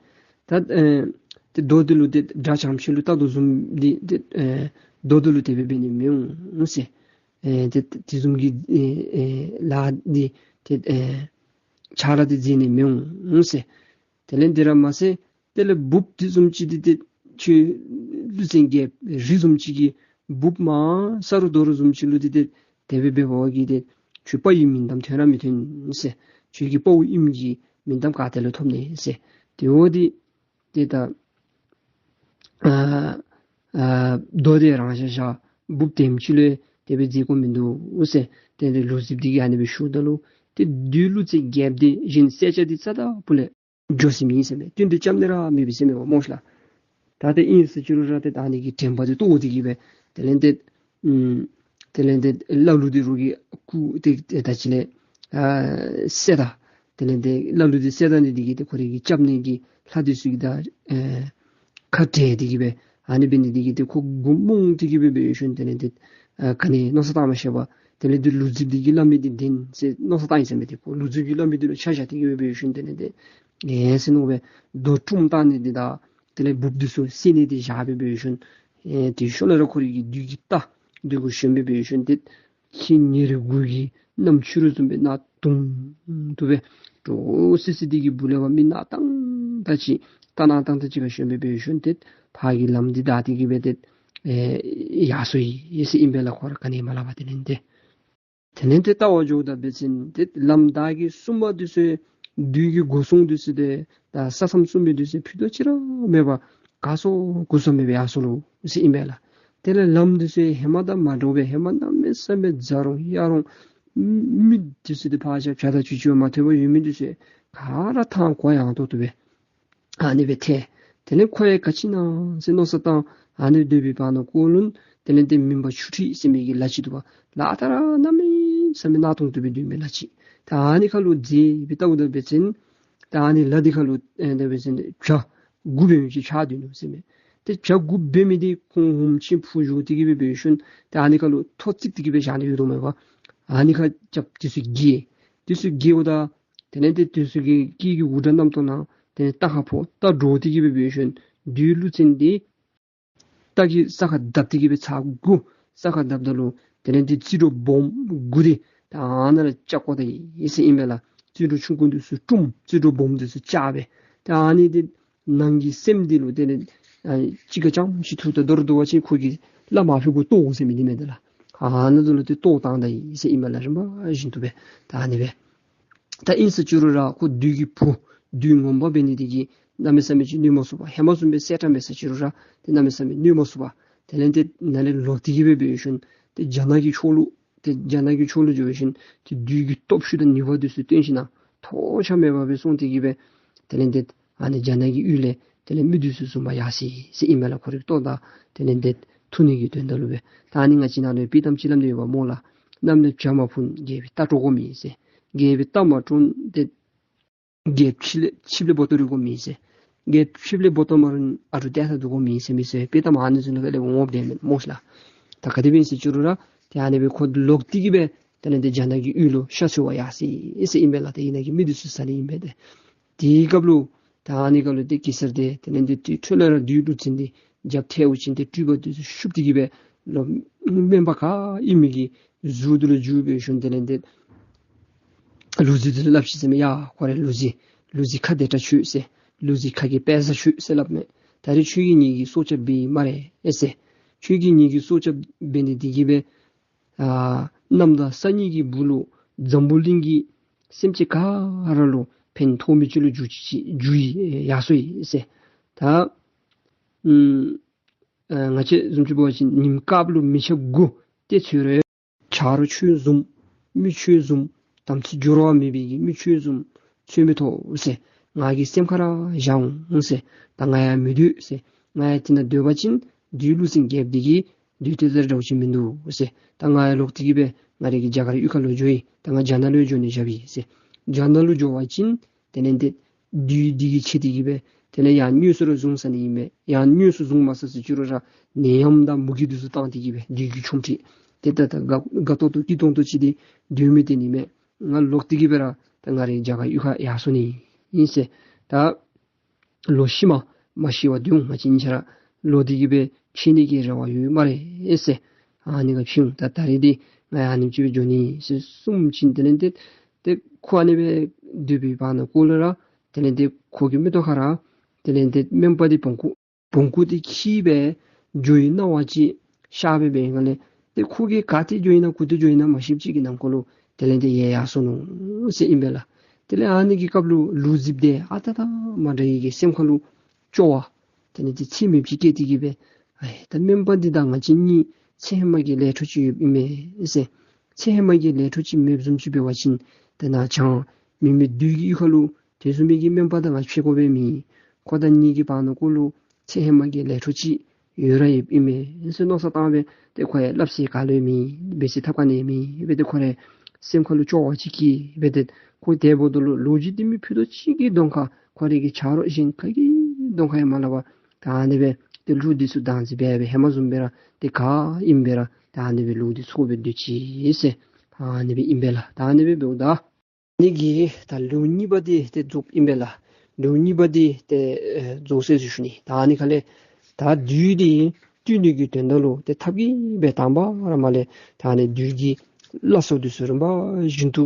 ད་ཨེ་ཏེ་རྡོ་འདི་ལུ་ཏེ་དགྲ་བྱམས་ཆེ་ལུ་བལྟ་དོ་བཟུམ་འདི་ཏེ་ཨེ་རྡོ་འདི་ལུ་དེ་སྦེ་འབད་ནི་མི་འོང་ཟེར། ཨེ་ཏེ་དེ་བཟུམ་གྱི་ཨེ་ཨེ་ལཱ་འདི་ཏེ་ཨེ་ཕྱག་ལཱ་འདི་མཛད་ནི་མི་འོང་ཟེར། དེ་ལས་དེ་ར་མ་ཚད་དེ་ལས་འབུཔ་འདི་བཟུམ་ཅིག་འདི་ཏེ་ཁྱོད་ཀླུ་བཙན་རྒྱལཔོ་རི་བཟུམ་ཅིག་གི་འབུཔ་མར་ས་རུ་རྡོ་རུ་བཟུམ་ཅིག་ལུ་འདི་ཏེ་དེ་སྦེ་འབད་བ་གིས་ཏེ་ཁྱོད་དཔའ་བོའི་མིང་གཏམ་ཐོན་ར་མི་ཐོན་ཟེར། ཁྱོད་ཀྱི་དཔའ་བོ་ཨིནམ་གྱི་མིང་གཏམ་ག་ཏེ་ལས་ཐོབ་ནི་ཟེར། དེ་འོ་འདི་ཏེ་ད་ཨ་ཨ་རྡོ་འདི་རང་བཞག་བཞག་འབུཔ་དེམ་ཅིག་ལུ་དེ་སྦེ་མཛད་དགོཔ་མིན་འདུག་ཟེར། ཏེ་འདི་ལུག་རྫིཔ་འདི་གིས་ཨ་ནི་སྦེ་ཞུཝ་ད་ལུ་ཏེ་བདུད་ཀླུ་བཙན་རྒྱལཔོ་འདི་གཞན་སེར་སྐྱ་འདི་རྩ་དང་པོ་ལས་འགྱོ་ཟེར་མི་ཨིན་ཟེར་མས། བསྟུན་ཏེ་རྐྱབ་ནི་ར་མེད་པས་ཟེར་མས་པ་སྨོ་ཤ་ལགས། ད་ཏེ་ཨིན་ཟེར་ཅི་རུང་ར་ཏེ་ད་ཨ་ནི་གི་དྲན་པ་འདི་རྟོགས་ཏེ་གི་སྦེ་དེ་ལས་ཏེ་ཨུམ་དེ་ལས་ཏེ་བླ་ལུག་འདི་རོགས་ཀྱིས་རྐུ་སྟེ་ཏེ་ད་ཅི་ལས་ཨ་བསད་ད། དེ་ལས་ཏེ་བླ་ལུག་འདི་བསད་ད་ནི་འདི་གིས་ཏེ་ཁོ་རའི་གི་སྐྱབས་གནས་ཀྱི་ལྷ་འདི་ཚུ་གིས་ད་ཨེ་ཁ་བྲལ་ཏེ་གི་སྦེ་ཨ་ནི་འབད་ནི་འདི་གིས་ཏེ་ཁོ་མགུ་རྨོངས་ཏེ་གི་སྦེ་འབད་ཞིནམ་དེ་ལས་ཏེ་ཨ་ག་ནི་མནོ་བསམ་བཏང་མ་ཤེས་པར་དེ་ལས་ཏེ་ལུག་རྫིཔ་འདི་གིས་སླབ་མི་འདི་བདེན་ཟེར་མནོ་བསམ་བཏང་ཡི་ཟེར་མས། ཏེ་ཁོ་ལུག་རྫིཔ་གིས་སླབ་མི་འདི་ལུ་ཆ་བཞག་སྟེ་གི་སྦེ་འབད་ཞིནམ་དེ་ལས་ཏེ་ཨེ་ཟེར་མནོ་སྦེ་རྡོ་དཀྲུམ་བཏང་ནི་འདི་དང་དེ་ལས་འབུཔ་འདི་ཚུ་བསད་ནི་འདི་བཞག་སྦེ་འབད་ཞིནམ་ཨེ་དེ་ཤུལ་ལས་ར་ཁོ་རའི་གི་བདུད་ཀྱི་རྟ་འདི་གུ་ཞོན་སྦེ་འབད་ཞིནམ་ཏེ་ཁྱི་ཉེ་རི་གུ་གི་གནམ་ཆུ་རུ་བཟུམ་སྦེ་ནག་དུང་དུ་སྦེ་འདྲོག་སི་སི་འདི་གི་སྦུག་ལས་ཕར་མི་སྣ་ཏང་ཏ་ཅིག་རྟ་སྣ་ཏང་ཏ་ཅིག་ཁར་ཞོན་སྦེ་འབད་ཞིནམ་ཏེ་ཕར་གྱི་ལམ་འདི་བདའ་སྟེ་གི་སྦེ་ཏེ་ཨེ་ཡར་སོ་ཡི་ཟེར་ཨིན་པས་ལགས། ཁོ་ར་ག་ནི་མ་སླབ་པར། དེ་ལས་ཏེ་དེ་ལས་ཏེ་བལྟ་བར་འགྱོཝ་ད་འབད་བ་ཅིན་ཏེ་ལམ་བདའ་གི་སྲུང་མ་འདི་ཚུ་བདུད་ཀྱི་སྒོ་སྲུང་འདི་ཚུ་ཏེ་ད་ས་མཚམས་སྲུང་མི་འདི་ཚུ་ཕུད་རྡོག་ཅིག་ར་མེད་པར་ག་སོང་གུ་སོང་མེད་པར་ཡར་སོ་ལོ་ཟེར་ཨིན་པས་ལགས། དེ་ལས་ལམ་འདི་ཚུ་ཧེ་མ་དང་མ་འདྲཝ་སྦེ་ཧེ་མ་གནམ་མེད་ས་མེད་འཛག་རུང་གཡའ་རུང་མི་འདི་ཚུ་ཏེ་ཕར་བཞག་བྱ་དང་བྱི་ཅུང་མ་ཐོན་པར་ཡོད་མི་འདི་ཚུ་ག་ར་ཐང་གོ་ཡངས་ཏོག་ཏོ་སྦེ་ཨ་ནི་སྦེ་ཐལ། དེ་ལས་ཁོ་ཡང་ག་ཅི་ཨིན་ན་ཟེར་མནོ་བསམ་བཏང་ཨ་ནི་སྡོད་པའི་བར་ན་ཀོ་ལུན་དེ་ལས་ཏེ་མུན་པ་ཆུ་ཁྲི་ཟེར་མི་གི་ལ་ཅིག་འདུག་པ། ལ་ད་ར་གནམ་མེད་ས་མེད་གནག་དུང་དུ་སྦེ་སྡོད་མི་ལ་ཅིག། ད་ཨ་ནི་ཁ་ལུ་འཛེགས་སྦེ་བལྟཝ་ད་འབད་བ་ཅིན་ད་ཨ་ནི་ལ་འདི་ཁ་ལུ་ཨེ་ད་འབད་བ་ཅིན་བྱ་དགུ་འབད་མི་ཅིག་ཆགས་སྡོད་ནུག་ཟེར་མས། ཏེ་བྱ་དགུ་འབད་མི་འདི་ཁོང་ཧུམ་ཅིག་འཕུར་འགྱོ་སྟེ་གི་སྦེ་འབད་ཞིནམ་ད་ཨ་ནི་ཁ་ལུ་ཐོ་བརྩིགས་ཏེ་གི་སྦེ་བཞག་ནི་ཡོད་དོ་མས་པ། ཨ་ནི་ཁ་རྐྱབ་དེ་ཚུ་འགྱེལ། དེ་ཚུ་འགྱེལཝ་ད་དེ་ལས་ཏེ་དེ་ཚུ་གི་སྐད་ཀྱི་འུར་སྒྲ་རྣམས་ཐོས་ན་དེ་ལས་རྟ་ཁ་ཕོ་རྟ་འདྲོག་སྟེ་གི་སྦེ་འབད་ཞིནམ་བདུད་ཀླུ་བཙན་འདི་རྟ་གིས་ས་ཁར་བརྡབ་སྟེ་གི་སྦེ་ཚར་དགུ་ས་ཁར་བརྡབ་ད་ལུ་དེ་ལས་ཏེ་རྩིས་འགྲོ་སྦོམ་དགུ་འདི་ད་ཨ་ནཱ་ལས་བཅག་བཀོ་ད་ཡི་ཟེར་ཨིན་པས་ལགས། རྩིས་འགྲོ་ཆུང་ཀུ་འདི་ཚུ་བཀྲོངས། རྩིས་འགྲོ་སྦོམ་འདི་ཚུ་བཅག་སྦེ་ད་ཨ་ནི་འདི་ནང་གི་སེམས་འདི་ལུ་དེ་ལས་ཨ་ཅིག་ག་ཅམ་ཅིག་ཐུག་ད་མདོར་བསྡུ་བ་ཅིན་ཁོ་གིས་བླ་མ་ཕུལ་དགོ་བཏོག་ཟེར་མི་འདི་མས་ད་ལགས། ཨ་ནཱ་ལུ་ཏེ་བཏོག་བཏང་ད་ཡི་ཟེར་ཨིན་པས་ལགས། རིམ་པ་བཞིན་དུ་སྦེ་ད་ཨ་ནི་སྦེ། ད་ཨིན་ཟེར་བཅུག་རུང་ར་ཁོ་བདུད་ཀྱི་བུ་བདུད་ངོ་མ་འབད་ནི་དེ་གིས་གནམ་མེད་ས་མེད་ཅིག་གནོད་མ་ཚུགས་པར་ཧེ་མ་བཟུམ་སྦེ་གསལ་ཐང་མེད་ཟེར་བཅུག་རུང་ར་ཏེ་གནམ་མེད་ས་མེད་གནོད་མ་ཚུགས་པར་དེ་ལས་ཏེ་ནཱ་ལས་ལོག་སྟེ་གི་སྦེ་འབད་ཞིནམ་ཏེ་རྒྱ་ནག་གི་ཕྱོགས་ལུ་ཏེ་རྒྱ་ནག་གི་ཕྱོགས་ལུ་འགྱོ་ཞིནམ་ཏེ་བདུད་ཀྱི་སྟོབས་ཤུགས་དང་ནུས་པ་འདི་ཚུ་སྟོན་ཞིནམ་ཐོགས་ཆགས་མེད་པར་སྦེ་སོང་སྟེ་གི་སྦེ་དེ་ལས་ཏེ་ཨ་ནི་རྒྱ་ནག་གི་ཡུལ་ལས་དེ་ལས་མི་འདི་ཚུ་བཟུང་པར་ཡར་སོ་ཡི་ཟེར་ཨིན་མས་ལགས། ཁོ་རའི་ལྟོ་དང་དེ་ལས་ཏེ་འཐུང་ནི་གི་དོན་དག་ལུ་སྦེ། ད་ཨ་ནི་ང་བཅས་ནཱ་ལུ་དཔྱེ་གཏམ་ཅིག་སླབ་ནི་ཡོདཔ་སྨོ་ལགས། གནམ་ལས་བྱ་མ་འཕུར་རྒྱལ་པོའི་རྟ་འདྲོག་དགོ་མི་ཟེར། རྒྱལ་པོའི་རྟ་མ་འདྲོག་ཏེ་རྒྱལཔོ་ཆིབས་ལས་ཆིབས་ལས་འབོ་ཏོ་རིལ་དགོ་མི་ཟེར། རྒྱལཔོ་ཆིབས་ལས་འབོ་ཏོ་མ་རུང་ཨ་རུ་ཏེ་ད་འདུག་དགོ་མི་ཟེར་མི་ཟེར་དཔྱེ་གཏམ་ཨ་ནི་ཚུ་ལུ་ལེགས་ཤོམ་སྦེ་སྨོ་ཤ་ལགས། ད་ག་དེ་སྦེ་ཨིན་ཟེར་བཅུག་རུང་ར་ཏེ་ཨ་ནི་སྦེ་ཁོ་ལོག་སྟེ་གི་སྦེ་དེ་ལས་ཏེ་རྒྱ་ནག་གི་ཡུལ་ལུ་ཤ་འཚོལ་བར་ཡར་སོ་ཡི་ཟེར་ཨིན་པས་ལགས། ཏེ་ཨ་ནི་གི་མི་འདི་ཚུ་ཟ་ནི་ཨིན་པས་ཏེ། དེའི་སྐབས་ལུ་ད་ཨ་ནི་སྐབས་ལུ་ཏེ་གེ་སར་འདི་དེ་ལས་ཏེ་དེ་འཕྲོ་ལས་ར་བདུད་ཀླུ་བཙན་འདི་རྒྱབ་ཐལཝ་ཅིག་ཏེ་སྤྲུལ་པ་འདི་ཚུ་ཤུགས་ཏེ་གི་སྦེ་ལོག་སྨན་པ་ག་ཨིན་མི་གི་གཟུགས་འདི་ལུ་འགྱུར་འབད་ཞིནམ་དེ་ལས་ཏེ་ལུག་རྫི་འདི་ལུ་སླབ་ཅི་ཟེར་མས། ཡ་ཁོ་རེ་ལུག་རྫི་ལུག་རྫི་ཁ་བདེ་དྲགས་ཁྱོད་ཟེར། ལུག་རྫི་ཁ་གི་དཔེ་བཟང་ཁྱོད་ཟེར་སླབ་མས། ད་རེས་ཁྱོད་ཀྱིས་ངེ་གི་སྲོག་སྐྱབས་འབད་ཡི་སྨ་རེ་ཨེ་ཟེར། ཁྱོད་ཀྱིས་ངེ་གི་སྲོག་སྐྱབས་འབད་ནི་དེ་གིས་སྦེ་ཨ་གནམ་དང་ས་གཉིས་ཀྱི་སྦུག་ལུ་འཛམ་བུ་གླིང་གི་སེམས་ཅན་ག་ར་ལུ་ཕན་ཐོགས་མི་ཅིག་ལུ་འགྱུར་ཅི་ཅིག་འགྱུར་ཡར་སོ་ཡི་ཟེར། ད་ཨམ་ཨ་ང་བཅས་བཟུམ་ཅིག་འབད་བ་ཅིན་ཉིམ་དཀརཔོ་ལུ་མི་ཆ་དགུ་ཏེ་འཚོལ་རུང་ཆ་རོགས་ཁྱོད་བཟུམ་མི་ཁྱོད་བཟུམ་དམ་ཚིག་འགྱུར་བ་མེད་པའི་གི་མི་ཁྱོད་བཟུམ་འཚོལ་མི་ཐོབ་ཟེར། ང་གི་སེམས་ཁར་ར་བཞག་འོང་ཟེར། ད་ང་ཡར་མི་སྡོད་ཟེར། ང་ཡར་དེ་ནང་སྡོད་པ་ཅིན་བདུད་ཀླུ་བཙན་རྒྱལཔོ་འདི་གིས་སྡོད་དེ་ལས་འདྲཝ་ཅིག་མིན་འདུག་ཟེར། ད་ང་ཡར་ལོག་སྟེ་གི་སྦེ་ང་རའི་གི་རྒྱ་གར་གཡུས་ཁ་ལུ་འགྱོ་ཡི། ད་ང་རྒྱ་ནག་ལུ་འགྱོ་ནི་བཞག་པས་ཟེར། རྒྱ་ནག་ལུ་འགྱོ་བ་ཅིན་དེ་ལས་ཏེ་བདུད་འདི་གིས་ཁྱེར་ཏེ་གི་སྦེ་དེ་ལས་ཡང་དངོས་སུ་ར་བཟུང་ཟ་ནི་ཨིན་མས། ཡང་དངོས་སུ་བཟུང་མ་ཟ་ཟེར་བཅུག་རུང་ར་ནད་ཡམས་དང་མུ་གེ་འདི་ཚུ་བཏང་སྟེ་གི་སྦེ་བདུད་ཀྱི་ཆོ་འཕྲུལ་ཏེ་ད་ད་དགའ་དགའ་ཏོག་ཏོ་སྐྱིད་ཏོང་ཏོ་ཅིག་འདི་སྡོད་མི་སྡོད་ནི་མས། ང་ལོག་སྟེ་གི་སྦེ་ར་ད་ང་རའི་རྒྱ་གར་གཡུས་ཁར་ཡར་སོ་ནི་ཨིན་ཟེར། ད་ལོ་ཤི་མ་མ་ཤི་བར་སྡོད་འོང་། ང་བཅས་གཉིས་ཆ་ར་ལོག་སྟེ་གི་སྦེ་ཕྱད་ནི་གི་རེ་བ་ཡོད་སྨ་རེ་ཟེར། ཨ་ནི་ག་ཕྱད་འོང་། ད་ད་རེས་འདི་ང་ཡང་ཨ་ནེམ་ཅིག་སྦེ་འགྱོ་ནི་ཟེར་གསུངམ་ཅིག་དེ་ལས་ཏེ་ཏེ་ཁོ་ཨ་ནི་སྦེ་སྡོད་པའི་བར་ན་ཀོ་ལ་ར་དེ་ལས་ཏེ་ཁོ་གི་མིག་ཏོ་ཁར་ར་དེ་ལས་ཏེ་སྨན་པ་འདི་བོང་ཀུ་བོང་ཀུ་འདི་འཁྱིད་སྦེ་འགྱོ་བའི་སྣང་བ་ཅིག་ཤར་སྦེ་འབད་བའི་སྒང་ལས་ཏེ་ཁོ་གིས་ག་ཏེ་འགྱོ་ཡི་ན་གུ་ཏེ་འགྱོ་ཡི་ན་མ་ཤེསཔ་ཅིག་གི་ནང་འཁོད་ལུ་དེ་ལས་ཏེ་ཡལ་ཡར་སོ་ནུག་ཟེར་ཨིན་པས་ལགས། དེ་ལས་ཨ་ནི་གི་སྐབས་ལུ་ལུག་རྫིཔ་འདི་ཨ་ད་ད་མ་འདྲ་བའི་གི་སེམས་ཁར་ལུ་སྐྱོ་བ་དེ་ལས་ཏེ་ཚད་མེདཔ་ཅིག་སྐྱེས་ཏེ་གི་སྦེ་ཨའི་ད་སྨན་པ་འདི་དང་ང་བཅས་གཉིས་ཚེ་ཧེ་མ་གི་ལས་འཕྲོ་ཅིག་ཡོདཔ་ཨིན་མས་ཟེར། ཚེ་ཧེ་མ་གི་ལས་འཕྲོ་ཅིག་མེདཔ་བཟུམ་ཅིག་འབད་བ་ཅིན་ཏེ་ནཱ་བྱང་མི་མེད་བདུད་ཀྱི་གཡུས་ཁ་ལུ་དེ་བཟུམ་མའི་གི་སྨན་པ་དང་ང་ཕྱད་དགོ་པའི་མི་ཁོ་དང་གཉིས་ཀྱི་བར་ན་ཀོ་ལུ་ཚེ་ཧེ་མ་གི་ལས་འཕྲོ་ཅིག་ཡོད་ར་ཡོདཔ་ཨིན་མས་ཟེར་མནོ་བསམ་བཏང་སྦེ་ཏེ་ཁོ་ཡང་སླབ་ས་ག་ལུ་ཡང་མེད། འབད་ས་ཐབས་ག་ནི་ཡང་མེད། འབད་དེ་ཁོ་རའི་སེམས་ཁར་ལུ་སྐྱོ་བ་ཅིག་སྐྱེས་སྦེ་ཏེ་ཁོ་དེ་འབདཝ་ད་ལུ་ལོ་རྒྱུས་འདི་མི་ཕུད་རྡོག་གཅིག་གི་གདོང་ཁར་ཁོ་རའི་གི་ཆ་རོགས་གཞན་ག་གི་གདོང་ཁར་ཡང་མ་སླབ་པར་ད་ཨ་ནི་སྦེ་ཏེ་ལུག་འདི་ཚུ་བདག་འཛིན་འབད་སྦེ་ཧེ་མ་བཟུམ་སྦེ་ར་ཏེ་ག་ཨིནམ་སྦེ་ར་ད་ཨ་ནི་སྦེ་ལུག་འདི་འཚོ་སྦེ་སྡོད་ཅི་ཟེར་ཨ་ནི་སྦེ་ཨིན་པས་ལགས། ད་ཨ་ནི་སྦེ་འབདཝ་ད་ཨ་ནི་གི་ད་ལེའུ་གཉིས་པ་འདི་ཏེ་རྫོགསཔ་ཨིན་པས་ལགས། ལེའུ་གཉིས་པ་འདི་ཏེ་ཨེ་རྫོགས་ཟེར་ཞུ་ནི། ད་ཨ་ནི་ཁ་ལས་ད་བདུད་འདི་བཏུལ་ནི་གི་དོན་དག་ལུ་ཏེ་ཐབས་ཀྱིས་སྦེ་དང་པ་ར་མར་ལས་ད་ཨ་ནི་བདུད་ཀྱི་བླ་སྲོག་འདི་ཚུ་རིམ་པ་བཞིན་དུ་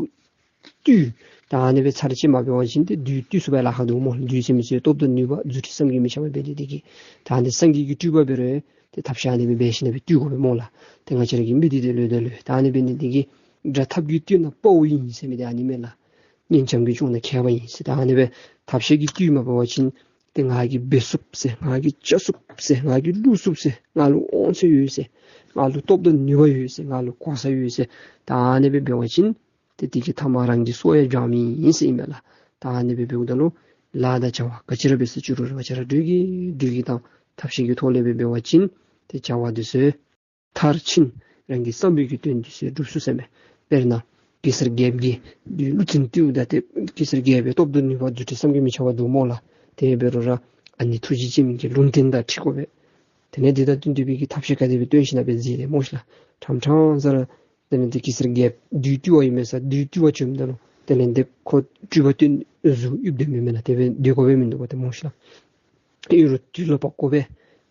བཏུལ། ད་ཨ་ནི་སྦེ་ཚར་ཅིག་མ་འབད་བ་ཅིན་ཏེ་བདུད་བཏུལ་ཚུགས་པའི་ལཱ་ཁག་འདུག་སྨོ། བདུད་ཟེར་མི་ཚུ་སྟོབས་དང་ནུས་པ་རྫུ་འཕྲུལ་བསམ་གྱིས་མི་ཁྱབ་པ་འབད་ནི་དེ་གིས་ད་ཨ་ནི་སངས་རྒྱས་ཀྱི་སྤྲུལ་པ་འབད་རུང་ཏེ་ཐབས་ཤེས་ཨ་ནི་སྦེ་འབད་ཞིནམ་སྦེ་བཏུལ་དགོ་པས་སྨོ་ལགས། ཏེ་ང་བཅས་ར་གི་མི་འདི་ཏེ་ལུས་དང་ལུས། ད་ཨ་ནི་འབད་ནི་དེ་གིས་དགྲ་ཐབས་ཀྱིས་བཏུལ་ན་དཔའ་བོ་ཡིན་ཟེར་མི་འདི་ཨ་ནི་མས་ལགས། གཉེན་བྱམས་ཀྱིས་བསྐྱངས་ན་མཁས་པ་ཡིན་ཟེར། ད་ཨ་ནི་སྦེ་ཐབས་ཤེས་ཀྱིས་བཏུལ་མ་འབད་བ་ཅིན་ཏེ་ང་གིས་འབད་ཚུགས་ཟེར་ང་གིས་བྱ་ཚུགས་ཟེར་ང་གིས་བསླུ་ཚུགས་ཟེར་ང་ལུ་དབང་ཚད་ཡོད་ཟེར་ང་ལུ་སྟོབས་དང་ནུས་པ་ཡོད་ཟེར་ང་ལུ་གོ་ས་ཡོད་ཟེར་ད་ཨ་ནི་སྦེ་འབད་བ་ཅིན་ཏེ་དེ་གི་མཐའ་མ་རང་གི་སྲོག་ཡང་འབྱུང་མི་ཨིན་ཟེར་ཨིན་མས་ལགས། ད་ཨ་ནི་སྦེ་འབདཝ་ད་ལུ་ལཱ་དང་བྱ་བ་ག་ཅི་ར་འབད་ཟེར་བཅུག་རུང་ར་ང་བཅས་ར་འགྲོས་ཀྱིས་འགྲོས་ཀྱིས་དང་ཐབས་ཤེས་ཀྱི་ཐོག་ལས་སྦེ་འབད་བ་ཅིན་ཏེ་བྱ་བ་འདི་ཚུ་མཐར་ཕྱིན་རང་གི་བསམ་པའི་གི་དོན་འདི་ཚུ་འགྲུབ་ཚུགས་ཟེར་མས། དཔེར་ན་ གེ་སར་རྒྱལཔོ་གིས་བདུད་ཀླུ་བཙན་བཏུལཝ་ད་ཏེ་གེ་སར་རྒྱལཔོ་སྟོབས་དང་ནུས་པ་རྫུ་འཕྲུལ་བསམ་གྱིས་མི་ཁྱབ་པ་འདུག་སྨོ་ལགས། དེ་འབད་རུང་ར་ཨ་ནི་ཐུགས་རྗེ་ཅན་གྱི་ལུང་བསྟན་དང་འཁྲིལ་དགོ་པས། དེ་ལས་དེ་དང་བསྟུན་ཏེ་སྦེ་གི་ཐབས་ཤེས་ག་དེ་སྦེ་སྟོན་ཞིན་ན་སྦེ་མཛད་དེ་སྨོ་ཤིག་ལགས། ཕྲང་ཕྲང་ས་ར་དེ་ལས་ཏེ་གེ་སར་རྒྱལཔོ་བདུད་བཏུལ་བ་ཨིན་མས་ཟེར་བདུད་བཏུལ་བར་བྱོནམ་ད་ལུ་དེ་ལས་ཏེ་ཁོ་སྤྲུལ་པ་སྟོན་གཟུགས་ཡིབ་སྡོདཔ་མེན་མས་ལགས། དེ་སྦེ་སྡོད་དགོ་པས་མིན་འདུག་པ་ཏེ་སྨོ་ཤིག་ལགས། ཨིན་རུང་དུས་ལུ་བབ་དགོ་པས།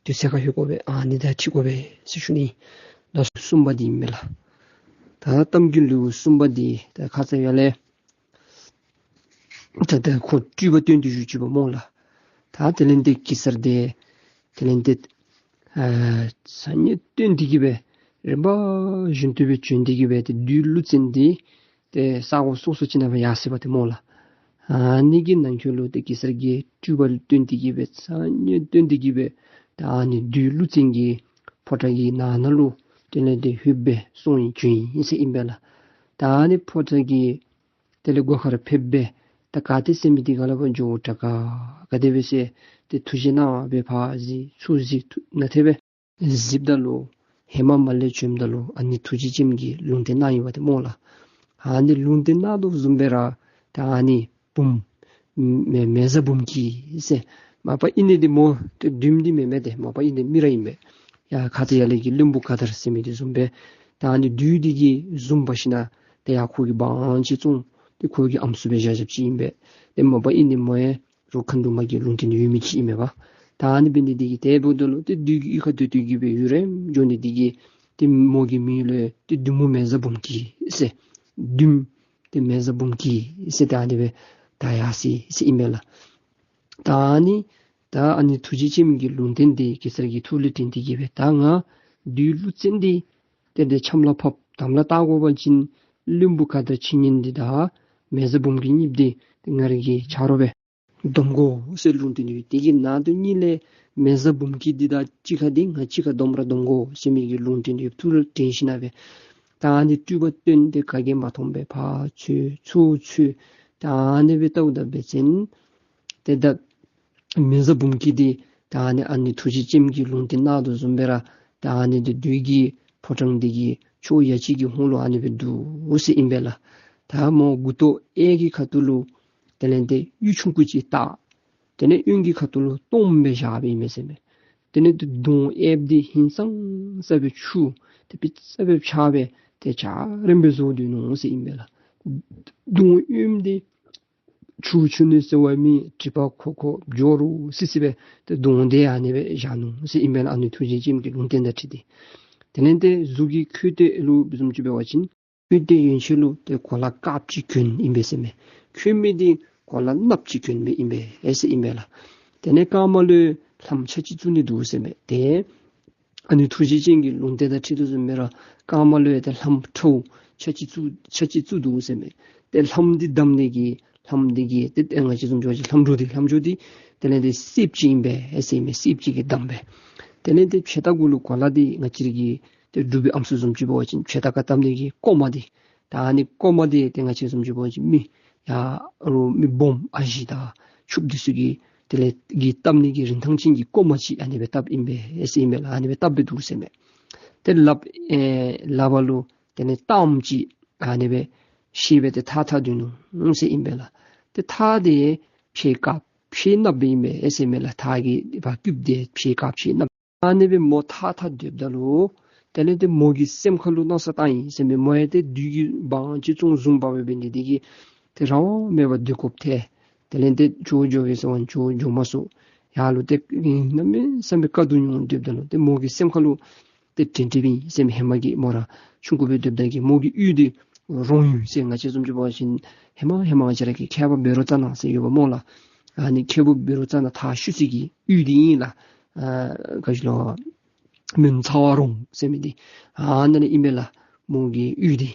དུས་ཚོད་ཁར་ལྷོད་དགོ་པས། ཨ་ནི་དང་འཁྲིལ་དགོ་པས་ཟེར་ཞུ་ནི། ད་གསུམ་པ་འདི་ཨིན་མས་ལགས། ད་གཏམ་གྱི་ལེའུ་གསུམ་པ་འདི་ད་ཁ་ཙ་ཡར་ལས་ད་ད་ཁོ་སྤྲུལ་པ་སྟོན་ཏེ་བཞུགས་ཅི་པ་སྨོ་ལགས། ད་དེ་ལས་ཏེ་གེ་སར་དེ་དེ་ལས་ཏེ་ཨ་ས་ཉེ་སྟོན་ཏེ་གི་སྦེ་རིམ་པ་བཞིན་དུ་སྦེ་བྱོན་ཏེ་གི་སྦེ་ཏེ་བདུད་ཀླུ་བཙན་དེ་ཏེ་ས་གོ་སོ་སོ་ཅིག་ནང་སྦེ་ཡར་སོ་ཡི་པ་ཏེ་སྨོ་ལགས། ཨ་ནི་གི་ནང་འཁོད་ལུ་ཏེ་གེ་སར་གྱིས་སྤྲུལ་པ་སྟོན་ཏེ་གི་སྦེ་ས་ཉེ་སྟོན་ཏེ་གི་སྦེ་ད་ཨ་ནི་བདུད་ཀླུ་བཙན་གྱི་ཕོ་བྲང་གི་ནང་ན་ལུ་དེ་ལས་ཏེ་ལྷོདཔ་སྦེ་སོང་ཡི་བྱོན་ཡི་ཟེར་ཨིན་པས་ལགས། ད་ཨ་ནི་ཕོ་བྲང་གི་དེ་ལས་སྒོ་ཁར་ཕེབས་སྦེ་ད་ག་ཏེ་ཟེར་མི་འདི་ག་ལས་ཕར་འགྱོ་དྲག་ག་ག་དེ་སྦེ་ཟེར་ཏེ་ཐུགས་བཞེད་གནང་སྦེ་ཕར་གཟིགས་ཚུར་གཟིགས་ཐུགས་ན་ཐེབས་སྦེ་གཟིགསཔ་ད་ལུ་ཧེ་མ་མར་ལས་བྱོནམ་ད་ལུ་ཨ་ནི་ཐུགས་རྗེ་ཅན་གྱིས་ལུང་བསྟན་གནང་ཡོད་པ་ཏེ་སྨོ་ལགས། ཨ་ནི་ལུང་བསྟན་གནང་དོ་བཟུམ་སྦེ་ར་ད་ཨ་ནི་བུམོ་མེ་མེ་བཟའ་འབུམ་སྐྱིད་ཟེར་མ་པ་ཨིན་ནི་འདི་མོ་ཏེ་བདུདམོ་འདི་མེན་མས་ཏེ་མ་པ་ཨིན་ནི་མི་ར་ཨིན་པས། ཡར་ཁ་ཙ་ཡར་ལས་ཀྱི་བློན་པོ་ག་དར་ཟེར་མི་འདི་བཟུམ་སྦེ་ད་ཨ་ནི་བདུད་འདི་གིས་བཟུང་འབག་ཞིན་ན་ཏེ་ཡར་ཁོ་གི་འབངས་ཅིག་བཙོང་སྟེ་ཁོ་གི་ཨམ་སྲུ་སྦེ་བཞག་བཞགཔ་ཅིག་ཨིན་པས། ཏེ་མ་པ་ཨིན་ནི་མོ་ཡང་རུ་མཁའ་འགྲོ་མ་གི་ལུང་བསྟན་ཡོད་མི་ཅིག་ཨིན་མས་པ། ད་ཨ་ནི་འབད་ནི་འདི་གིས་དེ་འབདཝ་ད་ལུ་ཏེ་བདུད་ཀྱི་གཡུས་ཁར་སྡོད་སྡོད་ཀྱི་སྦེ་ཡུན་རིངམོ་འགྱོ་ནི་འདི་གིས་ཏེ་མོ་གི་མིང་ལུ་ཏེ་བདུད་མོ་མེ་བཟའ་འབུམ་སྐྱིད་ཟེར་བདུདམོ་ཏེ་མེ་བཟའ་འབུམ་སྐྱིད་ཟེར་ད་ཨ་ནི་སྦེ་ད་ཡར་སོ་ཡི་ཟེར་ཨིན་མས་ལགས། ད་ཨ་ནི་ད་ཨ་ནི་ཐུགས་རྗེ་ཅན་གྱི་ལུང་བསྟན་འདི་གེ་སར་གྱི་ཐུགས་ལུ་དྲན་ཏེ་གི་སྦེ་ད་ང་བདུད་ཀླུ་བཙན་འདི་ཏེ་འདི་ཆམ་ལ་ཕབ་དམ་ལ་བཏགས་དགོ་པ་ཅིན་བློན་པོ་ག་དར་ཕྱི་ཉིན་འདི་དང་མེ་བཟའ་འབུམ་སྐྱིད་གཉིསཔོ་འདི་ཏེ་ང་ར་གི་ཆ་རོགས་སྦེ་སྡོམ་དགོ་ཟེར་ལུང་བསྟན་ཡོད། དེ་གི་ནང་དོན་གཉིས་ལས་མེ་བཟའ་འབུམ་སྐྱིད་འདི་དང་གཅིག་ཁར་འདི་ང་གཅིག་ཁར་སྡོམ་ར་སྡོམ་དགོ་ཟེར་མི་གི་ལུང་བསྟན་ཡོད། ཐུགས་ལུ་དྲན་ཞིན་ན་སྦེ་ད་ཨ་ནི་སྤྲུལ་པ་སྟོན་ཏེ་ག་གིས་མ་མཐོང་སྦེ་ཕར་འཚོལ་ཚུར་འཚོལ་ད་ཨ་ནི་སྦེ་བལྟཝ་ད་འབད་བ་ཅིན་ཏེ་ད་མེ་བཟའ་འབུམ་སྐྱིད་འདི་ད་ཨ་ནི་ཨ་ནི་ཐུགས་རྗེ་ཅན་གྱི་ལུང་བསྟན་གནང་དོ་བཟུམ་སྦེ་ར་ད་ཨ་ནི་འདི་བདུད་ཀྱི་ཕོ་བྲང་འདི་གི་ཕྱོགས་ཡ་གཅིག་གི་ཧོང་ལུ་ཨ་ནི་སྦེ་འདུག་ཟེར་ཨིན་པས་ལགས། ད་མོ་མགུ་ཏོ་གཡས་ཀྱི་ཁ་ཐུག་ལུ་དེ་ལས་ཏེ་གཡུ་ཆུང་ཀུ་ཅིག་བཏགས། དེ་ལས་གཡོན་གྱི་ཁ་ཐུག་ལུ་སྟོངམ་སྦེ་བཞག་སྦེ་ཨིན་མས་ཟེར་མས། དེ་ལས་ཏེ་གདོང་གཡསཔ་འདི་ཧིང་སངས་ས་སྦེ་ཆུ་ཏེ་ཕྱི་ས་སྦེ་ཕྱར་སྦེ་ཏེ་འཇའ་རིསམོ་སྦེ་བཟོ་སྡོད་ནུག་ཟེར་ཨིན་པས་ལགས། གདོང་གཡོནམ་འདི་ཆུ་ཆུ་ནི་ཟེར་བ་མེད། དྲེག་པ་ཁོ་ཁོ་སྦྱོར་རུ་སི་སི་སྦེ་ཏེ་གདོང་འདི་ཨ་ནི་སྦེ་བཞག་ནུག་ཟེར་ཨིན་པས་ལགས། ཨ་ནི་ཐུགས་རྗེ་ཅན་གྱི་ལུང་བསྟན་དང་འཁྲིལ་ཏེ། དེ་ལས་ཏེ་གཟུགས་ཀྱི་ཁོད་སྟོད་ལུ་བཟུམ་ཅིག་འབད་བ་ཅིན་ཁོད་སྟོད་ཡན་ཆད་ལུ་ཏེ་གོ་ལ་དཀརཔོ་ཅིག་གྱོན་ཨིན་པས་ཟེར་མས། ཁོད་མི་འདི་གོ་ལ་གནགཔོ་ཅིག་གྱོན་སྦེ་ཨིན་པས་ཟེར་ཨིན་པས་ལགས། དེ་ལས་རྐངམ་ལུ་ལྷམ་ཆ་གཅིག་བཙུགས་ནི་འདུག་ཟེར་མས། ཏེ་ཨ་ནི་ཐུགས་རྗེ་ཅན་གྱི་ལུང་བསྟན་དང་འཁྲིལ་དོ་བཟུམ་སྦེ་ར་རྐངམ་ལུ་ཡང་ཏེ་ལྷམ་ཁྲཝ་ཆ་གཅིག་བཙུགས་ཆ་གཅིག་བཙུགས་འདུག་ཟེར་མས། ཏེ་ལྷམ་འདི་བསྡམ་ནི་གི་ལྷམ་འདི་གི་ཏེ་ཏེ་ང་བཅས་བཟུམ་ཅིག་འབད་བ་ཅིན་ལྷམ་སྒྲོག་འདི་ལྷམ་སྒྲོག་འདི་དེ་ལས་ཏེ་སེརཔོ་ཅིག་ཨིན་པས་ཟེར་མས། སེརཔོ་ཅིག་གིས་བསྡམས་སྦེ། དེ་ལས་ཏེ་ཕྱེད་ཀ་གུ་ལུ་གོ་ལ་འདི་ང་བཅས་ར་གི་ཏེ་འབྲུག་པའི་ཨམ་སྲུ་བཟུམ་ཅིག་འབད་བ་ཅིན་ཕྱེད་ཀ་བཏབ་ནི་གི་ཀོ་མ་འདི་ད་ཨ་ནི་ཀོ་མ་འདི་ཏེ་ང་བཅས་བཟུམ་ཅིག་འབད་བ་ཅིན་མི་ཡ་རུང་མི་སྦོམ་ཨ་ཞེ་དང་ཕྱུགཔོ་འདི་ཚུ་གིས་དེ་ལས་གིས་བཏབ་ནི་གི་རིན་ཐང་ཅན་གྱི་ཀོ་མ་ཅིག་ཨ་ནི་སྦེ་བཏབ་ཨིན་པས་ཟེར་ཨིན་པས་ལགས། ཨ་ནི་སྦེ་བཏབ་སྦེ་འདུག་ཟེར་མས། ཏེ་ལགཔ་ཨེ་ལགཔ་ལུ་དེ་ལས་ཐགཔ་ཅིག་ཨ་ནི་སྦེ་བཤེད་སྦེ་ཏེ་ཐགས་འཐག་སྡོད་ནུག་ཟེར་ཨིན་པས་ལགས། ཏེ་ཐགས་འདི་ཕྱེད་དཀརཔོ་ཕྱེད་གནགཔོ་སྦེ་ཨིན་པས་ཟེར་ཨིན་མས་ལགས། ཐགས་ཀྱི་བ་སྐུདཔ་འདི་ཕྱེད་དཀརཔོ་ཕྱེད་གནགཔོ། ཨ་ནི་སྦེ་མོ་ཐགས་འཐག་སྡོདཔ་ད་ལུ་དེ་ལས་ཏེ་མོ་གི་སེམས་ཁ་ལུ་མནོ་བསམ་བཏང་ཡི་ཟེར་མས། མོ་ཡང་ཏེ་བདུད་ཀྱི་འབངས་ཅིག་བཙོང་བཟུང་འབག་སྦེ་འབད་ནི་འདི་གིས་ཏེ་རང་དབང་མེད་པར་སྡོད་དགོཔ་ཐལ། དེ་ལས་ཏེ་ཇོ་བོ་རྒྱལ་བའི་ས་བོན་ཇོ་བོ་འགྱོ་མ་ཚུགས། ཡར་ལུ་ཏེ་གནམ་མེད་ས་མེད་དཀའ་སྡུག་མྱོང་སྡོདཔ་ད་ལུ་ཏེ་མོ་གི་སེམས་ཁ་ལུ་ཏེ་དྲན་དྲནམ་ཨིན་ཟེར་མས། ཧེ་མ་གི་མོ་ར་ཆུང་ཀུ་སྦེ་སྡོདཔ་ད་གི་མོ་གི་གཡུས་འདི་རོང་ཡུལ་ཟེར་ང་བཅས་བཟུམ་ཅིག་འབད་བ་ཅིན་ཧེ་མ་ཧེ་མ་ང་བཅས་ར་གི་མཁས་པ་བཻ་རོ་ཙ་ན་ཟེར་ཡོདཔ་སྨོ་ལགས། ཨ་ནི་མཁས་པ་བཻ་རོ་ཙ་ན་དར་ཤུ་ཙི་གི་གཡུས་འདི་ཨིན་ལགས། ཨ་ག་ཅི་ལོ་མོན་ཚ་བ་རོང་ཟེར་མི་འདི་ཨ་ནཱ་ལས་ཨིན་པས་ལགས། མོ་གི་གཡུས་འདི་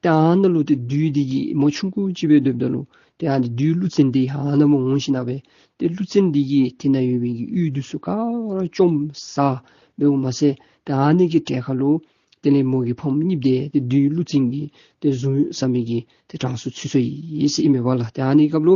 ཏེ་ཨ་ནཱ་ལུ་ཏེ་བདུད་འདི་གིས་མོ་ཆུང་ཀུ་ཅིག་སྦེ་སྡོདཔ་ད་ལུ་ཏེ་ཨ་ནི་བདུད་ཀླུ་བཙན་འདི་ཨ་ནཱ་མར་འོང་ཞིན་ན་སྦེ་ཏེ་ཀླུ་བཙན་འདི་གིས་དེ་ནང་ཡོད་པའི་གི་གཡུས་འདི་ཚུ་ག་ར་བཅོམ་ཟ་འབདཝ་མ་ཚད་ཏེ་ཨ་ནི་གི་གྲལ་ཁར་ལུ་དེ་ལས་མོ་གི་ཕམ་གཉིསཔོ་འདི་ཏེ་བདུད་ཀླུ་བཙན་གྱིས་ཏེ་བཟུང་ཟ་མི་གི་ཏེ་གྲངས་སུ་ཚུད་སོ་ཡི་ཟེར་ཨིན་མས་པ་ལགས། ཏེ་ཨ་ནི་སྐབས་ལུ་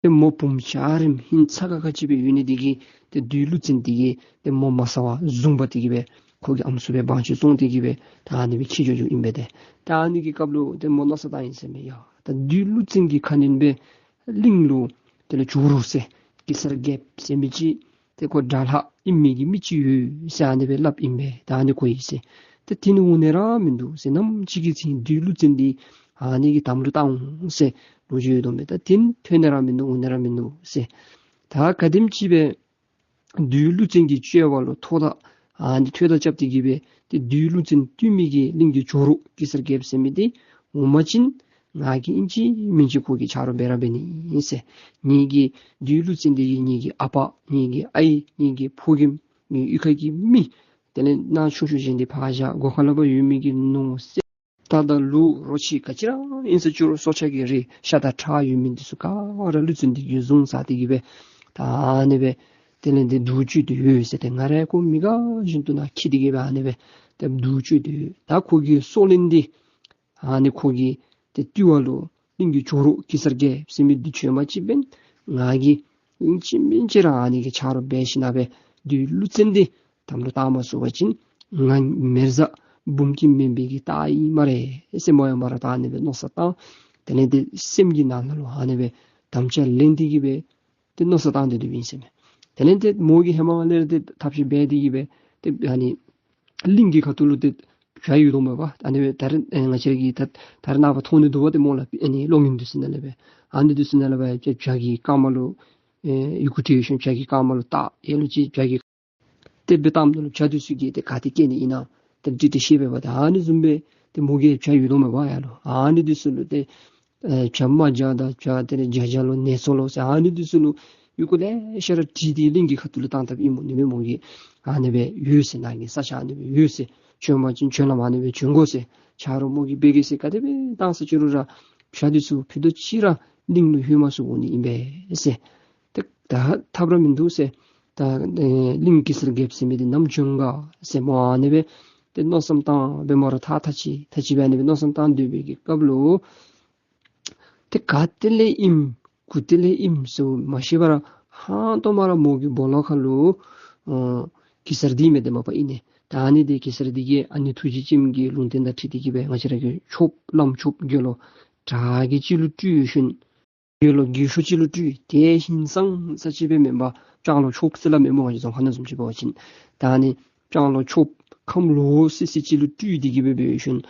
ཏེ་མོ་བུམོ་འཇའ་རིསམོ་ཧིང་ཚ་ཁ་ཁ་ཅིག་སྦེ་ཡོད་ནི་འདི་གིས་ཏེ་བདུད་ཀླུ་བཙན་འདི་གིས་ཏེ་མོ་མ་ཟ་བར་བཟུང་འབག་སྟེ་གི་སྦེ་ ཁོ་གི་ཨམ་སྲུ་སྦེ་བང་ཅིན་བཙོང་སྟེ་གི་སྦེ་ད་ཨ་ནི་སྦེ་འཁྱིད་འགྱོ་འགྱོཝ་ཨིན་པས་ཏེ། ད་ཨ་ནི་གི་སྐབས་ལུ་ཏེ་མོ་མནོ་བསམ་བཏང་ཡི་ཟེར་མས། ཡ་ད་བདུད་ཀླུ་བཙན་གྱི་ཁ་གནོན་སྦེ་གླིང་ལུ་དེ་ལས་བྱོག་རུང་ཟེར་གེ་སར་རྒྱལཔོ་ཟེར་མི་ཅིག་ཏེ་ཁོ་དགྲ་ལྷ་ཨིན་མི་གི་མི་ཅིག་ཡོད་ཟེར་ཨ་ནི་སྦེ་སླབ་ཨིན་པས། ད་ཨ་ནི་གོ་ཡི་ཟེར། ཏེ་དེ་ནི་འོང་ནི་ར་མིན་འདུག་ཟེར། ནམ་ཅིག་གི་ཚེ་བདུད་ཀླུ་བཙན་འདི་ཨ་ནི་གི་དམ་ལུ་བཏང་འོང་ཟེར་ལོ་རྒྱུས་ཡོད་དོ་མས། ད་དེ་ནི་ཐོན་ནི་ར་མིན་འདུག་འོང་ནི་ར་མིན་འདུག་ཟེར། ད་ག་དེམ་ཅིག་སྦེ་བདུད་ཀླུ་བཙན་གྱི་སྤྱོད་པ་ལུ་ཐོག་མཐའ་ཨ་ནི་ཐོག་མཐའ་རྐྱབ་སྟེ་གི་སྦེ་ཏེ་བདུད་ཀླུ་བཙན་བཏུལ་མི་གི་གླིང་གི་བྱོག་རུང་གེ་སར་རྒྱལཔོ་ཟེར་མི་འདི་འོང་པ་ཅིན་ང་གིས་ཨིན་ཅི་མིན་ཅི་ཁོ་གི་ཆ་རོགས་འབད་ར་འབད་ནི་ཨིན་ཟེར། ངེ་གི་བདུད་ཀླུ་བཙན་འདི་གིས་ངེ་གི་ཨ་པ་ངེ་གི་ཨའི་ངེ་གི་ཕོ་རྒནམ་ངེ་གི་གཡུས་ཁ་གི་མི་དེ་ལས་ནང་ཆུང་ཤོས་ཅིག་འདི་ཕར་བཞག་སྒོ་ཁ་ལས་ཕར་ཡོད་མི་གི་ནོར་ཟེར་རྟ་དང་ལུག་རོ་ཁྱི་ག་ཅི་ར་ཨིན་ཟེར་ཅི་རུང་སྲོག་ཆགས་ཀྱི་རིགས་ཤ་དང་ཁྲག་ཡོད་མི་འདི་ཚུ་ག་ར་ཀླུ་བཙན་འདི་གིས་བཟུང་ཟ་སྟེ་གི་སྦེ་ད་ཨ་ནི་སྦེ་དེ་ལས་འདི་སྡུག་བཅུག་སྟེ་ཡོད་ཟེར། ཏེ་ང་ར་ཁོ་མི་དགའ་བཞིན་དུ་ནཱ་འཁྱིད་དེ་གི་སྦེ་ཨ་ནི་སྦེ་ཏེ་སྡུག་བཅུག་སྟེ་ཡོད། ད་ཁོ་གི་སྲོག་ལན་འདི་ཨ་ནི་ཁོ་གིས་ཏེ་བཏུལ་བ་ལུ་གླིང་གི་བྱོག་རུང་གེ་སར་རྒྱལཔོ་ཟེར་མི་འདི་བྱོན་པ་ཅིན་འབདན་ང་གིས་ཨིན་ཅི་མིན་ཅི་ར་ཨ་ནི་གི་ཆ་རོགས་འབད་ཞིན་ན་སྦེ་བདུད་ཀླུ་བཙན་འདི་དམ་ལུ་བཏང་མ་ཚུགས་པ་ཅིན་ང་མེ་བཟའ་འབུམ་སྐྱིད་མེན་པའི་གི་རྟགས་ཨིན་སྨ་རེ་ཟེར་མོ་ཡང་མོ་ར་ད་ཨ་ནི་སྦེ་མནོ་བསམ་བཏང་། དེ་ལས་ཏེ་སེམས་ཀྱི་ནང་ན་ལུ་ཨ་ནི་སྦེ་དམ་བཅའ་ལེན་ཏེ་གི་སྦེ་ཏེ་མནོ་བསམ་བཏང་སྟེ་སྡོདཔ་ཨིན་ཟེར་མས། དེ་ལས་ཏེ་མོ་གིས་ཧེ་མ་ལས་ར་ཏེ་ཐབས་ཤེས་འབད་དེ་གི་སྦེ་ཏེ་ཨ་ནི་གླིང་གི་ཁ་ཐུག་ལུ་ཏེ་བྱ་ཡོད་དོ་མས་པ། ཨ་ནི་སྦེ་ད་རེས་ཨེ་ང་བཅས་ར་གིས་ད་ད་རེས་ནངས་པ་མཐོང་ནི་འདུག་པ་ཏེ་སྨོ་ལགས། ཨ་ནི་གློག་བརྙན་འདི་ཚུ་ནང་ལས་སྦེ་ཨ་ནི་འདི་ཚུ་ནང་ལས་སྦེ་བྱ་གི་རྐངམ་ལུ་ཨེ་ཡི་གུ་བྲིས་ཞིནམ་བྱ་གི་རྐངམ་ལུ་བཏགས་ཡར་ལུ་ཅིག་བྱ་གི་ཏེ་སྦེ་བཏངམ་ད་ལུ་བྱ་འདི་ཚུ་གིས་ཏེ་ག་ཏེ་སྐྱེ་ནི་ཨིན་ན་ཏེ་འདི་ཏེ་ཤེས་པས་པ། ཏེ་ཨ་ནི་བཟུམ་སྦེ་ཏེ་མོ་གིས་བྱ་ཡོད་དོ་མས་པ་ཡར་ལུ། ཨ་ནི་འདི་ཚུ་ལུ་ཏེ་ཨེ་བྱ་རྨ་བྱ་དང་བྱ་དེ་ལས་བྱ་བྱ་ལོ་ནེ་ཙོ་ལོ་ཟེར་ཨ་ནི་འདི་ཚུ་ལུ་ཡི་གུ་ལེ་ཤ་ར་བྲིས་ཏེ་གླིང་གི་ཁ་ཐུག་ལུ་བཏང་བཏངམ་ཨིན་མས། ཨ་ནི་སྦེ་མོ་གིས་ཨ་ནི་སྦེ་ཡོད་ཟེར། ནཱ་གི་ས་ཆ་ཨ་ནི་སྦེ་ཡོད་ཟེར། བྱོན་པ་ཅིན་བྱོན་ལམ་ཨ་ནི་སྦེ་བྱོན་དགོ་ཟེར། ཆ་རོགས་མོ་གིས་འབད་གེ་ཟེར། ག་དེ་སྦེ་བཏང་ཟེར་ཅི་རུང་ར་བྱ་འདི་ཚུ་ཕུད་རྡོག་གཅིག་ར་གླིང་ལུ་ལྷོད་མ་ཚུགས་འོང་ནི་ཨིན་པས་ཟེར། ཏེ་ད་ཐབས་ར་མིན་འདུག་ཟེར། ད་ཨེ་གླིང་གེ་སར་རྒྱལཔོ་ཟེར་མི་འདི་ནམ་བྱོན་ག་ཟེར་མོ་ཨ་ནི་སྦེ་ཏེ་མནོ་བསམ་བཏང་སྦེ་མོ་ར་ཐག་ཐག་ཆོད་ཐག་ཆོད་སྦེ་ཨ་ནི་སྦེ་མནོ་བསམ་བཏང་སྡོད་པའི་གི་སྐབས་ལུ་ཏེ་ག་ཏེ་ལས་ཨིནམ་གུ་ཏེ་ལས་ཨིནམ་ཟེར་མ་ཤེས་པར་ཧང་སྟོང་མ་ར་མོ་གི་སྦོ་ལོགས་ཁ་ལུ་ཨ་གེ་སར་འདི་མེན་ཏེ་མ་པ་ཨིན་ནི། ད་ཨ་ནི་འདི་གེ་སར་འདི་གིས་ཨ་ནི་ཐུགས་རྗེ་ཅན་གྱི་ལུང་བསྟན་དང་འཁྲིལ་ཏེ་གི་སྦེ་ང་བཅས་ར་གི་ཆོསཔ་བླམ་ཆོསཔ་དགེ་སློང་དྲག་གི་ཅིག་ལུ་སྤྲུལ་ཞིནམ་དགེ་སློང་རྒས་ཤོས་ཅིག་ལུ་སྤྲུལ། དེ་ཧིང་སངས་ས་ཅིག་སྦེ་མེན་པར་སྤྱང་ལོ་ཆོསཔ་ཟེར་སླབ་མས་སྨོ། ང་བཅས་རྫོང་ཁ་ནང་བཟུམ་ཅིག་འབད་བ་ཅིན། ད་ཨ་ནི་སྤྱང་ལོ་ཆོསཔ་ཁམས་ལོག་སི་སི་ཅིག་ལུ་སྤྲུལ་ཏེ་གི་སྦེ་འབད་ཞིནམ་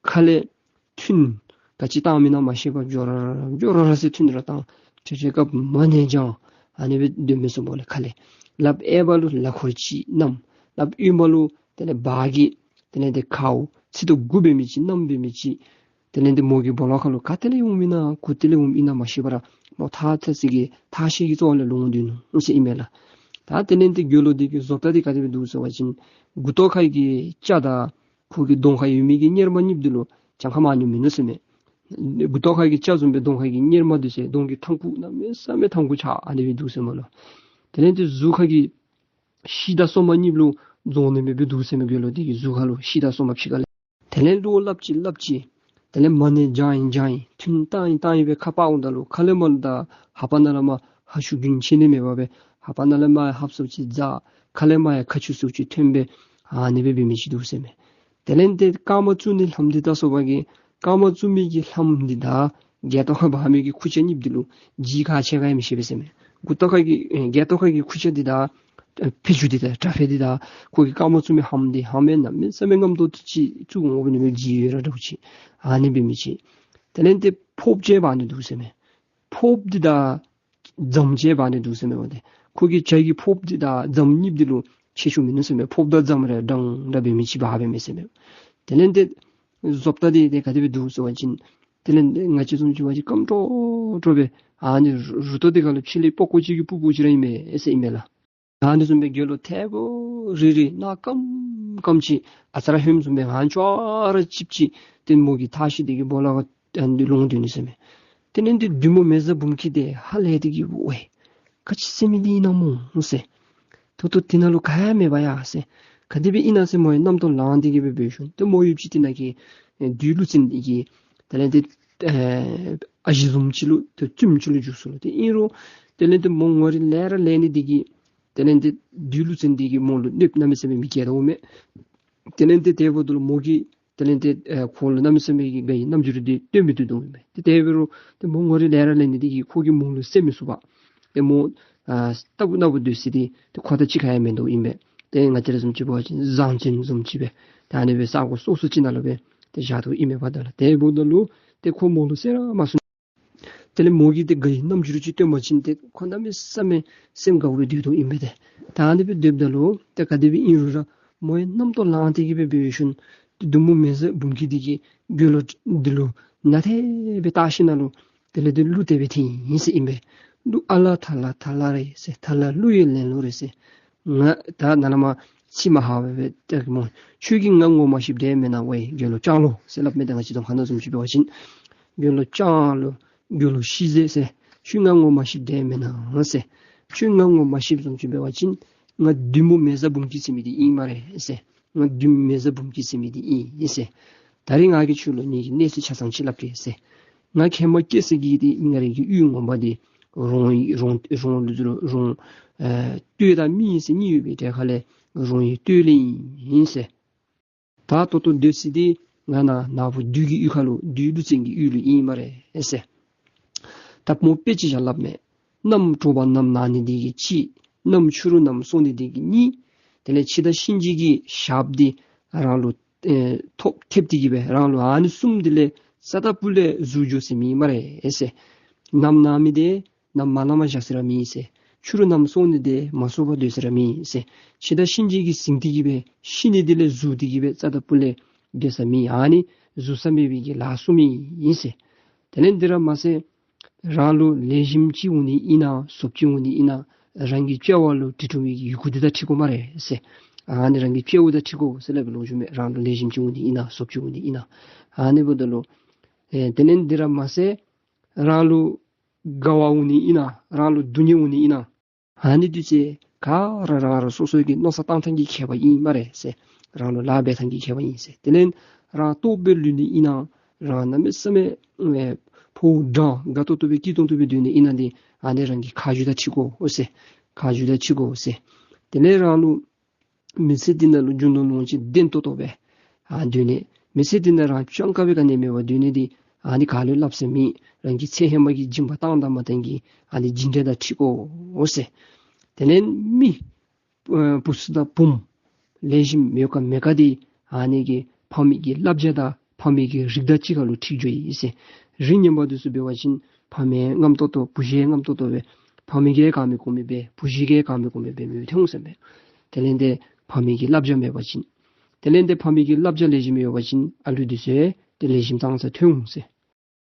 ཁ་ལས་ཐུན་ག་ཅི་བཏང་མི་ཨིན་ན་མ་ཤེས་པར་འགྱོ་ར་ར་འགྱོ་ར་ར་ཟེར་ཐུན་ར་བཏང་། ཏེ་དེ་སྐབས་མ་ཎི་བགྱང་ཨ་ནི་སྦེ་སྡོད་མི་ཚུགས་སྨོ་ལགས། ཁ་ལས་ལགཔ་གཡས་པ་ལུ་ལག་འཁོར་ཅིག་བསྣམས། ལགཔ་གཡོན་མ་ལུ་དེ་ལས་འབག་གི་དེ་ལས་ཏེ་ཁའུ་ཚིགས་ཏོ་དགུ་འབད་མི་ཅིག་བསྣམས་འབད་མི་ཅིག། དེ་ལས་ཏེ་མོ་གི་སྦོ་ལོགས་ཁ་ལུ་ག་ཏེ་ལས་འོངམ་ཨིན་ན་གུ་ཏེ་ལས་འོངམ་ཨིན་ན་མ་ཤེས་པར་མོ་ཐག་ཐག་ཆོད་ཀྱི་ཐག་ཤེས་ཀྱི་གཙོ་བོ་ལས་ལོང་སྡོད་ནུག་ཟེར་ཨིན་མས་ལགས། ད་དེ་ལས་ཏེ་དགེ་སློང་འདི་གི་བཟོ་ལྟ་འདི་ག་དེ་སྦེ་འདུག་ཟེར་བ་ཅིན་མགུ་ཏོ་ཁ་གི་སྐྱ་དང་ཁོ་གི་གདོང་ཁར་ཡོད་མི་གི་གཉེར་མ་གཉིས་འདི་ལུ་གྱངས་ཁ་མང་ཉུང་མིན་ནུག་ཟེར་མས། མགུ་ཏོ་ཁ་གི་སྐྱ་བཟུམ་སྦེ་གདོང་ཁ་གི་གཉེར་མ་འདི་ཚུ་གདོང་གི་ཐང་ཀུ་གནམ་མེད་ས་མེད་ཐང་ཀུ་ཆགས་ཨ་ནི་སྦེ་འདུག་ཟེར་མས་ལགས། དེ་ལས་ཏེ་གཟུགས་ཁ་གི་ཤིང་དང་སོ་མ་གཉིས་ལུ་རྫོང་ནི་མེད་པའི་འདུག་ཟེར་མས། དགེ་སློང་འདི་གི་གཟུགས་ཁ་ལུ་ཤིང་དང་སོ་མ་ཕྱི་ཁ་ལས། དེ་ལས་བློ་སླབ་ཅི་སླབ་ཅི། དེ་ལས་མ་ཎི་བགྱང་ཡི་བགྱང་ཡི། ཐུན་བཏང་ཡི་བཏང་ཡི་སྦེ་ཁ་ཕར་འོངམ་ད་ལུ་ཁ་ལས་མར་ལུ་ད་ལྷ་པ་ནང་ལས་མར་ཧ་ཤུགས་རྒྱུན་ཆད་ནི་མེད་པར་སྦེ་ཧ་པ་ནང་ལས་མར་ཧབ་སོ་ཅིག་འཛག། ཁ་ལས་མར་ཡང་ཁ་ཆུ་སོ་ཅིག་ཐོན་སྦེ་ཨ་ནི་སྦེ་འབད་མི་ཅིག་འདུག་ཟེར་མས། དེ་ལས་ཏེ་རྐངམ་བཙུགས་ནི་ལྷམ་འདི་ད་སོ་པ་གི་རྐངམ་བཙུགས་མི་གི་ལྷམ་འདི་དང་སྒལ་ཏོ་ཁར་འབག་མི་གི་ཁུར་ཆ་གཉིས་འདི་ལུ་ལྗིད་ག་ཆེ་ག་ཡང་མི་ཤེས་པས་ཟེར་མས། མགུ་ཏོ་ཁ་གི་ཨེ་སྒལ་ཏོ་ཁ་གི་ཁུར་ཆ་འདི་དང་ཨེ་ཕད་ཅུང་འདི་དང་དྲ་ཕད་འདི་དང་ཁོ་གི་རྐངམ་བཙུགས་མི་ལྷམ་འདི་ཧ་མེ་གནམ་མེད་ས་མེད་རྔམ་ཏོག་ཏོ་ཅིག་བཙུགས་འོང་པས་ནི་མས། ལྗིད་ཡོད་ར་འདྲཝ་ཅིག་ཨ་ནི་འབད་མི་ཅིག། དེ་ལས་ཏེ་ཕོརཔ་ཅིག་འབག་ནི་འདུག་ཟེར་མས། ཕོརཔ་འདི་དང་རྫམ་ཅིག་འབག་ནི་འདུག་ཟེར་མས་པ་ཏེ། ཁོ་གི་བྱ་གི་ཕོརཔ་འདི་དང་རྫམ་གཉིས་འདི་ལུ་ཁྱད་ཆོས་མིན་ནུག་ཟེར་མས། ཕོརཔ་དང་རྫམ་ར་འདྲན་འདྲ་འབད་མི་ཅིག་འབག་འབད་མས་ཟེར་མས། དེ་ལས་ཏེ་བཟོ་ལྟ་འདི་ཏེ་ག་དེ་སྦེ་འདུག་ཟེར་བ་ཅིན་དེ་ལས་ཏེ་ང་བཅས་བཟུམ་ཅིག་འབད་བ་ཅིན་སྐམ་ཀྲོག་ཀྲོ་སྦེ་ཨ་ནི་རུ་རུ་ཏོག་འདི་ཁ་ལུ་ཕྱི་ལས་པགས་ཀོ་ཅིག་གི་སྤུ་སྤུ་ཅིག་ར་ཨིན་མས་ཟེར་ཨིན་མས་ལགས། ཨ་ནི་བཟུམ་སྦེ་དགེ་སློང་ཐལ་བོ་རི་རི་གནག་སྐམ་སྐམ་ཅིག་ཨ་ཙ་ར་ཧོནམ་བཟུམ་སྦེ་ཧང་ཅོག་ར་ཅིགཔ་ཅིག་ཏེ་མོ་གི་ཐག་ཤེས་འདི་གི་སྦོ་ལོགས་ཁར་ཨ་ནི་ལོང་སྡོད་ནུག་ཟེར་མས། དེ་ལས་ཏེ་བདུད་མོ་མེ་བཟའ་འབུམ་སྐྱིད་འདི་ཧ་ལས་ཏེ་གི་ཝའེ་ག་ཅི་ཟེར་མི་འདི་ཨིན་ན་སྨོ་ཟེར། ད་ལྟོ་འདི་ནང་ལུ་ག་ཡང་མེད་པ་ཡ་ཟེར། ག་དེ་སྦེ་ཨིན་ན་ཟེར་མོ་ཡང་རྣམ་རྟོག་ལངས་ཏེ་གི་སྦེ་འབད་ཞིནམ་ཏེ་མོ་ཡུདཔ་ཅིག་འདི་ནང་གི་ཨེ་བདུད་ཀླུ་བཙན་འདི་གི་དེ་ལས་ཏེ་ཨེ་ཨ་ཞེ་བཟུམ་ཅིག་ལུ་ཏེ་བཙུནམོ་ཅིག་ལུ་འགྱུར་སོང་ལོ། ཏེ་ཨིན་རུང་དེ་ལས་ཏེ་མོ་ངོ་རིས་ལེགས་ར་ལེགས་ནི་འདི་གིས་དེ་ལས་ཏེ་བདུད་ཀླུ་བཙན་འདི་གིས་མོ་ལུ་གནོདཔ་གནམ་མེད་ས་མེད་མི་བཀལ་དོ་མས། དེ་ལས་ཏེ་དེ་འབདཝ་ད་ལུ་མོ་གིས་དེ་ལས་ཏེ་ཨེ་ཁོ་ལུ་གནམ་མེད་ས་མེད་ཀྱི་དགའ་བའི་རྣམ་འགྱུར་འདི་སྟོན་མི་བཏུབ་དོ་ཨིན་པས། ཏེ་དེ་འབད་རུང་ཏེ་མོ་ངོ་རིས་ལེ་ར་ལེན་ནི་འདི་གིས་ཁོ་གིས་མོ་ལུ་གསན་མི་ཚུགས་པས། ཏེ་མོ་ཨ་ལྟ་བུ་ན་བུ་སྡོད་ས་འདི་ཏེ་ཁོ་དང་གཅིག་ཁར་ཡང་མིན་འདུག་ཨིན་པས། ཏེ་ང་བཅས་ར་བཟུམ་ཅིག་འབད་བ་ཅིན་བཟང་བཙོན་བཟུམ་ཅིག་སྦེ་ད་ཨ་ནི་སྦེ་ས་གོ་སོ་སོ་ཅིག་ནང་ལུ་སྦེ་ཏེ་བཞག་དོ་ཨིན་མས་པ། ད་ལགས་དེ་འབདཝ་ད་ལུ་ཏེ་ཁོ་མོ་ལུ་གསན་ར་མ་གསན། དེ་ལས་མོ་གིས་ཏེ་དགའ་བའི་རྣམ་འགྱུར་ཅིག་སྟོན་པ་ཅིན་ཏེ་ཁོ་གནམ་མེད་ས་མེད་སེམས་དགའཝ་སྦེ་སྡོད་དོ་ཨིན་པས་ཏེ། ད་ཨ་ནི་སྦེ་སྡོདཔ་ད་ལུ་ཏེ་ག་དེ་སྦེ་ཨིན་རུང་ར་མོ་ཡང་རྣམ་རྟོག་ལངས་ཏེ་གི་སྦེ་འབད་ཞིནམ་ཏེ་བདུད་མོ་མེ་བཟའ་འབུམ་སྐྱིད་འདི་གིས་དགེ་སློང་འདི་ལུ་ནན་ཏན་སྦེ་བལྟ་ཞིནམ་ལས་དེ་ལས་ཏེ་གླུ་དེ་སྦེ་འཐེན་ཡི་ཟེར་ཨིན་པས། གླུ་ཨ་ལ་ཐ་ལ་ཐ་ལ་རེད་ཟེར། ཐ་ལ་གླུ་ཡི་ལེན་ལུགས་རེད་ཟེར། ང་ད་ནཱ་ལས་མར་ཚིག་མ་ཧ་པ་སྦེ་བཏགས་གེ་སྨོ། ཁྱོད་ཀྱིས་ང་ངོ་མ་ཤེསཔ་འདྲས་མེན་ན་ཝའི་དགེ་སློང་སྤྱང་ལོ་ཟེར་སླབ་མས། ད་ང་བཅས་དོན་ཁ་ནང་བཟུམ་ཅིག་འབད་བ་ཅིན་དགེ་སློང་སྤྱང་ལོ་དགེ་སློང་ཤི་ཟེར་ཟེར། ཁྱོད་ང་ངོ་མ་ཤེསཔ་འདྲས་མེན་ན་ཟེར། ཁྱོད་ང་ངོ་མ་ཤེསཔ་བཟུམ་ཅིག་འབད་བ་ཅིན་ང་བདུད་མོ་མེ་བཟའ་འབུམ་སྐྱིད་ཟེར་མི་འདི་ཨིན་སྨ་རེ་ཟེར། ང་བདུད་མོ་མེ་བཟའ་འབུམ་སྐྱིད་ཟེར་མི་འདི་ཨིན་ཟེར། ད་རིས་ང་གིས་ཁྱོད་ལུ་ངེ་གི་གནས་ཚུལ་ཆ་ཚང་ཅིག་སླབ་གེ་ཟེར། ང་ཁྱེད་མ་སྐྱེ་ས་གི་འདི་ང་རའི་གི་ཡུལ་ངོ་མ་འདི་རོང་རོང་རོང་རོང་རོང་ཨེ་སྟོད་དང་སྨད་ཟེར་གཉིས་ཡོད་པའི་གྲས་ཁ་ལས་རོང་ཡི་སྟོད་ལས་ཨིན་ཟེར། ད་ལྟོ་ལྟོ་སྡོད་ས་འདི་ང་ནཱ་ནག་པོ་བདུད་ཀྱི་ཡུལ་ཁ་ལུ་བདུད་ཀླུ་བཙན་གྱི་ཡུལ་ལུ་ཨིན་སྨ་རེ་ཟེར། ད་མོ་དཔེ་ཅིག་བཞག་སླབ་མས། གནམ་དྲོ་པ་གནམ་ནངས་ནི་འདི་གིས་གཅིག། གནམ་ཕྱི་རུ་གནམ་སྲོ་ནི་འདི་གིས་གཉིས། དེ་ལས་འཆི་བདག་གཤིན་རྗེ་གི་ཞགསཔ་འདི་རང་ལུ་ཨེ་ཐོག་ཐེབས་ཏེ་གི་སྦེ་རང་ལུ་ཨ་ནི་གསུམ་འདི་ལས་རྩ་ལྟ་བུ་ལས་ཟུར་འགྱོ་ས་མེད་སྨ་རེ་ཟེར། གནམ་ནངས་མི་འདི་གནམ་མ་ལངམ་བཞག་ས་ར་མེད་ཟེར། ཕྱི་རུ་གནམ་སྲོ་ནི་འདི་མ་སྲོ་བར་སྡོད་ས་ར་མེད་ཟེར། འཆི་བདག་གཤིན་རྗེ་གིས་ཟིན་ཏེ་གི་སྦེ་ཤི་ནི་འདི་ལས་ཟུར་ཏེ་གི་སྦེ་རྩ་ལྟ་བུ་ལས་སྡོད་ས་མེད། ཨ་ནི་ཟུར་ས་མེད་པའི་གི་ལ་གསུམ་ཨིན་ཟེར། དེ་ལས་འདི་ར་མ་ཚད་རང་ལུ་ལེགས་ཤོམ་ཅིག་འོང་ནི་ཨིན་ན་ཟོགཔ་ཅིག་འོང་ནི་ཨིན་ན་རང་གི་དཔྱལ་བ་ལུ་དྲི་བྲོ་བའི་གི་ཡི་གུ་འདི་དང་འཁྲིལ་དགོ་སྨ་རེ་ཟེར། ཨ་ནི་རང་གི་དཔྱལ་བ་དང་འཁྲིལ་དགོ་ཟེར་སླབ་པའི་ལོ་རྒྱུས་མས། རང་ལུ་ལེགས་ཤོམ་ཅིག་འོང་ནི་ཨིན་ན་ཟོགཔ་ཅིག་འོང་ནི་ཨིན་ན། ཨ་ནི་འབདཝ་ད་ལུ་ཨེ་དེ་ལས་འདི་ར་མ་ཚད་རང་ལུ་དགའ་བ་འོང་ནི་ཨིན་ན་རང་ལུ་སྡུག་བསྔལ་འོང་ནི་ཨིན་ན་ཨ་ནི་འདི་ཚུ་ག་ར་རང་རང་སོ་སོའི་གི་མནོ་བསམ་བཏང་ཐངས་ཀྱི་ཁྱད་པར་ཨིན་སྨ་རེ་ཟེར། རང་ལུ་ལཱ་འབད་ཐངས་ཀྱི་ཁྱད་པར་ཨིན་ཟེར། དེ་ལས་རང་ལྟོགས་སྦེ་ལུས་ནི་ཨིན་ན་རང་གནམ་མེད་ས་མེད་ཨེ་ཕོཝ་འགྲངས་དགའ་ཏོག་ཏོ་སྦེ་སྐྱིད་ཏོང་ཏོ་སྦེ་སྡོད་ནི་ཨིན་ན་འདི་ཨ་ནི་རང་གི་ཁ་རྗེ་དང་འཁྲིལ་དགོ་ཟེར། ཁ་རྗེ་དང་འཁྲིལ་དགོ་ཟེར། དེ་ལས་རང་ལུ་མི་ཚེ་འདི་ནང་ལུ་རྒྱུ་ནོར་ལོངས་སྤྱོད་ལྡན་ཏོག་ཏོ་སྦེ་ཨ་སྡོད་ནི། མི་ཚེ་འདི་ནང་རང་སྤྱང་ཀ་སྦེ་ག་ནི་མེད་པར་སྡོད་ནི་འདི་ཨ་ནི་ག་ལུ་སླབ་ས་མེད། རང་གི་ཚེ་ཧེ་མ་གི་སྦྱིན་པ་བཏང་དང་མ་བཏང་གི་ཨ་ནི་སྦྱིན་འབྲས་དང་འཁྲིལ་དགོ་ཟེར། དེ་ལས་མི་ཨ་བུ་ཚུ་དང་བུམོ་ལེགས་ཤོམ་ཡོད་ག་མེད་ག་འདི་ཨ་ནི་གི་ཕ་མའི་གི་བསླབ་བྱ་དང་ཕ་མའི་གི་རིགས་དང་གཅིག་ཁར་ལུ་འཁྲིལ་འགྱོ་ཡི་ཟེར། རིགས་ངན་པ་འདི་ཚུ་འབད་བ་ཅིན་ཕ་མའི་རྔམ་ཏོག་ཏོ་བུ་གཞིའི་རྔམ་ཏོག་ཏོ་སྦེ་ཕ་མའི་གི་ག་མི་གོ་མི་སྦེ་བུ་གཞིའི་གི་ག་མི་གོ་མི་སྦེ་མི་འཐོན་ཟེར་མས། དེ་ལས་འདི་ཕ་མའི་གི་བསླབ་བྱ་མེད་པ་ཅིན། དེ་ལས་འདི་ཕ་མའི་གི་བསླབ་བྱ་ལེགས་ཤོམ་ཡོད་པ་ཅིན་ཨ་ལུ་འདི་ཚུ་ཏེ་ལེགས་ཤོམ་ཙང་ཙ་འཐོན་འོང་ཟེར།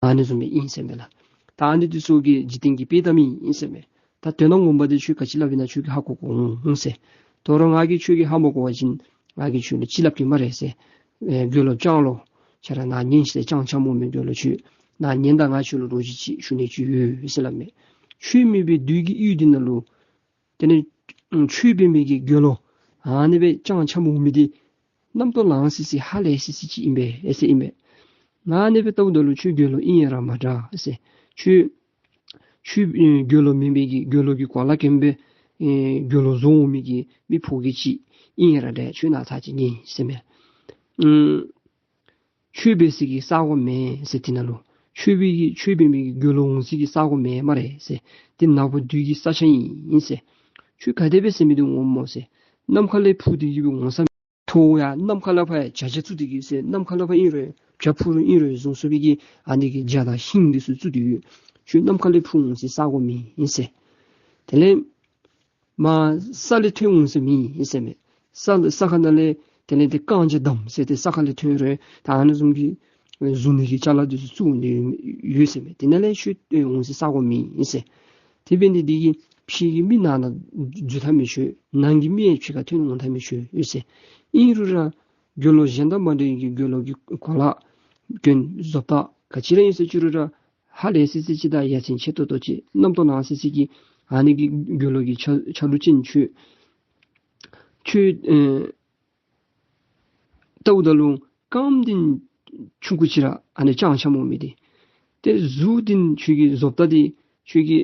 ཨ་ནི་བཟུམ་སྦེ་ཨིན་ཟེར་མས་ལགས། ད་ཨ་ནི་འདི་ཚུ་གི་འཇིག་རྟེན་གྱི་དཔེ་གཏམ་ཨིན་ཟེར་མས། ད་དོན་ངོ་མ་འདི་ཁྱོད་ག་ཅི་སླབ་ཨིན་ན་ཁྱོད་ཀྱིས་ཧ་གོ་གོ་འོང་ཟེར། དོ་རུང་ང་གིས་ཁྱོད་ཀྱིས་ཧ་མ་གོ་བ་ཅིན་ང་གིས་ཁྱོད་ལུ་ཅིག་སླབ་གེ་སྨ་རེ་ཟེར། ཨེ་དགེ་སློང་སྤྱང་ལོ། ཁྱོད་ར་ནཱ་ཉན་ཟེར། སྤྱང་ཆ་མོ་མི་དགེ་སློང་ཁྱོད་ནཱ་ཉན་ད། ང་ཁྱོད་ལུ་ལོ་རྒྱུས་ཅིག་ཞུ་ནི་ཅིག་ཡོད་ཟེར་སླབ་མས། ཆོས་མེད་པའི་བདུད་ཀྱི་ཡུལ་འདི་ནང་ལུ་དེ་ལས་ཆོས་འབད་མི་གི་དགེ་སློང་ཨ་ནི་སྦེ་སྤྱང་ཆ་མོ་མི་འདི་རྣམ་རྟོག་ལང་སི་སི་ཧ་ལས་སི་སི་ཅིག་ཨིན་པས་ཨེ་ཟེར་ཨིན་པས། ང་ཨ་ནི་སྦེ་བལྟཝ་ད་ལུ་ཁྱོད་དགེ་སློང་ཨིན་ཡ་ར་མ་འདྲ་ཟེར། ཁྱོད་ཁྱོད་ཨེ་དགེ་སློང་མེན་པའི་གི་དགེ་སློང་གི་གོ་ལ་གྱོན་སྦེ་ཨེ་དགེ་སློང་བཟོ་འོང་མི་གི་མི་ཕོ་སྐྱེས་ཅིག་ཨིན་ཡ་ར་འདྲ། ཁྱོད་ནཱ་ཚར་ཅིག་ཉན་ཟེར་མས། ཨུམ། ཆོས་འབད་སའི་གི་ས་གོ་མེད་ཟེར། དེ་ནང་ལུ་ཆོས་པའི་གི་ཆོས་འབད་མི་གི་དགེ་སློང་འོང་སའི་གི་ས་གོ་མེད་སྨ་རེ་ཟེར། དེ་ནག་པོ་བདུད་ཀྱི་ས་ཆ་ཨིན་ཟེར། ཁྱོད་ག་དེ་སྦེ་ཟེར་མི་འདི་འོངམ་སྨོ་ཟེར། ནམ་མཁའ་ལས་འཕུར་ཏེ་གི་སྦེ་འོང་ས་མེད། ཐོ་ཡང་ནམ་མཁའ་ལས་ཕར་ཡང་བྱ་བྱ་བཙུགས་ཏེ་གི་ཟེར། ནམ་མཁའ་ལས་ཕར་ཨིན་རུང་བྱ་འཕུར་རུང་ཨིན་རུང་བཟུང་ཚུགས་པའི་གི་ཨ་ནི་གི་རྒྱ་དང་ཤིང་འདི་ཚུ་བཙུགས་ཏེ་ཡོད། ཁྱོད་ནམ་མཁའ་ལས་འཕུར་འོང་སའི་ས་གོ་མེད་ཨིན་ཟེར། དེ་ལས་མར་ས་ལས་ཐོན་འོང་ས་མེད་ཨིན་ཟེར་མས། ས་ལ་ས་ཁ་ནང་ལས་དེ་ལས་ཏེ་རྐང་རྗེས་བསྡམས་ཟེར་ཏེ་ས་ཁ་ལས་ཐོན་རུང་ད་ཨ་ནི་བཟུམ་གྱི་བཟུང་ནི་གི་ཅ་ལ་འདི་ཚུ་བཙུགས་ནི་ཡོད་ཟེར་མས། དེ་ནང་ལས་ཁྱོད་འོང་སའི་ས་གོ་མེད་ཨིན་ཟེར། དེ་འབད་ནི་འདི་གིས་ཕྱི་གི་མི་ནང་ན་འཛུལ་ཐབས་མི་ཆོག། ནང་གི་མི་ཡང་ཕྱི་ཁར་ཐོན་འོང་ཐབས་མི་ཆོག་ཡོད་ཟེར། ཨིན་རུང་ར་དགེ་སློང་གཞན་དང་མ་འདྲ་བའི་གི་དགེ་སློང་གི་གོ་ལ་གྱོན་བཟོ་ལྟ་ག་ཅི་ར་ཨིན་ཟེར་ཅི་རུང་ར་ཧ་ལས་སི་སི་ཅིག་དང་ཡ་མཚན་ཆེ་ཏོག་ཏོ་ཅིག་རྣམ་རྟོག་ལང་སི་སི་གི་ཨ་ནི་གི་དགེ་སློང་གི་ཆ་ཆ་ལུགས་ཅན་ཁྱོད་ཁྱོད་ཨེ་བལྟཝ་ད་ལུ་རྐངམ་འདི་ཆུང་ཀུ་ཅིག་ར་ཨ་ནི་སྤྱང་ཆ་མོ་མི་འདི། ཏེ་གཟུགས་འདི་ཁྱོད་ཀྱི་བཟོ་ལྟ་འདི་ཁྱོད་ཀྱི་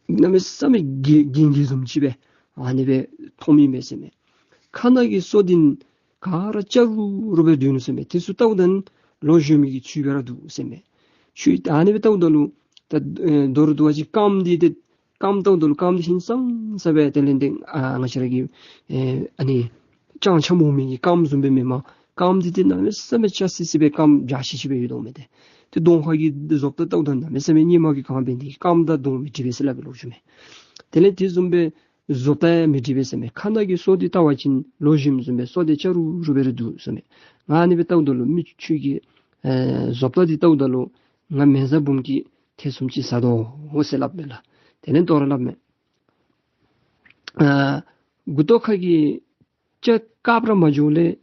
གནམ་མེད་ས་མེད་རྒྱན་རྒྱན་གྱི་བཟུམ་ཅིག་སྦེ་ཨ་ནི་སྦེ་མཐོང་མི་མས་ཟེར་མས། ཁ་ནང་གི་སོ་འདི་ ག་ར་ལྕགས་རུ་རུ་སྦེ་སྡོད་ནུག་ཟེར་མས། དེ་ཚུ་བལྟཝ་ད་ལོག་ཞོན་མི་གི་ཚུལ་སྦེ་ར་འདུག་ཟེར་མས། ཁྱོད་ཨ་ནི་སྦེ་བལྟཝ་ད་ལུ་ད་ཨེ་མདོར་བསྡུ་བ་ཅིན་རྐངམ་འདི་ཏེ་རྐངམ་བལྟཝ་ད་ལུ་རྐངམ་འདི་ཧིང་སངས་ས་སྦེ་དེ་ལས་ཏེ་ཨ་ང་བཅས་ར་གི་ཨེ་ཨ་ནི་རྐྱང་འཁྱམས་འོང་མི་གི་རྐངམ་བཟུམ་སྦེ་མེན་མས། རྐངམ་འདི་ཏེ་གནམ་མེད་ས་མེད་ཅ་སི་སི་སྦེ་རྐངམ་འཇའ་ཆི་ཆི་སྦེ་ཡོད་དོ་མས། ཏེ་ཏེ་གདོང་ཁ་གི་བཟོ་ལྟ་བལྟཝ་ད་གནམ་མེད་ས་མེད་སྙིགས་མ་གིས་གང་བའི་འདི་རྐངམ་དང་གདོང་མི་འགྲིག་པས་ཟེར་སླབ་པའི་ལོ་རྒྱུས་མས། དེ་ལས་དེ་བཟུམ་སྦེ་བཟོ་ལྟ་ཡང་མི་འགྲིག་པས་ཟེར་མས། ཁ་ནང་གི་སོ་འདི་བལྟ་བ་ཅིན་ལོག་ཞོན་བཟུམ་སྦེ་སོ་འདི་ལྕགས་རུ་རུ་སྦེ་ར་འདུག་ཟེར་མས། ང་ཨ་ནི་སྦེ་བལྟཝ་ད་ལུ་མི་ཁྱོད་ཀྱི་ཨེ་བཟོ་ལྟ་འདི་བལྟཝ་ད་ལུ་ང་མེ་བཟའ་འབུམ་སྐྱིད་ཐེ་ཚོམ་ཅིག་ཟ་དོ་ཟེར་སླབ་མས་ལགས། དེ་ལས་དོ་རུང་སླབ་མས། ཨ་མགུ་ཏོ་ཁ་གི་སྐྱ་དཀརཔོ་ར་མ་འགྱོ་ལས་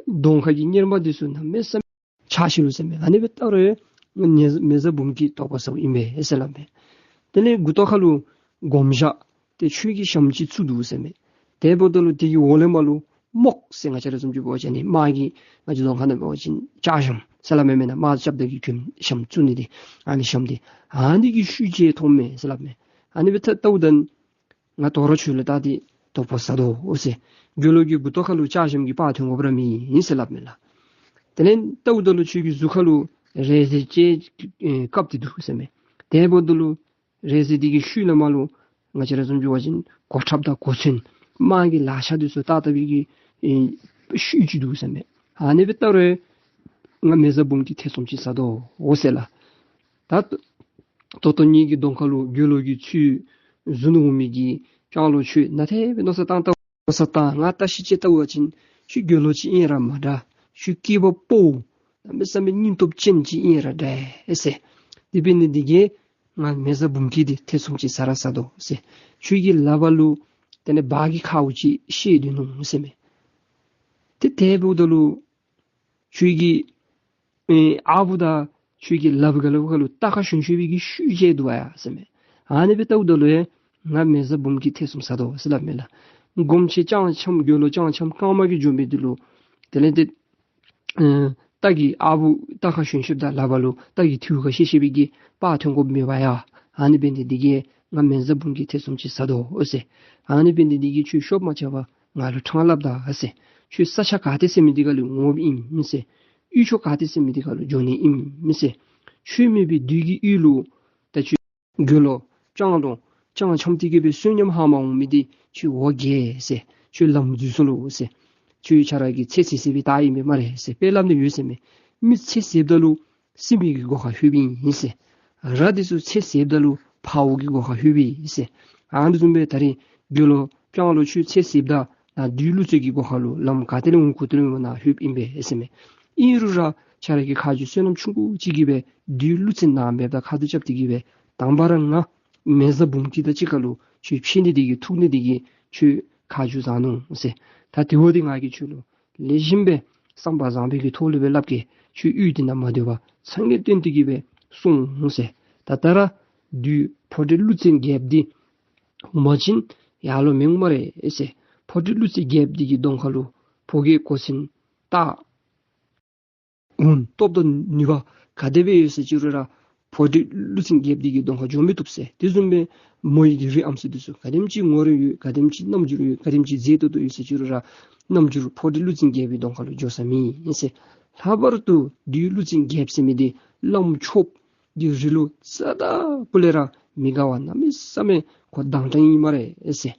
གདོང་ཁ་གི་གཉེར་མ་འདི་ཚུ་གནམ་མེད་ས་མེད་ཆགས་ཅི་ལོ་ཟེར་མས། ཨ་ནི་སྦེ་བལྟ་རུང་ཡང་མེ་མེ་བཟའ་འབུམ་སྐྱིད་དོགས་པ་ཟཝ་ཨིན་པས་ཟེར་སླབ་མས། དེ་ལས་མགུ་ཏོ་ཁ་ལུ་སྒོམ་ཞྭ་ཏེ་ཆོས་ཀྱི་ཞྭམོ་ཅིག་བཙུགས་འདུག་ཟེར་མས། དེ་འབདཝ་ད་ལུ་དེ་གི་འོག་ལས་མར་ལུ་རྨོག་ཟེར་ང་བཅས་ར་བཟུམ་ཅིག་འབད་བ་ཅིན་ཨ་ནི་དམག་གི་ང་བཅས་རྫོང་ཁ་ནང་འབད་བ་ཅིན་ལྕགས་ཞྭམོ་ཟེར་སླབ་མས་མེན་ན། དམག་རྐྱབ་ད་གི་གྱོན་ཞྭམོ་བཙུགས་ནི་འདི་ཨ་ནི་ཞྭམོ་འདི་ཨ་ནི་གི་ཤུལ་ཅིག་མཐོངམ་མས་ཟེར་སླབ་མས། ཨ་ནི་སྦེ་ད་བལྟཝ་ད་ང་དོ་རུང་ཁྱོད་ལུ་བལྟ་སྟེ་དོགས་པ་ཟ་དོ་ཟེར། དགེ་སློང་གི་མགུ་ཏོ་ཁ་ལུ་ལྕགས་ཞྭམོ་གི་པར་ཐོན་དགོཔ་ར་མེད་ཟེར་སླབ་མས་ལགས། དེ་ལས་བལྟཝ་ད་ལུ་ཁྱོད་ཀྱི་གཟུགས་ཁ་ལུ་རས་གཟི་ཅིག་ཨེ་བཀབ་སྟེ་འདུག་ཟེར་མས། དེ་འབདཝ་ད་ལུ་རས་གཟི་འདི་གི་ཤུལ་ལས་མར་ལུ་ང་བཅས་ར་བཟུམ་ཅིག་འབད་བ་ཅིན་གོ་ཁྲབ་དང་གོ་མཚོན་དམག་གི་ལག་ཆ་འདི་ཚུ་བཏགས་བཏགས་པའི་གི་ཨེ་ཤུལ་ཅིག་འདུག་ཟེར་མས། ཨ་ནི་སྦེ་བལྟ་རུང་ང་མེ་བཟའ་འབུམ་སྐྱིད་ཐེ་ཚོམ་ཅིག་ཟ་དོ་ཟེར་ལགས། ད་ད་ལྟོ་ངེ་གི་གདོང་ཁ་ལུ་དགེ་སློང་གི་ཚུལ་བཟུང་འོང་མི་གི་སྤྱང་ལོ་ཁྱོད་ནཱ་དེ་སྦེ་མནོ་བསམ་བཏང་བལྟ། མནོ་བསམ་བཏང་། ང་བལྟ་ཤེས་ཅིག་བལྟ་བ་ཅིན་ཁྱོད་དགེ་སློང་ཅིག་ཨིན་ར་མ་འདྲ། ཁྱོད་སྐྱེས་པ་ཕོ་གནམ་མེད་ས་མེད་སྙིང་སྟོབས་ཅན་ཅིག་ཨིན་ར་འདྲ་ཟེར། དེ་འབད་ནི་འདི་གིས་ང་མེ་བཟའ་འབུམ་སྐྱིད་འདི་ཐེ་ཚོམ་ཅིག་ཟ་ར་ཟ་དོ་ཟེར། ཁྱོད་ཀྱི་ལགཔ་ལུ་དེ་ལས་འབག་གི་ཁཝ་ཅིག་བཤེད་སྡོད་ནུག་ཟེར་མས། ཏེ་དེ་འབདཝ་ད་ལུ་ཁྱོད་ཀྱི་ཨེ་ཨ་བུ་དང་ཁྱོད་ཀྱི་ལགཔ་གི་ལགཔ་ཁ་ལུ་རྟ་ཁ་ཞོན་ཞོན་པའི་གི་ཤུལ་ཅིག་འདུག་པ་ཡ་ཟེར་མས། ཨ་ནི་སྦེ་བལྟཝ་ད་ལུ་ཡང་ང་མེ་བཟའ་འབུམ་སྐྱིད་ཐེ་ཚོམ་ཟ་དོ་ཟེར་སླབ་མས་ལགས། སྒོམ་ཆེན་རྐྱང་འཁྱམས་དགེ་སློང་རྐྱང་འཁྱམས་རྐངམ་གིས་འགྱོ་མི་འདི་ལུ་དེ་ལས་ཏེ་ཨེ་རྟ་གི་ཨ་བུ་རྟ་ཁ་ཞོན་ཞོནམ་ད་ལགཔ་ལུ་རྟ་གི་ཐིའུ་ཁ་བཤེད་བཤེད་པའི་གི་པར་ཐོན་དགོཔ་མེད་པ་ཡ། ཨ་ནི་འབད་ནི་འདི་གིས་ང་མེ་བཟའ་འབུམ་སྐྱིད་ཐེ་ཚོམ་ཅིག་ཟ་དོ་ཟེར། ཨ་ནི་འབད་ནི་འདི་གིས་ཁྱོད་ཤོབ་མ་རྐྱབ་པར་ང་ལུ་ཕྲང་སླབ་ད་ཟེར། ཁྱོད་ས་ཆ་ག་ཏེ་ཟེར་མི་འདི་ཁ་ལུ་འོངམ་ཨིན་ཟེར། གཡུས་ཕྱོགས་ག་ཏེ་ཟེར་མི་འདི་ཁ་ལུ་འགྱོ་ནི་ཨིན་ཟེར། ཁྱོད་མེད་པའི་བདུད་ཀྱི་ཡུལ་ལུ་ད་ཁྱོད་དགེ་སློང་སྤྱང་ལོ་སྤྱང་འཁྱམས་འདི་གིས་སྦེ་བསོད་སྙོམས་ཧ་མ་འོང་མི་འདི་ཁྱོད་འོ་བརྒྱལ་ཟེར། ཁྱོད་ལམ་འཛོལ་སོང་ལོ་ཟེར། ཁྱོད་ཁྱོད་ར་གིས་ཚེ་ཟད་ཟེར་བའི་རྟགས་ཨིན་པས་སྨ་རེ་ཟེར། དཔེ་སླབ་ནི་ཡོད་ཟེར་མས། མི་ཚེ་ཟདཔ་ད་ལུ་སྲིན་པོའི་གི་སྒོ་ཁར་ལྷོདཔ་ཨིན་ཟེར། ར་འདི་ཚུ་ཚེ་ཟདཔ་ད་ལུ་འཕརཝ་གི་སྒོ་ཁར་ལྷོདཔ་ཨིན་ཟེར། ཨ་ནི་བཟུམ་སྦེ་ད་རིས་དགེ་སློང་སྤྱང་ལོ་ཁྱོད་ཚེ་ཟདཔ་ད་ནཱ་བདུད་ཀླུ་བཙན་གྱི་སྒོ་ཁ་ལུ་ལམ་ག་ཏེ་ལས་འོང་ག་ཏེ་ལས་འོང་ནཱ་ལྷོདཔ་ཨིན་པས་ཟེར་མས། ཨིན་རུང་ར་ཁྱོད་ར་གི་ཁ་རྗེ་བསོད་ནམས་ཆུང་ཀུ་ཅིག་གིས་སྦེ་བདུད་ཀླུ་བཙན་ནཱ་འབདཝ་ད་ཁ་ཐུག་རྐྱབ་སྟེ་གིས་སྦེ་དང་པ་ར་ང་མེ་བཟའ་འབུམ་སྐྱིད་དང་གཅིག་ཁར་ལུ་ཁྱོད་ཕྱད་ནི་འདི་གིས་ཐུག་ནི་འདི་གིས་ཁྱོད་ཁ་རྗེ་བཟང་ནུག་ཟེར། ད་དེ་འབདཝ་ད་ང་གིས་ཁྱོད་ལུ་ལེགས་ཤོམ་སྦེ་བསམ་པ་བཟང་པོའི་གི་ཐོག་ལུ་སྦེ་སླབ་གེ། ཁྱོད་གཡུས་འདི་ནང་མ་སྡོད་པར་ཚང་གི་སྟོན་ཏེ་གིས་སྦེ་སོང་ཟེར། ད་ད་ར་བདུད་ཕོ་བདུད་ཀླུ་བཙན་རྒྱལཔོ་འདི་འོང་པ་ཅིན་ཡར་ལོག་མི་འོང་སྨ་རེ་ཟེར། ཕོ་བདུད་ཀླུ་བཙན་རྒྱལཔོ་འདི་གི་གདོང་ཁ་ལུ་ཕོ་སྐྱེས་གོ་མཚོན་རྟགས་འོང་སྟོབས་དང་ནུས་པ་ག་དེ་སྦེ་ཡོད་ཟེར་ཅི་རུང་ར་ཕོ་བདུད་ཀླུ་བཙན་རྒྱལཔོ་འདི་གི་གདོང་ཁར་འགྱོ་མི་བཏུབ་ཟེར། དེ་བཟུམ་སྦེ་མོ་ཡི་གི་རིགས་ཨམ་སྲུ་འདི་ཚུ་ག་དེམ་ཅིག་ངོ་རིས་ཡོད་ག་དེམ་ཅིག་རྣམ་འགྱུར་ཡོད་ག་དེམ་ཅིག་མཛེས་ཏོག་ཏོ་ཡོད་ཟེར་ཅི་རུང་ར་རྣམ་འགྱུར་ཕོ་བདུད་ཀླུ་བཙན་རྒྱལཔོའི་གདོང་ཁ་ལུ་འགྱོ་ས་མེད་ཟེར། ལྷག་པར་དུ་བདུད་ཀླུ་བཙན་རྒྱལཔོ་ཟེར་མི་འདི་བླམ་ཆོསཔ་གི་རིགས་ལུ་རྩ་དང་སྤུ་ལས་ར་མི་དགའ་བ་གནམ་མེད་ས་མེད་ཁོ་དྭངས་དྲགས་ཨིན་སྨ་རེ་ཟེར།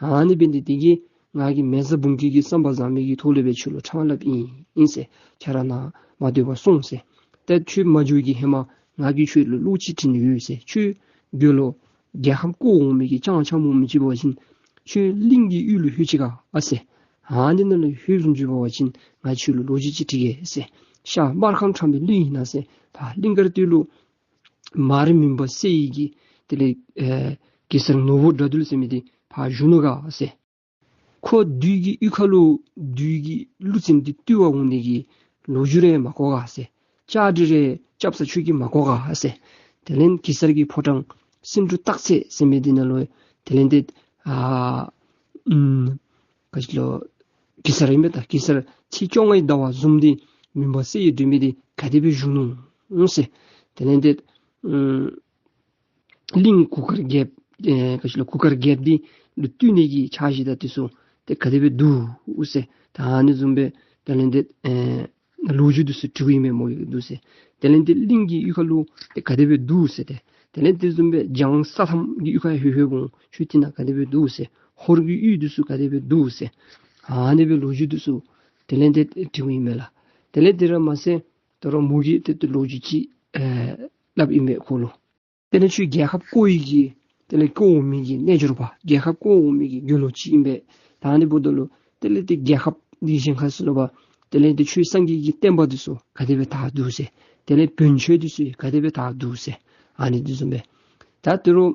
ཨ་ནི་འབད་ནི་འདི་གིས་ང་གིས་མེ་བཟའ་འབུམ་སྐྱིད་ཀྱི་བསམ་པ་བཟང་མི་གི་ཐོག་ལུ་སྦེ་ཁྱོད་ལུ་ཕྲང་སླབ་ཨིན་ཨིན་ཟེར། ཁྱོད་ར་ནཱ་མ་སྡོད་པར་སོང་ཟེར། ཏེ་ཁྱོད་མ་འགྱོ་གི་ཧེ་མ་ང་གིས་ཁྱོད་ལུ་བློ་ཅིག་དྲི་ནི་ཡོད་ཟེར། ཁྱོད་དགེ་སློང་རྒྱལ་ཁམས་བསྐོར་འོང་མི་གི་སྤྱང་འཁྱམས་འོང་མི་ཅིག་འབད་བ་ཅིན་ཁྱོད་གླིང་གི་ཡུལ་ལུ་ལྷོད་ཅི་ག་ཨ་ཟེར། ཨ་ནི་ནང་ལུ་ལྷོདཔ་བཟུམ་ཅིག་འབད་བ་ཅིན་ང་ཁྱོད་ལུ་ལོ་རྒྱུས་ཅིག་དྲི་གེ་ཟེར། ཤར་སྨར་ཁམས་ཁྲ་མོའི་གླིང་ཨིན་ན་ཟེར། ཕར་གླིང་དཀར་སྟོད་ལུ་མར་མུན་པ་སེལ་ཡི་གི་དེ་ལས་ཨེ་གེ་སར་ནོར་བུ་དགྲ་འདུལ་ཟེར་མི་འདི་ཕར་བཞུགས་ནུག་ག་ཟེར། ཁོ་བདུད་ཀྱི་གཡུས་ཁ་ལུ་བདུད་ཀྱི་ཀླུ་བཙན་འདི་བཏུལ་བར་འོང་ནི་གི་ལོ་རྒྱུས་རེ་མ་གོ་ག་ཟེར། བཅའ་སྒྲིག་རེ་རྐྱབ་ས་ཁྱོད་ཀྱིས་མ་གོ་ག་ཟེར། དེ་ལས་གེ་སར་གྱི་ཕོ་བྲང་སེང་འབྲུག་སྟག་རྩེ་ཟེར་མི་འདི་ནང་ལུ་དེ་ལས་ཏེ་ཨ་ཨུམ་ག་ཅི་ལོ་གེ་སར་ཨིན་པས་ད། གེ་སར་ཚེས་བཅོ་ལྔའི་ཟླ་བ་བཟུམ་འདི་མུན་པ་སེལ་ཡི་སྒྲོན་མེ་འདི་ག་དེ་སྦེ་བཞུགས་ནུག་ཟེར། དེ་ལས་ཏེ་ཨུམ་གླིང་གུར་དཀར་རྒྱལཔོ་ཨེ་ག་ཅི་ལོ་གུར་དཀར་རྒྱལཔོ་འདི་ལུ་བཏུལ་ནི་གི་འཆར་གཞི་དང་དེ་ཚུ་ ཏེ་ག་དེ་སྦེ་འདུག་ཟེར། ད་ཨ་ནི་བཟུམ་སྦེ་དེ་ལས་ཏེ་ཨེ་ལོ་རྒྱུས་འདི་ཚུ་དྲིཝ་ཨིན་མས་མོ་གིས་འདུག་ཟེར། དེ་ལས་ཏེ་གླིང་གི་གཡུས་ཁ་ལུ་ཏེ་ག་དེ་སྦེ་འདུག་ཟེར། ཏེ་དེ་ལས་དེ་བཟུམ་སྦེ་བྱང་ས་མཐའམ་གྱི་གཡུས་ཁ་ལྷོད་ལྷོདཔ་འོང་ཁྱོད་དེ་ནང་ག་དེ་སྦེ་འདུག་ཟེར། ཧོར་གྱི་གཡུས་འདི་ཚུ་ག་དེ་སྦེ་འདུག་ཟེར། ཨ་ནི་སྦེ་ལོ་རྒྱུས་འདི་ཚུ་དེ་ལས་ཏེ་དྲིཝ་ཨིན་མས་ལགས། དེ་ལས་དེ་ར་མ་ཚད་ད་རུང་མོ་གིས་ཏེ་ཏེ་ལོ་རྒྱུས་ཅིག་ཨེ་སླབ་ཨིན་མས་ཁོ་ལུ། དེ་ལས་ཁྱོད་རྒྱལ་ཁབ་བསྐོར་ཡི་གི་དེ་ལས་བསྐོར་འོང་མི་གི་རྣལ་འབྱོར་པ་རྒྱལ་ཁབ་བསྐོར་འོང་མི་གི་དགེ་སློང་ཅིག་ཨིན་པས། ད་ཨ་ནི་འབདཝ་ད་ལུ་དེ་ལས་ཏེ་རྒྱལ་ཁབ་འདི་གཞན་ཁར་སོང་ལུ་འབད་དེ་ལས་ཏེ་ཁྱོད་སངས་རྒྱས་ཀྱི་བསྟན་པ་འདི་ཚུ་ག་དེ་སྦེ་དར་འདུག་ཟེར། དེ་ལས་བོན་ཆོས་འདི་ཚུ་ག་དེ་སྦེ་དར་འདུག་ཟེར། ཨ་ནི་འདི་བཟུམ་སྦེ་ད་དེ་རུང་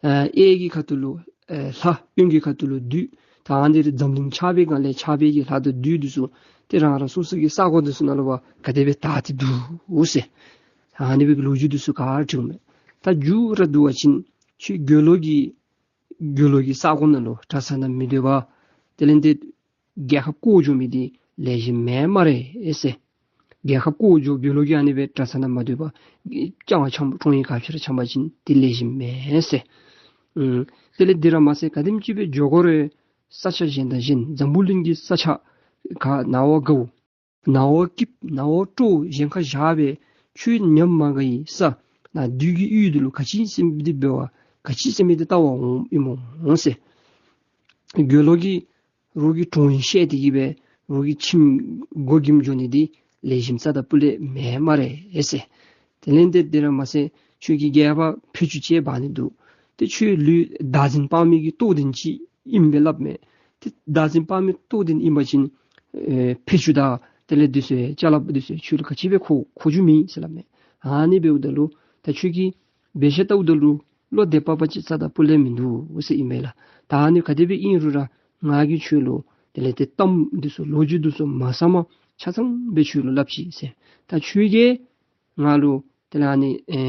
ཨ་གཡས་ཀྱི་ཁ་ཐུག་ལུ་ཨེ་ལྷ། གཡོན་གྱི་ཁ་ཐུག་ལུ་བདུད། ད་ཨ་ནི་འདི་འཛམ་གླིང་ཆགས་པའི་སྒང་ལས་ཆགས་པའི་གི་ལྷ་དང་བདུད་འདི་ཚུ་ཏེ་རང་རང་སོ་སོ་གི་ས་གོ་འདི་ཚུ་ནང་ལུ་འབད་ག་དེ་སྦེ་དར་ཏེ་འདུག་ཟེར། ཨ་ནི་སྦེ་གི་ལོ་རྒྱུས་འདི་ཚུ་ག་ར་དྲིཝ་མས། ད་མཇུག་ར་བསྡུ་བ་ཅིན་ཁྱོད་དགེ་སློང་གི་དགེ་སློང་གི་ས་གོ་ནང་ལུ་གྲྭ་ཚང་ནང་མི་སྡོད་པར་དེ་ལས་ཏེ་རྒྱལ་ཁབ་བསྐོར་འགྱོ་མི་འདི་ལེགས་ཤོམ་མེན་སྨ་རེ་ཟེར། རྒྱལ་ཁབ་བསྐོར་འགྱོ་དགེ་སློང་གིས་ཨ་ནི་སྦེ་གྲྭ་ཚང་ནང་མ་སྡོད་པར་ཅང་ཆང་བཀྲོངས་ཡི་ག་ཕྱིར་འཁྱམས་པ་ཅིན་འདི་ལེགས་ཤོམ་མེན་ཟེར། ཨུམ། དེ་ལས་འདི་ར་མ་ཚད་ག་དེམ་ཅིག་སྦེ་འགྱོ་དགོ་རུང་ས་ཆ་གཞན་དང་གཞན་འཛམ་བུ་གླིང་གི་ས་ཆ་ག་ནང་བ་དགའཝ་ནང་བ་སྐྱིདཔ་ནང་བ་སྤྲོ་གཞན་ཁར་བཞག་སྦེ་ཁྱོད་ཉམས་མ་དགའ་ཡི་ས་ནང་བདུད་ཀྱི་ཡུལ་འདི་ལུ་ག་ཅི་ཟེར་མི་འདི་འབད་བར་ག་ཅི་ཟེར་མི་འདི་བལྟ་བར་འོང་ཨིན་མོ་ཟེར། དགེ་སློང་གིས་རོགས་ཀྱི་དྲུང་ཡིག་བཤད་དེ་གིས་སྦེ་རོགས་ཀྱི་ཁྱིམ་སྒོ་འགེམ་འགྱོ་ནི་འདི་ལེགས་ཤོམ་རྩ་དང་སྤུ་ལས་མེན་སྨ་རེ་ཟེར། དེ་ལས་ཏེ་དེ་ར་མ་ཚད་ཁྱོད་ཀྱི་རྒྱལ་པོ་ཕེ་ཆུ་ཅིག་འབག་ནི་འདུག། ཏེ་ཁྱོད་ལུས་བདག་འཛིན་སྤང་མི་གི་རྟོགས་ལྡན་ཅིག་ཨིན་པས་སླབ་མས། ཏེ་བདག་འཛིན་སྤང་མི་རྟོགས་ལྡན་ཨིན་པ་ཅིན་ཨེ་ཕེ་ཆུ་དང་དེ་ལས་འདི་ཚུ་ཅ་ལ་འདི་ཚུ་ཁྱོད་ལུ་ག་ཅི་སྦེ་མཁོ་མཁོ་རྒྱུ་མེད་ཟེར་སླབ་མས། ཨ་ནི་འབདཝ་ད་ལུ་ད་ཁྱོད་ཀྱིས་འབད་ཤ་བལྟཝ་ད་ལུ་བློ་བདེ་བ་བ་ཅིག་རྩ་དང་སྤུ་ལས་མིན་འདུག་ཟེར་ཨིན་མས་ལགས། ད་ཨ་ནི་ག་དེ་སྦེ་ཨིན་རུང་ར་ང་གིས་ཁྱོད་ལུ་དེ་ལས་ཏེ་གཏམ་འདི་ཚུ་ལོ་རྒྱུས་འདི་ཚུ་མ་གསང་མ་ཆ་ཚང་སྦེ་ཁྱོད་ལུ་སླབ་ཅི་ཟེར། ད་ཁྱོད་ཀྱིས་ང་ལུ་དེ་ལས་ཨ་ནི་ཨེ་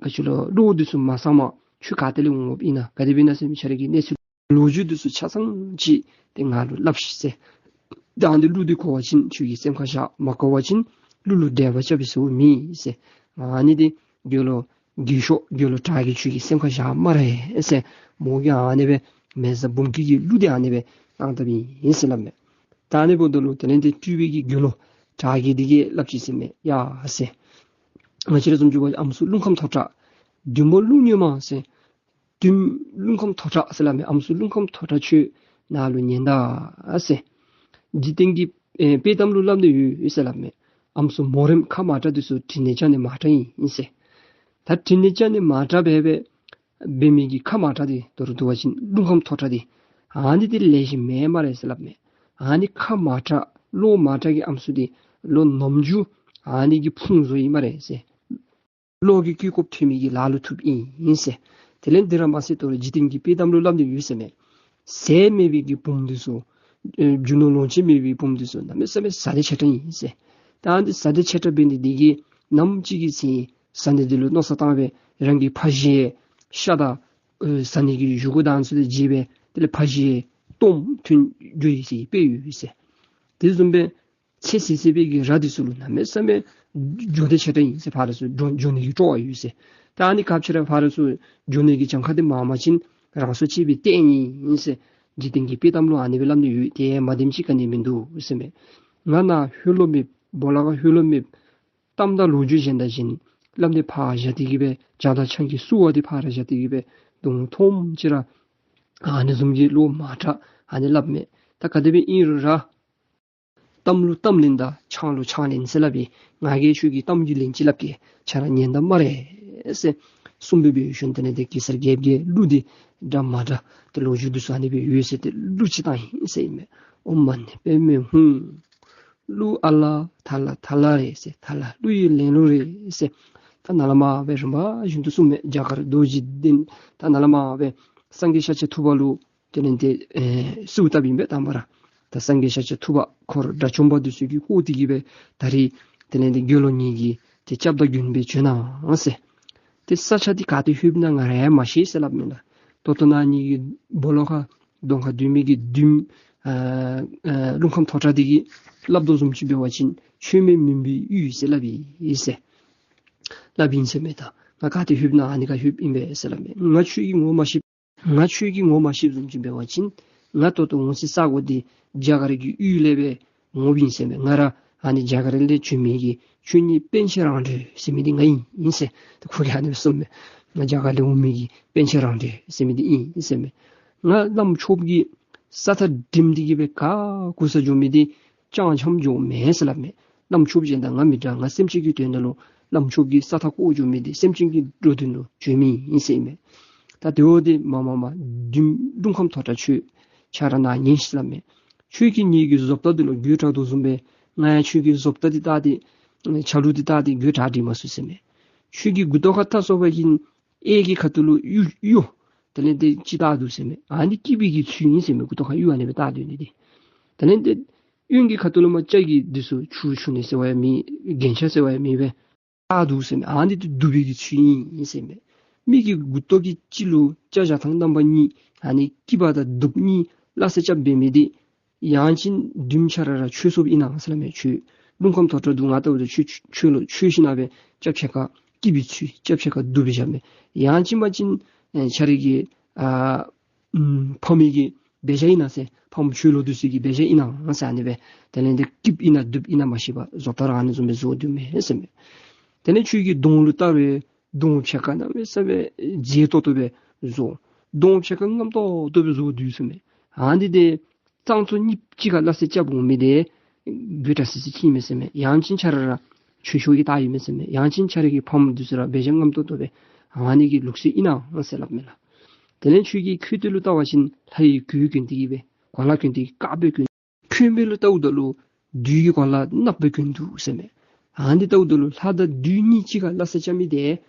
ག་ཅི་ལོ་བློ་འདི་ཚུ་མ་གསང་མ་ཁྱོད་ག་ཏེ་ལས་འོངམ་ཨིན་ན་ག་དེ་སྦེ་ཨིན་ན་ཟེར་མི་ཁྱོད་ར་གི་གནས་ཚུལ་ལོ་རྒྱུས་འདི་ཚུ་ཆ་ཚང་ཅིག་ཏེ་ང་ལུ་སླབ་ཤིག་ཟེར། ད་ཨ་ནི་གླུ་འདི་གོ་བ་ཅིན་ཁྱོད་ཀྱིས་སེམས་ཁར་བཞག། མ་གོ་བ་ཅིན་གླུ་ལུ་འགྲེལ་པ་རྐྱབ་པའི་ཟེར་མི་ཟེར། ཨ་ནི་འདི་དགེ་སློང་དགེ་ཤོག་དགེ་སློང་དྲག་གི་ཁྱོད་ཀྱིས་སེམས་ཁར་བཞག་སྨ་རེ་ཟེར། མོ་གིས་ཨ་ནི་སྦེ་མེ་བཟའ་འབུམ་སྐྱིད་ཀྱི་གླུ་འདི་ཨ་ནི་སྦེ་གནང་དཔ་ཨིན་ཟེར་སླབ་མས། ད་ཨ་ནི་འབདཝ་ད་ལུ་དེ་ལས་ཏེ་སྤྲུལ་པའི་གི་དགེ་སློང་དྲག་གི་འདི་གིས་སླབ་ཅི་ཟེར་མས། ཡ་ཟེར། ང་བཅས་ར་བཟུམ་ཅིག་འབད་བ་ཅིན་ཨམ་སྲུ་རླུང་ཁམས་མཐོ་དྲགས་བདུད་མོ་རླུང་སྙེ་མ་ཟེར། བདུད་རླུང་ཁམས་མཐོ་དྲགས་ཟེར་སླབ་མས། ཨམ་སྲུ་རླུང་ཁམས་མཐོ་དྲགས་ཁྱོད་ནཱ་ལུ་ཉན་ད་ཟེར། འཇིག་རྟེན་གྱི་ཨེ་དཔེ་གཏམ་ལུ་སླབ་ནི་ཡོད་ཟེར་སླབ་མས། ཨམ་སྲུ་མོ་རེངམ་ཁ་མ་དྲགས་འདི་ཚུ་དྲི་ནི་བྱ་ནི་མ་དྲགས་ཨིན་ཟེར། ད་དྲི་ནི་བྱ་ནི་མ་དྲགས་འབད་འབད་འབད་མི་གི་ཁ་མ་དྲགས་འདི་མདོར་བསྡུ་བ་ཅིན་རླུང་ཁམས་མཐོ་དྲགས་འདི་ཨ་ནི་འདི་ལེགས་ཤོམ་མེན་སྨ་རེ་ཟེར་སླབ་མས། ཨ་ནི་ཁ་མ་དྲགས་བློ་མ་དྲགས་ཀྱི་ཨམ་སྲུ་འདི་བློ་ནམ་རྒྱུན་ཨ་ནི་གིས་ཕུང་བཟོ་ཡི་སྨ་རེ་ཟེར། བློ་གི་གོ་སྐབས་ཐོན་མི་གི་ལཱ་ལུ་ཐུགཔ་ཨིན་ཟེར། དེ་ལས་འདི་ར་མ་ཚད་དོ་རུང་འཇིག་རྟེན་གྱི་དཔེ་གཏམ་ལུ་སླབ་ནི་ཡོད་ཟེར་མས། ཟས་མེད་པའི་གི་བུམོ་འདི་ཚུ་ཨེ་རྒྱུ་ནོར་ལོངས་སྤྱོད་མེད་པའི་བུམོ་འདི་ཚུ་གནམ་མེད་ས་མེད་བཟའ་བདེ་ཆེ་དྲགས་ཨིན་ཟེར། ད་ཨ་ནི་བཟའ་བདེ་ཆེ་དྲགས་འབད་ནི་འདི་གིས་ནམ་ཅིག་གི་ཚེ་བཟའ་ནི་འདི་ལུ་མནོ་བསམ་བཏང་སྦེ་རང་གི་ཕ་གཞིས་ཤ་དང་ཨེ་བཟའ་ནི་གི་བཞེས་སྒོ་དང་ཚུ་དང་བརྗེ་སྦེ་དེ་ལས་ཕ་གཞིས་སྟོངམ་ཐོན་འགྱོ་ཡི་ཟེར་དཔེ་ཡོད་ཟེར། དེ་བཟུམ་སྦེ་ཚེ་ཟད་ཟད་པའི་གི་ར་འདི་ཚུ་ལུ་གནམ་མེད་ས་མེད་འགྱོ་བདེ་ཆེ་དྲགས་ཨིན་ཟེར། ཕར་ཚུར་འགྱོ་འགྱོ་ནི་གི་སྤྲོ་བ་ཡོད་ཟེར། ད་ཨ་ནི་སྐབས་ཅིག་ར་ཕར་ཚུར་འགྱོ་ནི་གི་གྱངས་ཁ་འདི་མང་མང་ཅིག་རང་སྲོག་བཅད་པའི་རྟེན་ཨིན་ཟེར། འཇིག་རྟེན་གྱི་དཔེ་གཏམ་ལུ་ཨ་ནི་སྦེ་སླབ་ནི་ཡོད། དེ་མ་བདེནམ་ཅིག་ག་ནི་མིན་འདུག་ཟེར་མས། ང་ནཱ་ལྷོད་ལོང་མེད། སྦོ་ལོགས་ཁར་ལྷོད་ལོང་མེད། གཏམ་དང་ལོ་རྒྱུས་གཞན་དང་གཞན་སླབ་ནི་ཕར་བཞག་སྟེ་གིས་སྦེ་ཇ་དང་ཆང་གི་བསུ་བ་འདི་ཕར་བཞག་སྟེ་གིས་སྦེ་དུང་འཐུང་ཅི་ར་ཨ་ནི་བཟུམ་གྱི་བློ་མ་དྲགས་ཨ་ནི་སླབ་མས། ད་ག་དེ་སྦེ་ཨིན་རུང་ར་གཏམ་ལུ་གཏམ་ལན་དང་ཆང་ལུ་ཆང་ལན་ཟེར་སླབ་ཨིན། ང་གིས་ཁྱོད་ཀྱི་གཏམ་གྱི་ལན་ཅིག་སླབ་གེ། ཁྱོད་ར་ཉན་ད་སྨ་རེ་ཟེར། གསུངས་སྦེ་འབད་ཞིནམ་དེ་ལས་ཏེ་གེ་སར་རྒྱལཔོ་གིས་གླུ་འདི་འདྲ་མ་འདྲ་ཏེ་ལོ་རྒྱུས་འདི་ཚུ་ཨ་ནི་སྦེ་ཡོད་ཟེར་ཏེ་གླུ་ཅིག་བཏང་ཡི་ཟེར་ཨིན་མས། ཨོཾ་མ་ཎི་པདྨེ་ཧཱུྃ། གླུ་ཨ་ལ་ཐ་ལ་ཐ་ལ་རེད་ཟེར། ཐ་ལ་གླུ་ཡི་ལེན་ལུགས་རེད་ཟེར། ད་ནཱ་ལས་མར་སྦེ་རིམ་པ་བཞིན་དུ་གསུངས་མས། རྒྱ་གར་རྡོ་རྗེ་གདན། ད་ནཱ་ལས་མར་སྦེ་སངས་རྒྱས་ཤཱཀྱ་ཐུབ་པ་ལུ་དེ་ལས་ཏེ་ཨེ་གསོལཝ་བཏབ་ཨིན་པས་དང་པ་ར། ད་སངས་རྒྱས་ཤཱཀྱ་ཐུབ་པ་འཁོར་དགྲ་བཅོམ་པ་འདི་ཚུ་གིས་བསྐོར་ཏེ་གིས་སྦེ་ད་རིས་དེ་ལས་ཏེ་དགེ་སློང་ངེ་གི་ཏེ་སྐྱབས་དང་མགོན་སྦེ་བྱོན་གནང་ཟེར། ཏེ་ས་ཆ་འདི་ག་ཏེ་ལྷོདཔ་ཨིན་ན་ང་ར་ཡང་མ་ཤེས་ཟེར་སླབ་མས་ལགས། ད་ལྟོ་ནཱ་ངེ་གི་སྦོ་ལོགས་ཁར་གདོང་ཁར་སྡོད་མི་གི་བདུདམོ་ཨ་ཨ་རླུང་ཁམས་མཐོ་དྲགས་འདི་གིས་སླབ་དོ་བཟུམ་ཅིག་འབད་བ་ཅིན་ཆོས་མེད་མུན་པའི་ཡུལ་ཟེར་སླབ་ཨིན་ཟེར། སླབ་ཨིན་ཟེར་མས། ད་ང་ག་ཏེ་ལྷོདཔ་ཨིན་ན་ཨ་ནི་ཁར་ལྷོདཔ་ཨིན་པས་ཟེར་སླབ་མས། ང་ཁྱོད་ཀྱིས་ངོ་མ་ཤེས། ང་ཁྱོད་ཀྱིས་ངོ་མ་ཤེསཔ་བཟུམ་ཅིག་འབད་བ་ཅིན་ ང་ད་ལྟོ་འོང་སའི་ས་གོ་འདི་རྒྱ་གར་གྱི་ཡུལ་ལས་སྦེ་འོངམ་ཨིན་ཟེར་མས། ང་ར་ཨ་ནི་རྒྱ་གར་ལས་བྱོན་མི་གི་ཆོས་ཉིད་པཎ་ཆེན་རང་གྲོལ་ཟེར་མི་འདི་ང་ཨིན་ཟེར། ད་ཁོ་གིས་ཨ་ནི་སྦེ་གསུངམ་མས། ང་རྒྱ་གར་ལས་འོང་མི་གི་པཎ་ཆེན་རང་གྲོལ་ཟེར་མི་འདི་ཨིན་ཟེར་མས། ང་བླམ་ཆོསཔ་གི་ས་མཐའ་འགྲིམ་སྟེ་གི་སྦེ་ག་གོ་ས་འགྱོ་མི་འདི་རྐྱངམ་ཅིག་འགྱོཝ་མེན་ཟེར་སླབ་མས། བླམ་ཆོསཔ་གཞན་དང་ང་མི་འདྲ། ང་སེམས་ཅན་གྱི་དོན་དག་ལུ་བླམ་ཆོསཔ་གི་ས་མཐའ་བསྐོར་འགྱོ་མི་འདི་སེམས་ཅན་གྱི་འགྲོ་དོན་ལུ་བྱོན་མི་ཨིན་ཟེར་མས། ད་དེ་འོ་དེ་མ་མ་མ་བདུད་རླུང་ཁམས་མཐོ་དྲགས་ཁྱོད་ཆ་ར་ནཱ་ཉན་ཤིག་སླབ་མས། ཁྱོད་ཀྱིས་ངེ་གི་བཟོ་ལྟ་འདི་ལུ་དགོད་བྲ་དོ་བཟུམ་སྦེ་ང་ཡང་ཁྱོད་ཀྱི་བཟོ་ལྟ་འདི་བལྟ་སྟེ་ཆ་ལུགས་འདི་བལྟ་སྟེ་དགོད་བྲ་འདི་མ་ཚུགས་ཟེར་མས། ཁྱོད་ཀྱི་མགུ་ཏོ་ཁར་ལྟ་སོང་པ་ཅིན་གཡས་ཀྱི་ཁ་ཐུག་ལུ་གཡུ་གཡུ་དེ་ལས་འདི་ཅིག་བཏགས་འདུག་ཟེར་མས། ཨ་ནི་སྐྱིད་པའི་གི་ཚུལ་ཨིན་ཟེར་མས། མགུ་ཏོ་ཁར་གཡུ་ཨ་ནི་སྦེ་བཏགས་སྡོད་ནི་འདི། དེ་ལས་འདི་གཡོན་གྱི་ཁ་ཐུག་ལུ་མར་སྐྱ་གི་འདི་ཚུ་ཆུ་ཆུ་ནི་ཟེར་བ་ཡང་མེད། རྒྱན་ཆ་ཟེར་བ་ཡང་མེད་པས། བཏགས་འདུག་ཟེར་མས། ཨ་ནི་འདི་གདུག་པའི་གི་ཚུལ་ཨིན་ཟེར་མས། མི་གི་མགུ་ཏོ་གི་དཀྱིལ་ལུ་སྐྱ་བཞག་ཐངས་རྣམ་པ་གཉིས་ཨ་ནི་སྐྱིད་པ་དང་གདུག་གཉིས་སླ་བསྲེ་རྐྱབ་འབད་མི་འདི་ཡང་ཅིན་བདུདམོ་ཆ་ར་ར་ཆོས་སོཔ་ཨིན་ན་ཟེར་སླབ་མས། ཁྱོད་རླུང་ཁམས་མཐོ་དྲགས་འདུག། ང་ལྟ་བུ་ད་ཁྱོད་ཁྱོད་ལུ་ཆོས་ཤིག་ན་སྦེ་སྐྱ་ཕྱེད་ཀ་སྐྱིད་པའི་ཚུལ་སྐྱ་ཕྱེད་ཀ་གདུག་པའི་བཞག་མས། ཡང་ཅིན་མ་ཅིན་ཨེ་ཁྱོད་རའི་གི་ཨ་ཨམ་ཕམ་གི་འབད་བཞག་ཨིན་ན་ཟེར། ཕམ་ཆོས་ལུ་འདི་ཚུ་གི་འབད་བཞག་ཨིན་ན་ཟེར་ཨ་ནི་སྦེ། དེ་ལས་འདི་སྐྱིདཔ་ཨིན་ན་གདུགཔ་ཨིན་ན་མ་ཤེས་པར་བཟོ་ལྟ་ར་ཨ་ནི་བཟུམ་སྦེ་བཟོ་སྡོདཔ་མས་ཟེར་མས། དེ་ལས་ཁྱོད་ཀྱི་གདོང་ལུ་བལྟ་རུང་གདོང་ཕྱེད་ཀ་གནམ་མེད་ས་མེད་མཛེས་ཏོག་ཏོ་སྦེ་བཟོ། གདོང་ཕྱེད་ཀ་རྔམ་ཏོག་ཏོ་སྦེ་བཟོ་སྡོད་ཟེར་མས། ཨ་ནི་འདི་གཙང་བཙོག་གཉིས་གཅིག་ཁར་སླ་བསྲེ་རྐྱབ་འོང་མི་འདི་དགོད་བྲ་སི་སི་ཅིག་ཨིན་མས་ཟེར་མས། ཡང་ཅིན་ཁྱོད་ར་ར་ཆོས་ཤོར་གྱི་རྟགས་ཨིན་མས་ཟེར་མས། ཡང་ཅིན་ཁྱོད་རའི་གི་ཕམ་འདི་ཚུ་ར་འབད་བཞག་རྔམ་ཏོག་ཏོ་སྦེ་ཨ་ནི་གི་ལུགས་སྲོལ་ཨིན་ན་ཟེར་སླབ་མས་ལགས། དེ་ལས་ཁྱོད་ཀྱི་མཁལ་རྡོག་ལུ་བལྟ་བ་ཅིན་ལྷ་ཡི་གོས་གྱོན་ཏེ་གི་སྦེ་གོ་ལ་གྱོན་ཏེ་དཀརཔོ་སྦེ་གྱོན། ཁོག་པ་ལུ་བལྟཝ་ད་ལུ་བདུད་ཀྱི་གོ་ལ་གནགཔོ་སྦེ་གྱོན་འདུག་ཟེར་མས། ཨ་ནི་བལྟཝ་ད་ལུ་ལྷ་དང་བདུད་གཉིས་གཅིག་ཁར་སླ་བསྲེ་རྐྱབ་མི་འདི་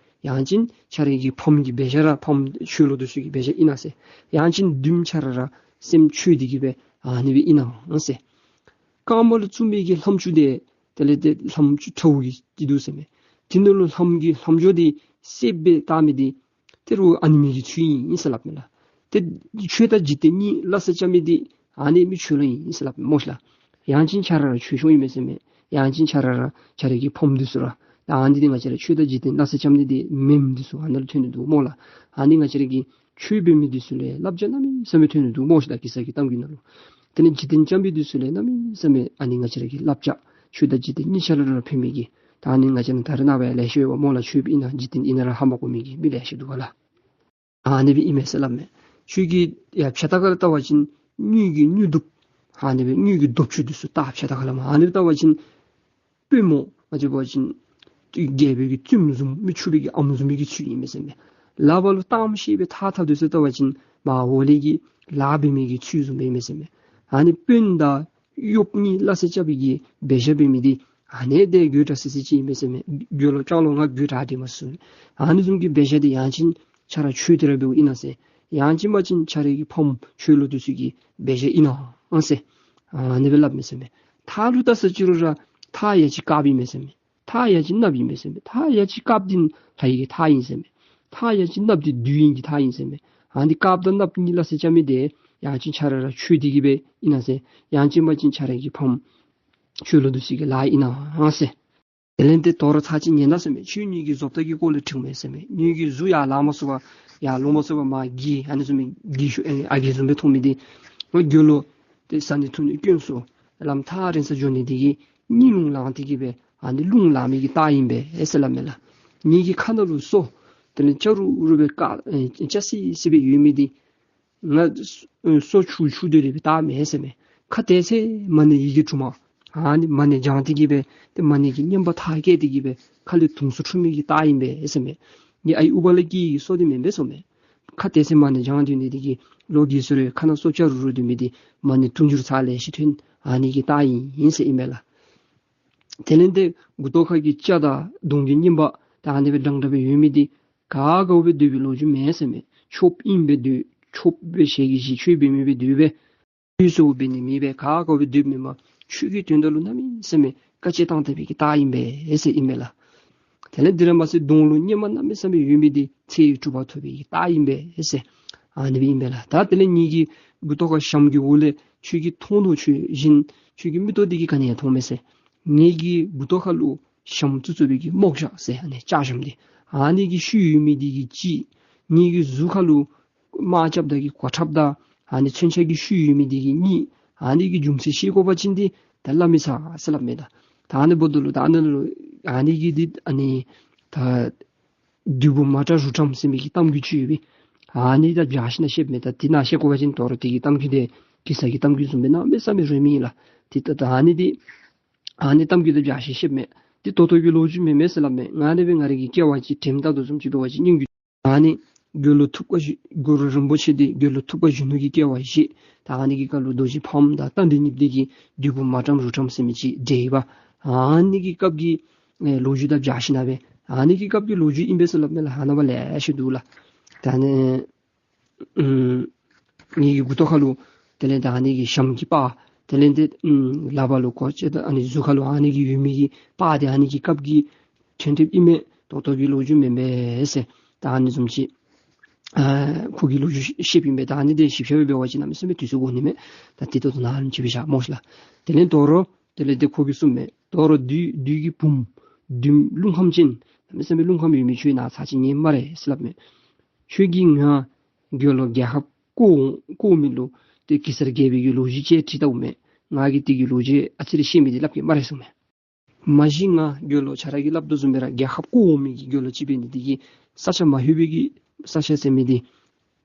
ཡང་ཅིན་ཁྱོད་རའི་གི་ཕམ་གྱི་འབད་བཞག་ར་ཕམ་ཆོས་ལུགས་འདི་ཚུ་གི་འབད་བཞག་ཨིན་ན་ཟེར། ཡང་ཅིན་བདུདམོ་ཆ་ར་ར་སེམས་ཆོས་འདི་གི་སྦེ་ཨ་ནི་སྦེ་ཨིན་ན་ཟེར། རྐངམ་ལུ་བཙུགས་མི་གི་ལྷམ་ཅུ་འདི་དེ་ལས་འདི་ལྷམ་ཅུ་ཁྲཝ་གི་ཅིག་འདུག་ཟེར་མས། དེ་ནང་ལུ་ལྷམ་གྱི་ལྷམ་སྦྱོར་འདི་སེརཔོ་སྦེ་བཏགས་མི་འདི་དེ་རུང་ཨ་ནི་མི་གི་ཚུལ་ཨིན་ཟེར་སླབ་མས་ལགས། ཏེ་ཆོས་དང་འཇིག་རྟེན་གཉིས་སླ་བསྲེ་རྐྱབ་མི་འདི་ཨ་ནི་མི་ཆོས་ལུགས་ཨིན་ཟེར་སླབ་མས་སྨོ་ཤིག་ལགས། ཡང་ཅིན་ཁྱོད་ར་ར་ཆོས་ཤོར་ཨིན་མས་ཟེར་མས། ཡང་ཅིན་ཁྱོད་ར་ར་ཁྱོད་རའི་གི་ཕམ་འདི་ཚུ་ར་ད་ཨ་ནི་འདི་ང་བཅས་ར་ཆོས་དང་འཇིག་རྟེན་སླ་བསྲེ་རྐྱབ་ནི་འདི་མེནམ་འདི་ཚུ་ཨ་ནཱ་ལུ་ཐོན་ནི་འདུག་སྨོ་ལགས། ཨ་ནི་ང་བཅས་ར་གི་ཆོས་འབད་མི་འདི་ཚུ་ལས་བསླབ་བྱ་གནམ་མེད་ས་མེད་ཐོན་ནི་འདུག་སྨོ་ཤིག་ལགས། གེ་སར་གྱི་གཏམ་རྒྱུད་ནང་ལུ། དེ་ལས་འཇིག་རྟེན་རྐྱབ་མི་འདི་ཚུ་ལས་གནམ་མེད་ས་མེད་ཨ་ནི་ང་བཅས་ར་གི་བསླབ་བྱ་ཆོས་དང་འཇིག་རྟེན་གཉིས་ཆ་ར་ར་ཕན་མི་གི་ད་ཨ་ནི་ང་བཅས་ནཱ་ད་རེས་ནངས་པ་ཡང་ལེ་ཤ་ཡོད་པ་སྨོ་ལགས། ཆོས་པ་ཨིན་ན་འཇིག་རྟེན་ཨིན་ན་ར་ཧ་མ་གོ་མི་གི་མི་ལེ་ཤ་འདུག་ག་ལགས། ཨ་ནི་སྦེ་ཨིན་མས་ཟེར་སླབ་མས། ཁྱོད་ཀྱི་ཡར་ཕྱག་ལྟག་ཁ་ལུ་བལྟ་བ་ཅིན་དངུལ་གྱི་དངུལ་གདུབ། ཨ་ནི་སྦེ་དངུལ་གྱི་གདུབ་ཅུ་འདི་ཚུ་བཏགས་ཕྱག་ལྟག་ཁ་ལུ་མར། ཨ་ནི་སྦེ་བལྟ་བ་ཅིན་དཔོན་མོ་ང་བཅས་འབད་བ་ཅིན་རྒྱལ་པོའི་གི་བཙུནམོ་བཟུམ་མི་ཕྱུག་པའི་གི་ཨམ་བཟུམ་མའི་གི་ཚུལ་ཨིན་མས་ཟེར་མས། ལགཔ་ལུ་གཏམ་བཤད་སྦེ་ཐགས་འཐག་སྡོད་ས་བལྟ་བ་ཅིན་མར་འོག་ལས་ཀྱི་ལཱ་འབད་མི་གི་ཚུལ་བཟུམ་སྦེ་ཨིན་མས་ཟེར་མས། ཨ་ནི་དཔོན་དང་གཡོགཔ་གཉིས་སླ་བསྲེ་རྐྱབ་པའི་གི་འབད་བཞག་འབད་མི་འདི་ཨ་ནི་འདི་དགོད་བྲ་སི་སི་ཅིག་ཨིན་མས་ཟེར་མས། དགོད་ལོ་བཅག་ལོ་ང་དགོད་བྲ་འདི་མ་ཚུགས། ཨ་ནི་བཟུམ་གྱི་འབད་བཞག་འདི་ཡང་ཅིན་ཁྱོད་ར་ཆོས་འདི་ར་འབདཝ་ཨིན་ན་ཟེར། ཡང་ཅིན་མ་ཅིན་ཁྱོད་རའི་གི་ཕམ་ཆོས་ལུགས་འདི་ཚུ་གི་འབད་བཞག་ཨིན་ན་ཟེར། ཨ་ནི་སྦེ་སླབ་མས་ཟེར་མས། ཐགས་ལུ་བལྟ་ས་ཅིག་རུང་ར་ཐགས་ཡ་གཅིག་དཀརཔོ་ཨིན་མས་ཟེར་མས། ཐགས་ཡ་གཅིག་གནགཔོ་ཨིན་མས་ཟེར་མས། ཐགས་ཡ་གཅིག་དཀརཔོ་འདི་ལྷ་ཡི་གི་ཐགས་ཨིན་ཟེར་མས། ཐགས་ཡ་གཅིག་གནགཔོ་འདི་བདུད་ཡི་གི་ཐགས་ཨིན་ཟེར་མས། ཨ་ནི་དཀརཔོ་དང་གནགཔོ་གཉིས་སླ་བསྲེ་རྐྱབ་མི་འདི་ཡང་ཅིན་ཁྱོད་ར་ར་ཆོས་འདི་གི་སྦེ་ཨིན་ན་ཟེར། ཡང་ཅིན་མ་ཅིན་ཁྱོད་རའི་གི་ཕམ་ཆོས་ལུགས་འདི་ཚུ་གི་ལཱ་ཨིན་ན་ཟེར། དེ་ལས་འདི་དོ་རུང་ཚར་གཅིག་ཉན་ད་ཟེར་མས། ཁྱོད་ངེ་གི་བཟོ་ལྟ་གི་སྐོར་ལས་དྲིཝ་མས་ཟེར་མས། ངེ་གི་གཟུགས་ཡར་ལང་མ་ཚུགས་པར་ཡར་ལོང་མ་ཚུགས་པར་མར་འགྱེལ་ཨ་ནི་བཟུམ་མའི་འགྱེལ་ཤུགས་ཨ་ཨ་རྒས་བཟུམ་སྦེ་མཐོང་མི་འདི་ང་དགོད་ལོ་ཏེ་ཟ་ནི་འཐུང་ནི་དཀོན་སོང་། ལམ་ཐག་རིང་ས་འགྱོ་ནི་འདི་གིས་གཉིད་ལོང་ལངས་ཏེ་གི་སྦེ་ཨ་ནི་རླུང་ལངས་མི་གི་རྟགས་ཨིན་པས་ཟེར་སླབ་མས་ལགས། ངེ་གི་ཁ་ནང་ལུ་སོ་དེ་ལས་སྐྱ་རུ་རུ་སྦེ་ཀ་ཨེ་སྐྱ་སི་སི་སྦེ་ཡོད་མི་འདི་ང་སོ་ཆུང་ཆུང་དེ་རེ་སྦེ་བལྟ་མས་ཟེར་མས། ཁ་དེ་ཚེ་མ་ཎི་ཡི་གེ་དྲུག་མ་ཨ་ནི་མ་ཎི་བགྱང་སྟེ་གི་སྦེ་ཏེ་མ་ཎི་གི་བསྙེན་པ་མཐར་སྐྱེལ་ཏེ་གི་སྦེ་ཁ་ལས་དུང་སོ་འཕྲོ་མི་གི་རྟགས་ཨིན་པས་ཟེར་མས། ངེ་ཨའི་ཨུ་པ་ལ་སྐྱེས་ཀྱི་སོ་འདི་མེན་པས་ཟེར་མས། ཁ་དེ་ཚེ་མ་ཎི་བགྱང་སྡོད་ནི་འདི་གིས་ལོ་རྒས་སོང་རུང་ཁ་ནང་སོ་སྐྱ་རུ་རུ་སྡོད་མི་འདི་མ་ཎི་དུང་ཕྱུར་ཚར་ལེ་ཤ་ཐོན་ཨ་ནི་གི་རྟགས་ཨིན་ཟེར་ཨིན་མས་ལགས། དེ་ལས་འདི་མགུ་ཏོ་ཁ་གི་སྐྱ་དང་གདོང་གི་བསྙེན་པ་ད་ཨ་ནི་སྦེ་འདྲན་འདྲ་སྦེ་ཡོད་མི་འདི་ག་ག་སྦེ་སྡོད་པའི་ལོ་རྒྱུས་མེད་ཟེར་མས། ཆོསཔ་ཨིན་པའི་སྡོད། ཆོསཔ་སྦེ་ཞལ་གྱིས་བཞེས་ཆོས་འབད་མི་སྦེ་སྡོད་པས། ཆོས་སོགས་འབད་ནི་མེད་པས། ག་ག་སྦེ་སྡོད་མི་མ་ཆོས་ཀྱི་དོན་དག་ལུ་གནམ་མེད་ས་མེད་དཀའ་སྤྱད་བཏང་ད་པའི་གི་རྟགས་ཨིན་པས་ཟེར་ཨིན་མས་ལགས། དེ་ལས་འདི་ར་མ་ཚད་གདོང་ལུ་གཉེར་མ་གནམ་མེད་ས་མེད་ཡོད་མི་འདི་ཚེ་ཡི་གྲུབ་པ་ཐོབ་པའི་གི་རྟགས་ཨིན་པས་ཟེར་ཨ་ནི་སྦེ་ཨིན་མས་ལགས། ད་དེ་ལས་ངེ་གི་མགུ་ཏོ་ཁ་ཞྭམོ་གི་འོག་ལས་ཁྱོད་ཀྱིས་མཐོང་མནོ་ཆོས་གཞན་ཁྱོད་ཀྱི་མིག་ཏོ་འདི་གིས་ག་ནི་ཡང་མཐོང་མེད་ཟེར། ངེ་གི་མགུ་ཏོ་ཁ་ལུ་ཞྭམོ་བཙུགས་བཙུགས་པའི་གི་རྨོག་ཞྭ་ཟེར་ཨ་ནི་ལྕགས་ཞྭམོ་འདི་ཨ་ནི་གི་ཤུལ་ཡོད་མི་འདི་གིས་གཅིག། ངེ་གི་གཟུགས་ཁ་ལུ་དམག་རྐྱབ་ད་གི་གོ་ཁྲབ་དང་ ཨ་ནི་མཚོན་ཆ་གི་ཤུལ་ཡོད་མི་འདི་གིས་རྙེད། ཨ་ནི་གི་རྒྱུ་མཚན་ཤེས་དགོ་པ་ཅིན་འདི་ད་སླབ་མི་ཚར་ཟེར་སླབ་མས། ད་ད་ཨ་ནི་འབདཝ་ད་ལུ་ད་ཨ་ནི་ལུ་ཨ་ནི་གི་འདི་ཨ་ནི་ད་བདུད་པོ་མ་ཏྲ་རུ་ཏྲམ་ཟེར་མི་གི་གཏམ་རྒྱུད་ཅིག་ཡོད་པས། ཨ་ནི་ད་སྦྱར་ཞིན་ན་བཤདཔ་མས། ད་འདི་ནང་བཤད་དགོ་པ་ཅིན་དོ་རུང་འདི་གི་གཏམ་རྒྱུད་འདི་གེ་སར་གྱི་གཏམ་རྒྱུད་བཟུམ་སྦེ་གནམ་མེད་ས་མེད་རུང་མི་ཨིན་ལགས། འདི་ད་ད་ཨ་ནི་འདི་ཨ་ནི་གཏམ་རྒྱུད་འདི་སྦྱར་ཞིན་བཤདཔ་མས། འདི་ད་ལྟོ་གི་ལོ་རྒྱུས་མེན་མས་ཟེར་སླབ་མས། ཨ་ནི་སྦེ་ང་རའི་གི་སྐྱེ་བ་ཅིག་དྲནམ་ད་དོ་བཟུམ་ཅིག་འབད་བ་ཅིན་སྙན་རྒྱུད། ཨ་ནི་དགེ་སློང་ཐུབ་དཀའ་གཞོན་གུ་རུ་རིན་པོ་ཆེ་འདི་དགེ་སློང་ཐུབ་དཀའ་གཞོན་ནུ་གི་སྐྱེ་བ་བཞེས། ད་ཨ་ནི་གི་སྐབས་ལུ་རྡོ་རྗེ་ཕག་མོ་དང་རྟ་མགྲིན་གཉིས་འདི་གིས་བདུད་པོ་མ་ཏྲམ་རུ་ཏྲམ་ཟེར་མི་ཅིག་བསྒྲལ་ཡི་པ། ཨ་ནི་གི་སྐབས་ཀྱི་ཨེ་ལོ་རྒྱུས་ད་སྦྱར་ཞིན་ན་སྦེ་ཨ་ནི་གི་སྐབས་ཀྱི་ལོ་རྒྱུས་ཨིན་པས་ཟེར་སླབ་མས་ལགས། ཨ་ནཱ་པ་ལེ་ཤ་འདུག་ལགས། ད་ཨ་ནི་ཨམ་ངེ་གི་མགུ་ཏོ་ཁ་ལུ་དེ་ལས་ད་ཨ་ནི་གི་ཞྭམོ་གི་པར་དེ་ལས་འདི་ཨམ་ལག་པ་ལུ་གོ་ཅི་ད་ཨ་ནི་གཟུགས་ཁ་ལུ་ཨ་ནི་གི་ཡོད་མི་གི་པར་འདི་ཨ་ནི་གི་སྐབས་ཀྱི་ཐོན་ཐོནམ་ཨིན་མས། ད་ལྟོ་གི་ལོ་རྒྱུས་མེན་མས་ཟེར། ད་ཨ་ནི་བཟུམ་ཅིག་ཨ་ཁོ་གིས་ལོ་རྒྱུས་བཤདཔ་ཨིན་པས། ད་ཨ་ནི་འདི་ཞིབ་ཆ་སྦེ་འབད་བ་ཅིན་གནམ་མེད་ས་མེད་དུས་ཚོད་འགོར་ནི་མས། ད་འདི་ད་ལྟོ་ནཱ་ལུ་ཅིག་སྦེ་བཞག་སྨོ་ཤིག་ལགས། དེ་ལས་དོ་རུང་དེ་ལས་འདི་ཁོ་གིས་གསུངམ་མས། དོ་རུང་བདུད་བདུད་ཀྱི་བུམོ་བདུད་རླུང་ཁམས་ཅན་གནམ་མེད་ས་མེད་རླུང་ཁམས་ཡོད་མི་ཁྱོད་ནཱ་ཚར་ཅིག་ཉན་སྨ་རེ་ཟེར་སླབ་མས། ཁྱོད་ཀྱིས་ང་དགེ་སློང་རྒྱལ་ཁབ་བསྐོར་བསྐོར་མི་ལུ་ཏེ་གེ་སར་རྒྱལ་པོའི་གི་ལོ་རྒྱུས་ཅིག་དྲིས་བལྟཝ་མས། ང་གིས་དེ་གི་ལོ་རྒྱུས་ཨ་ཙི་རེ་ཤེས་མི་འདི་སླབ་གེ་སྨ་རེ་གསུངམ་མས། མ་གཞི་ང་དགེ་སློང་ཁྱོད་ར་གིས་སླབ་དོ་བཟུམ་སྦེ་ར་རྒྱལ་ཁབ་བསྐོར་འོང་མི་གི་དགེ་སློང་ཅིག་འབད་ནི་འདི་གིས་ས་ཆ་མ་ལྷོད་པའི་གི་ས་ཆ་ཟེར་མི་འདི་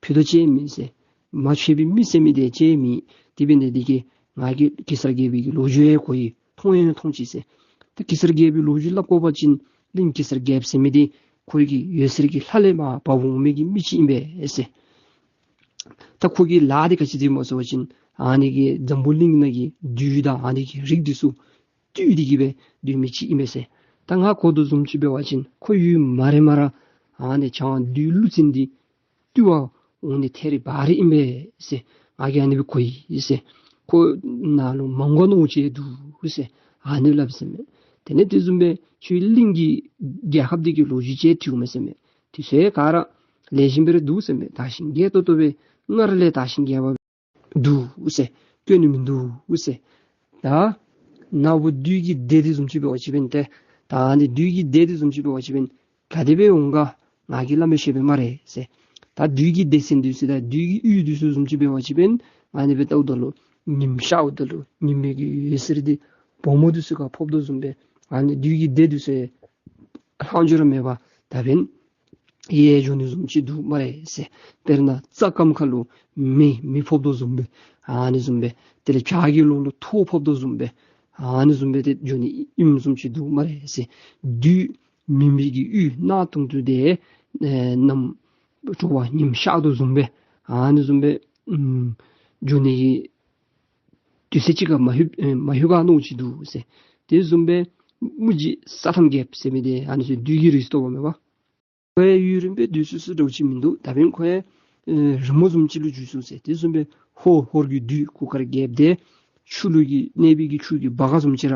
ཕུད་རྡོག་ཅིག་མེད་ཟེར། མ་ཕྱད་པའི་མི་ཟེར་མི་འདི་ཅིག་མེད། དེ་འབད་ནི་འདི་གིས་ང་གིས་གེ་སར་རྒྱལ་པོའི་གི་ལོ་རྒྱུས་ཡང་གོ་ཡི། མཐོང་ཡང་མཐོང་ཅི་ཟེར། ཏེ་གེ་སར་རྒྱལ་པོའི་ལོ་རྒྱུས་སླབ་དགོ་པ་ཅིན་གླིང་གེ་སར་རྒྱལཔོ་ཟེར་མི་འདི་ཁོ་གི་འོད་ཟེར་གྱི་ལྷ་ལས་མར་བབས་འོང་མི་གི་མི་ཅིག་ཨིན་པས་ཟེར། ད་ཁོ་གི་ལཱ་འདི་ག་ཅི་འདི་སྨོ་ཟེར་བ་ཅིན་ཨ་ནི་གི་འཛམ་བུ་གླིང་ནང་གི་བདུད་དང་ཨ་ནི་གི་རིགས་འདི་ཚུ་བཏུལ་ཏེ་གི་སྦེ་སྡོད་མི་ཅིག་ཨིན་མས་ཟེར། ད་ང་གོ་དོ་བཟུམ་ཅིག་འབད་བ་ཅིན་ཁོ་ཡུན་མ་རིངམ་ར་ཨ་ནི་བྱང་བདུད་ཀླུ་བཙན་འདི་བཏུལ་བར་འོང་ནི་ཐད་རི་བ་རི་ཨིན་པས་ཟེར། ང་གིས་ཨ་ནི་སྦེ་གོ་ཡི་ཟེར། ཁོ་ནཱ་ལུ་མ་འོང་ག་མནོ་ཅི་འདུག་ཟེར་ཨ་ནི་སླབ་ཟེར་མས། དེ་ལས་དེ་བཟུམ་སྦེ་ཁྱོད་གླིང་གི་རྒྱལ་ཁབ་འདི་གི་ལོ་རྒྱུས་ཅིག་དྲིཝ་མས་ཟེར་མས། དེ་ཚུ་ག་ར་ལེགས་ཤོམ་སྦེ་ར་འདུག་ཟེར་མས། དར་ཞིང་རྒྱས་ཏོག་ཏོ་སྦེ་སྔར་ལས་དར་ཞིང་རྒྱས་པ་འདུག་ཟེར། སྐྱོན་ནི་མིན་འདུག་ཟེར། ད་ནཱ་བུ་བདུད་ཀྱི་སྡེ་འདི་བཟུམ་ཅིག་འབད་བ་ཅིན་འབདན་ཏེ་ད་ཨ་ནི་བདུད་ཀྱི་སྡེ་འདི་བཟུམ་ཅིག་འབད་བ་ཅིན་འབདན་ག་དེ་སྦེ་འོང་ག་ང་གིས་སླབ་མི་ཤེས་པས་སྨ་རེ་ཟེར། ད་བདུད་ཀྱི་སྡེ་ཚན་འདི་ཚུ་དང་བདུད་ཀྱི་ཡུལ་འདི་ཚུ་བཟུམ་ཅིག་འབད་བ་ཅིན་འབདན་ཨ་ནི་སྦེ་བལྟཝ་ད་ལུ་ཉིམ་ཤརཝ་ད་ལུ་ཉི་མའི་གི་འོད་ཟེར་འདི་བུམོ་འདི་ཚུ་ག་ཕོགཔ་དོ་བཟུམ་སྦེ་ཨ་ནི་བདུད་ཀྱི་སྡེ་འདི་ཚུ་ལྷག་འཕྲོ་ར་མེད་པར་ད་འབདན་ཡལ་འགྱོ་ནི་བཟུམ་ཅིག་འདུག་སྨ་རེ་ཟེར། དཔེར་ན་རྩྭ་སྐམ་ཁ་ལུ་མེ་མེ་ཕོགཔ་དོ་བཟུམ་སྦེ་ཨ་ནི་བཟུམ་སྦེ་དེ་ལས་བྱག་གི་ལོགས་ལུ་ཐོག་ཕོགཔ་དོ་བཟུམ་སྦེ་ཨ་ནི་བཟུམ་སྦེ་ཏེ་འགྱོ་ནི་ཨིནམ་བཟུམ་ཅིག་འདུག་སྨ་རེ་ཟེར། བདུད་མུན་པའི་གི་ཡུལ་གནག་དུང་དུ་དེ་ཨེ་གནམ་དྲོ་པ་ཉིམ་ཤརཝ་དོ་བཟུམ་སྦེ་ཨ་ནི་བཟུམ་སྦེ་ཨམ་འགྱོ་ནི་གི་དུས་ཚོད་ཅིག་ཁར་མ་ལྷོད་ཨེ་མ་ལྷོད་ག་མནོ་ཅི་འདུག་ཟེར། དེ་བཟུམ་སྦེ་མུ་ཇི་ས་ཐམ་རྒྱལཔོ་ཟེར་མི་འདི་ཨ་ནི་ཚུ་བདུད་ཀྱི་རིགས་སུ་གཏོགས་པ་མས་པ། ཁོ་ཡང་ཡུན་རིངམོ་སྦེ་སྡོད་ཚུགས་ཚུགས་འདྲཝ་ཅིག་མིན་འདུག། ད་འབདན་ཁོ་ཡང་ཨེ་རི་མོ་བཟུམ་ཅིག་ལུ་འགྱུར་སོང་ཟེར། དེ་བཟུམ་སྦེ་ཧོར་ཧོར་གྱི་བདུད་གུར་དཀར་རྒྱལཔོ་འདི་ཆུ་ལུ་གི་གནས་པའི་གི་ཆུ་གི་སྦ་ག་བཟུམ་ཅིག་ར་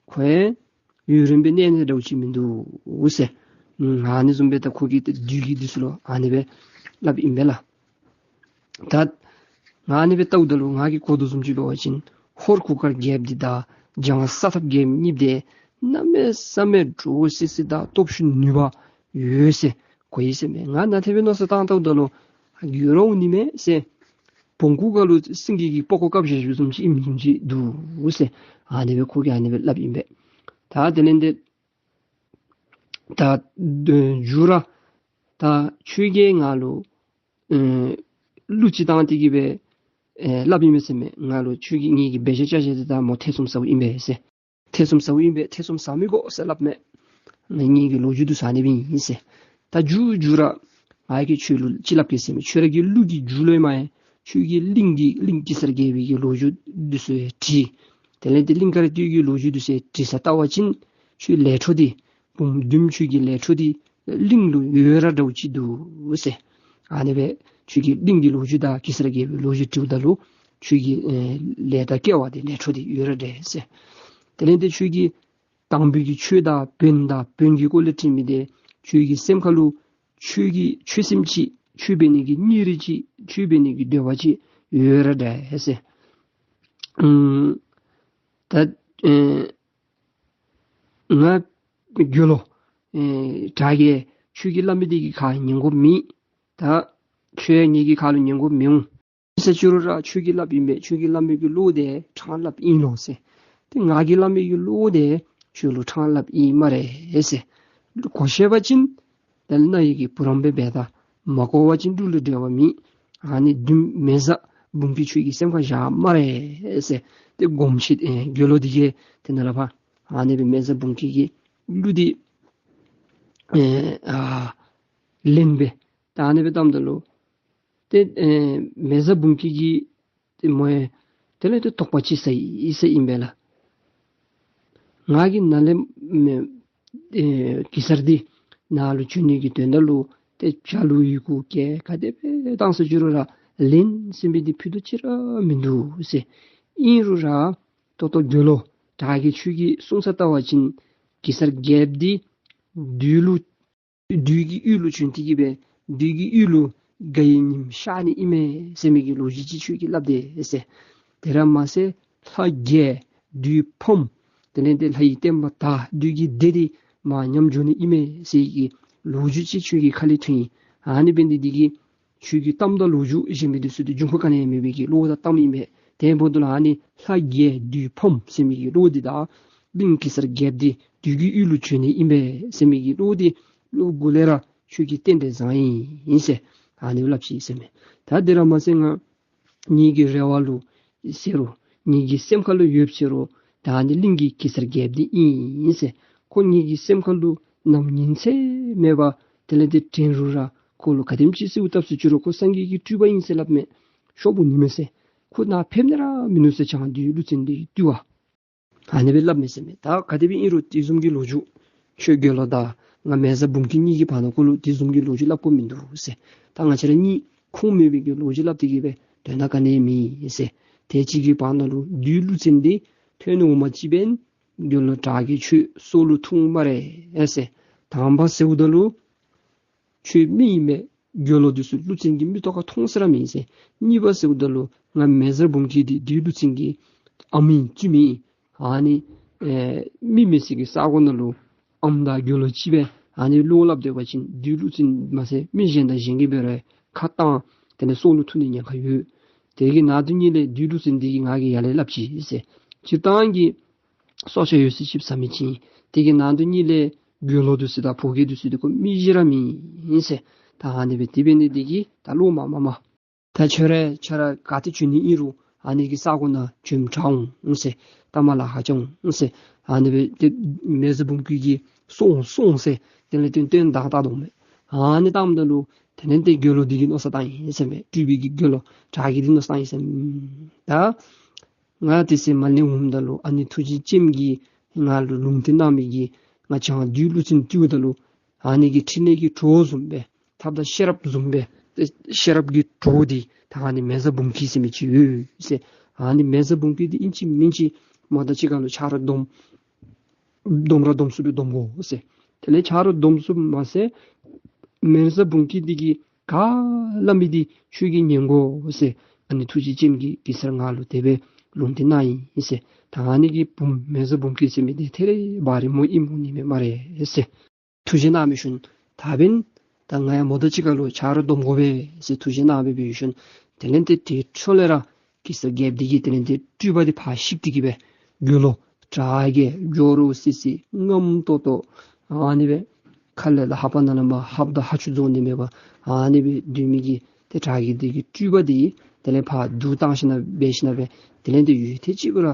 ཁོ་ཡང་ཡུན་རིངམོ་སྦེ་གནས་ནི་འདྲཝ་ཅིག་མིན་འདུག་ཟེར། ཨ་ནི་བཟུམ་སྦེ་ད་ཁོ་གིས་ད་བདུད་ཀྱི་འདི་ཚུ་ལུ་ཨ་ནི་སྦེ་སླབ་ཨིན་པས་ལགས། ད་ང་ཨ་ནི་སྦེ་བལྟཝ་ད་ལུ་ང་གིས་གོ་དོ་བཟུམ་ཅིག་འབད་བ་ཅིན་ཧོར་གུར་དཀར་རྒྱལཔོ་འདི་དང་འཇང་ས་ཐམ་རྒྱལཔོ་གཉིས་འདི་གནམ་མེད་ས་མེད་འདྲོག་སི་སི་དང་སྟོབས་ཤུགས་ནུས་པ་ཡོད་ཟེར་གོ་ཡི་ཟེར་མས། ང་ནཱ་ཏེ་སྦེ་མནོ་བསམ་བཏང་བལྟཝ་ད་ལུ་ཡོད་ར་འོང་ནི་མས་ཟེར། བོང་ཀུ་ཁ་ལུ་སེང་གེ་གི་པགས་ཀོ་བཀབ་བཞག་བཞགཔ་བཟུམ་ཅིག་ཨིནམ་བཟུམ་ཅིག་འདུག་ཟེར་ཨ་ནི་སྦེ་ཁོ་གིས་ཨ་ནི་སྦེ་སླབ་ཨིན་པས། ད་དེ་ལས་འདི་ད་མཇུག་ར་ད་ཁྱོད་ཀྱིས་ང་ལུ་ཨེ་གླུ་ཅིག་བཏང་སྟེ་གི་སྦེ་ཨེ་སླབ་ཨིན་མས་ཟེར་མས། ང་ལུ་ཁྱོད་ཀྱིས་ངེ་གི་འབད་བཞག་བྱ་བཞག་འདི་ད་མོ་ཐེ་ཚོམ་ཟཝ་ཨིན་པས་ཟེར། ཐེ་ཚོམ་ཟཝ་ཨིན་པས། ཐེ་ཚོམ་ཟ་མི་དགོ་ཟེར་སླབ་མས། ངེ་གི་ལོ་རྒྱུས་འདི་ཚུ་ཨ་ནི་སྦེ་ཨིན་ཟེར། ད་མཇུག་མཇུག་ར་ང་གིས་ཁྱོད་ལུ་ཅིག་སླབ་གེ་ཟེར་མས། ཁྱོད་ར་གི་གླུ་གི་མཇུག་ལུ་མ་ཡང་ཁྱོད་ཀྱིས་གླིང་གི་གླིང་གེ་སར་རྒྱལ་པོའི་གི་ལོ་རྒྱུས་འདི་ཚུ་ཡང་བྲིས། དེ་ལས་འདི་གླིང་དཀར་སྟོད་ཀྱི་ལོ་རྒྱུས་འདི་ཚུ་ཡང་བྲིས་ས་ལྟ་བ་ཅིན་ཁྱོད་ལས་འཕྲོ་འདི་བུམོ་བདུདམོ་ཁྱོད་ཀྱི་ལས་འཕྲོ་འདི་གླིང་ལུ་ཡོད་ར་འདྲཝ་ཅིག་འདུག་ཟེར། ཨ་ནི་སྦེ་ཁྱོད་ཀྱིས་གླིང་གི་ལོ་རྒྱུས་དང་གེ་སར་རྒྱལ་པོའི་ལོ་རྒྱུས་དྲིཝ་ད་ལུ་ཁྱོད་ཀྱི་ཨེ་ལས་དང་སྐལ་བ་འདི་ལས་འཕྲོ་འདི་ཡོད་ར་འདྲ་ཟེར། དེ་ལས་འདི་ཁྱོད་ཀྱིས་དང་ཕུ་གི་ཆོས་དང་བོན་དང་བོན་གྱི་སྐོར་ལས་དྲིས་མི་འདི་ཁྱོད་ཀྱི་སེམས་ཁ་ལུ་ཆོས་ཀྱི་ཆོས་སེམས་ཅིག་ཆོས་འབད་ནི་གི་སྙིང་རུས་ཅིག་ཆོས་འབད་ནི་གི་འདོད་པ་ཅིག་ཡོད་ར་འདྲ་ཟེར། ཨམ་ད་ཨེ་ང་དགེ་སློང་ཨེ་དྲག་གེ་ཁྱོད་ཀྱིས་སླབ་མི་འདི་གི་ཁ་ཉན་དགོཔ་མེད། ད་ཁྱོད་ངེ་གི་ཁ་ལུ་ཉན་དགོཔ་མི་འོང་། ཟེར་ཞུ་རུང་ར་ཁྱོད་ཀྱིས་སླབ་ཨིན་པས། ཁྱོད་ཀྱིས་སླབ་མི་གི་བློ་དེ་ཕྲང་སླབ་ཨིན་ལོ་ཟེར། ཏེ་ང་གིས་སླབ་མི་གི་བློ་དེ་ཁྱོད་ལུ་ཕྲང་སླབ་ཨིན་སྨ་རེ་ཟེར། གོ་ཤེས་པ་ཅིན་དེ་ལས་རྣ་ཡི་གི་བུ་རམ་སྦེ་འབད་ད། མ་གོ་བ་ཅིན་སྦྲུལ་ལུ་འབྲལ་བ་མེད། ཨ་ནི་བདུད་མེ་བཟའ་འབུམ་སྐྱིད་ཁྱོད་ཀྱི་སེམས་ཁར་བཞག་སྨ་རེ་ཟེར། ཏེ་དགོངསམ་ཁྲེལ་ཨེ་དགེ་སློང་འདི་གིས་དེ་ནང་ལས་ཕར་ཨ་ནི་སྦེ་མེ་བཟའ་འབུམ་སྐྱིད་ཀྱི་གླུ་འདི་ཨེ་ཨ་ལེན་སྦེ་ད་ཨ་ནི་སྦེ་བཏངམ་ད་ལུ་ཏེ་ཨེ་མེ་བཟའ་འབུམ་སྐྱིད་ཀྱིས་ཏེ་མོ་ཡང་དེ་ལས་ཏེ་དོགས་པ་ཅིག་ཟ་ཡི་ཟེར་ཨིན་པས་ལགས། ང་གིས་ནཱ་ལས་མེ་ཨེ་གེ་སར་འདི་ནཱ་ལུ་བྱོན་ནི་གི་དོན་དག་ལུ་ཏེ་ཇ་ལུ་ཡི་གུ་བཀལ་ག་དེ་སྦེ་བཏང་ཟེར་ཞུ་རུང་ར་ལེན་ཟེར་མི་འདི་ཕུད་རྡོག་ཅིག་ར་མིན་འདུག་ཟེར། ཨིན་རུང་ར་ད་ལྟོ་དགེ་སློང་དྲག་གི་ཁྱོད་ཀྱིས་གསུང་ས་བལྟ་བ་ཅིན་གེ་སར་རྒྱལཔོ་འདི་བདུད་ལུ་བདུད་ཀྱི་ཡུལ་ལུ་བྱོན་ཏེ་གི་སྦེ་བདུད་ཀྱི་ཡུལ་ལུ་དགའ་བའི་ཉིམ་ཤར་ནི་ཨིན་མས་ཟེར་མི་གི་ལོ་རྒྱུས་ཅིག་ཁྱོད་ཀྱིས་སླབ་དེས་ཟེར། དེ་ར་མ་ཚད་ལྷ་རྒྱལ་བདུད་ཕམ་དེ་ལས་ཏེ་ལྷ་ཡི་བསྟན་པ་དར་བདུད་ཀྱི་སྡེ་འདི་མར་ཉམས་འགྱོ་ནི་ཨིན་མས་ཟེར་གི་ལོ་རྒྱུས་ཅིག་ཁྱོད་ཀྱི་ཁ་ལས་ཐོན་ཡི། ཨ་ནི་འབད་ནི་འདི་གིས་ཁྱོད་ཀྱི་གཏམ་དང་ལོ་རྒྱུས་ཟེར་མི་འདི་ཚུ་འདི་འབྱུང་ཁུངས་ག་ནི་ཡང་མེད་པའི་གི་བློ་དང་གཏམ་ཨིན་པས། དེ་འབདཝ་ད་ལུ་ཨ་ནི་ལྷ་རྒྱལ་བདུད་ཕམ་ཟེར་མི་གི་བློ་འདི་དང་གླིང་གེ་སར་རྒྱལཔོ་འདི་བདུད་ཀྱི་ཡུལ་ལུ་བྱོན་ནི་ཨིན་པས་ཟེར་མི་གི་བློ་འདི་བློ་གུ་ལས་ར་ཁྱོད་ཀྱིས་རྟེན་འབྲེལ་བཟང་ཡི་ཟེར་ཨ་ནི་སླབ་ཅི་ཟེར་མས། ད་དེ་ར་མ་ཚད་ང་ངེ་གི་རེ་བ་ལུ་ཟེར་རུང་ངེ་གི་སེམས་ཁ་ལུ་ཡོདཔ་ཟེར་རུང་ད་ཨ་ནི་གླིང་གི་གེ་སར་རྒྱལཔོ་འདི་ཨིན་ཟེར། ཁོ་ངེ་གི་སེམས་ཁ་ལུ་ནམ་ཉིན་མཚན་མེད་པར་དེ་ལས་ཏེ་དྲན་རུང་ར་ཁོ་ལུ་ག་དེམ་ཅིག་གསོལཝ་བཏབ་ཟེར་ཞུ་རུང་ཁོ་སངས་རྒྱས་ཀྱི་སྤྲུལ་པ་ཨིན་ཟེར་སླབ་མས། ཤོབ་འོང་ནི་མས་ཟེར། ཁོ་ནཱ་ཕེབས་ནི་ར་མིན་ནུག་ཟེར། བྱང་བདུད་ཀླུ་བཙན་འདི་གིས་བཏུལ་བ། ཨ་ནི་སྦེ་སླབ་མས་ཟེར་མས། ད་ག་དེ་སྦེ་ཨིན་རུང་དེ་བཟུམ་གྱི་ལོ་རྒྱུས་ཁྱོད་དགེ་སློང་དང་ང་མེ་བཟའ་འབུམ་སྐྱིད་གཉིས་ཀྱི་བར་ན་ཁོ་ལུ་དེ་བཟུམ་གྱི་ལོ་རྒྱུས་སླབ་དགོཔ་མིན་འདུག་ཟེར། ད་ང་བཅས་ར་གཉིས་ཁུངས་མེད་པའི་གི་ལོ་རྒྱུས་སླབ་སྟེ་གི་སྦེ་དོན་དག་ག་ནི་ཡང་མེད་ཟེར། དེ་ཅིག་གི་བར་ན་ལུ་བདུད་ཀླུ་བཙན་འདི་ཐོན་འོང་མ་ཅིག་འབདན་དགེ་སློང་དྲག་གི་ཁྱོད་སྲོག་ལུ་ཐུག་སྨ་རེ་ཟེར། དང་པ་ཟེརཝ་ད་ལུ་ཁྱོད་མི་ཨིན་མས། དགེ་སློང་འདི་ཚུ་ཀླུ་བཙན་གྱིས་མིག་ཏོ་ཁར་མཐོང་ས་ར་མེད་ཟེར། གཉིས་པ་ཟེརཝ་ད་ལུ་ང་མེ་བཟའ་འབུམ་སྐྱིད་འདི་བདུད་ཀླུ་བཙན་གྱི་ཨམ་ཨིན་བཙུནམོ་ཨིན། ཨ་ནི་ཨེ་མི་མེད་སའི་གི་ས་གོ་ནང་ལུ་ཨམ་དང་དགེ་སློང་ཅིག་སྦེ་ཨ་ནི་བློ་སླབ་སྡོད་པ་ཅིན་བདུད་ཀླུ་བཙན་མ་ཚད་མི་གཞན་དང་གཞན་གྱིས་འབད་རུང་ཁ་བཏང་དེ་ལས་སྲོག་ལུ་ཐུག་ནི་ཉེན་ཁ་ཡོད། དེ་གི་ནང་དོན་ཉིད་ལས་བདུད་ཀླུ་བཙན་འདི་གིས་ང་གིས་ཡར་ལས་སླབ་ཅི་ཟེར། སྤྱིར་བཏང་གི་སྲོག་ཆགས་ཡོད་ཚད་ཅིག་བཟའ་མི་ཅིག་ཨིན། དེ་གི་ནང་དོན་ཉིད་ལས་དགེ་སློང་འདི་ཚུ་དང་ཕོ་རྒྱས་འདི་ཚུ་འདི་ཁོ་མི་གཞན་ར་མེན་ཟེར། ད་ཨ་ནི་སྦེ་དེ་འབད་ནི་འདི་གིས་ད་བློ་མ་མ་མ། ད་ཁྱོད་ར་ཁྱོད་ར་ག་ཏེ་བྱོན་ནི་ཨིན་རུང་ཨ་ནི་གི་ས་གོ་ནང་བྱོནམ་དྲག་འོང་ཟེར། ད་མ་ལ་ཧ་ཅང་འོང་ཟེར། ཨ་ནི་སྦེ་ཏེ་མེ་བཟའ་འབུམ་སྐྱིད་ཀྱིས་སོང་སོང་ཟེར་དེ་ལས་ཏེ་སྟོན་དང་བཏགས་དོ་མས། ཨ་ནི་བཏངམ་ད་ལུ་དེ་ལས་ཏེ་དགེ་སློང་འདི་གིས་མནོ་བསམ་བཏང་ཡི་ཟེར་མས། སྤྲུལ་པའི་གི་དགེ་སློང་དྲག་གི་འདི་མནོ་བསམ་བཏང་ཡི་ཟེར་མས། ད་ང་དེ་ཚེ་མ་ལས་འོངམ་ད་ལུ་ཨ་ནི་ཐུགས་རྗེ་ཅནམ་གྱིས་ང་ལུ་ལུང་བསྟན་གནང་མི་གི་ང་བྱང་བདུད་ཀླུ་བཙན་བཏུལཝ་ད་ལུ་ཨ་ནི་གི་ཕྲིན་ལས་ཀྱི་གྲོགས་བཟུམ་སྦེ་ཐབས་དང་ཤེས་རབ་བཟུམ་སྦེ་ཏེ་ཤེས་རབ་ཀྱི་གྲོགས་འདི་ད་ཨ་ནི་མེ་བཟའ་འབུམ་སྐྱིད་ཟེར་མི་ཅིག་ཡོད་ཟེར། ཨ་ནི་མེ་བཟའ་འབུམ་སྐྱིད་འདི་ཨིན་ཅི་མིན་ཅི་མོ་དང་གཅིག་ཁར་ལུ་ཆ་རོགས་སྡོམ་སྡོམ་ར་སྡོམ་ཚུགསཔ་སྦེ་སྡོམ་དགོ་ཟེར། དེ་ལས་ཆ་རོགས་སྡོམ་ཚུགསཔ་མ་ཚད་མེ་བཟའ་འབུམ་སྐྱིད་འདི་གིས་ག་སླབ་མི་འདི་ཁྱོད་ཀྱིས་ཉན་དགོ་ཟེར། ཨ་ནི་ཐུགས་རྗེ་ཅནམ་གྱིས་གེ་སར་ང་ལུ་དེ་སྦེ་ལུང་བསྟན་གནང་ཡི་ཟེར། ད་ཨ་ནི་གི་བུམོ་མེ་བཟའ་འབུམ་སྐྱིད་ཟེར་མི་འདི་ཐེ་རེ་བ་རེ་མོ་ཨིནམ་འོང་ནི་མས་སྨ་རེ་ཟེར། ཐུགས་རྗེ་གནང་མི་ཤུལ་ད་འབདན་ད་ང་ཡང་མོ་དང་གཅིག་ཁར་ལུ་ཆ་རོགས་སྡོམ་དགོ་པས་ཟེར་ཐུགས་རྗེ་གནང་སྦེ་འབད་ཤུལ་དེ་ལས་ཏེ་དེ་འཕྲོ་ལས་ར་གེ་སར་རྒྱལཔོ་འདི་གིས་དེ་ལས་ཏེ་སྤྲུལ་པ་འདི་ཕར་བཤིག་སྟེ་གི་སྦེ་དགེ་སློང་དྲག་གི་སྦྱོར་བ་སི་སི་རྔམ་ཏོག་ཏོ་ཨ་ནི་སྦེ་ཁ་ལས་ད་ལྷ་པ་ནང་ལས་མར་ཧབ་དང་ཧ་ཆུ་རྫོགས་ནི་མེད་པར་ཨ་ནི་སྦེ་སྡོད་མི་གི་ཏེ་དྲག་གི་འདི་གི་སྤྲུལ་པ་འདི་དེ་ལས་ཕར་བསྡུ་བཏང་ཞིནམ་འབད་ཞིནམ་སྦེ་དེ་ལས་ཏེ་ཡུད་ཐེངས་གཅིག་གུ་ར་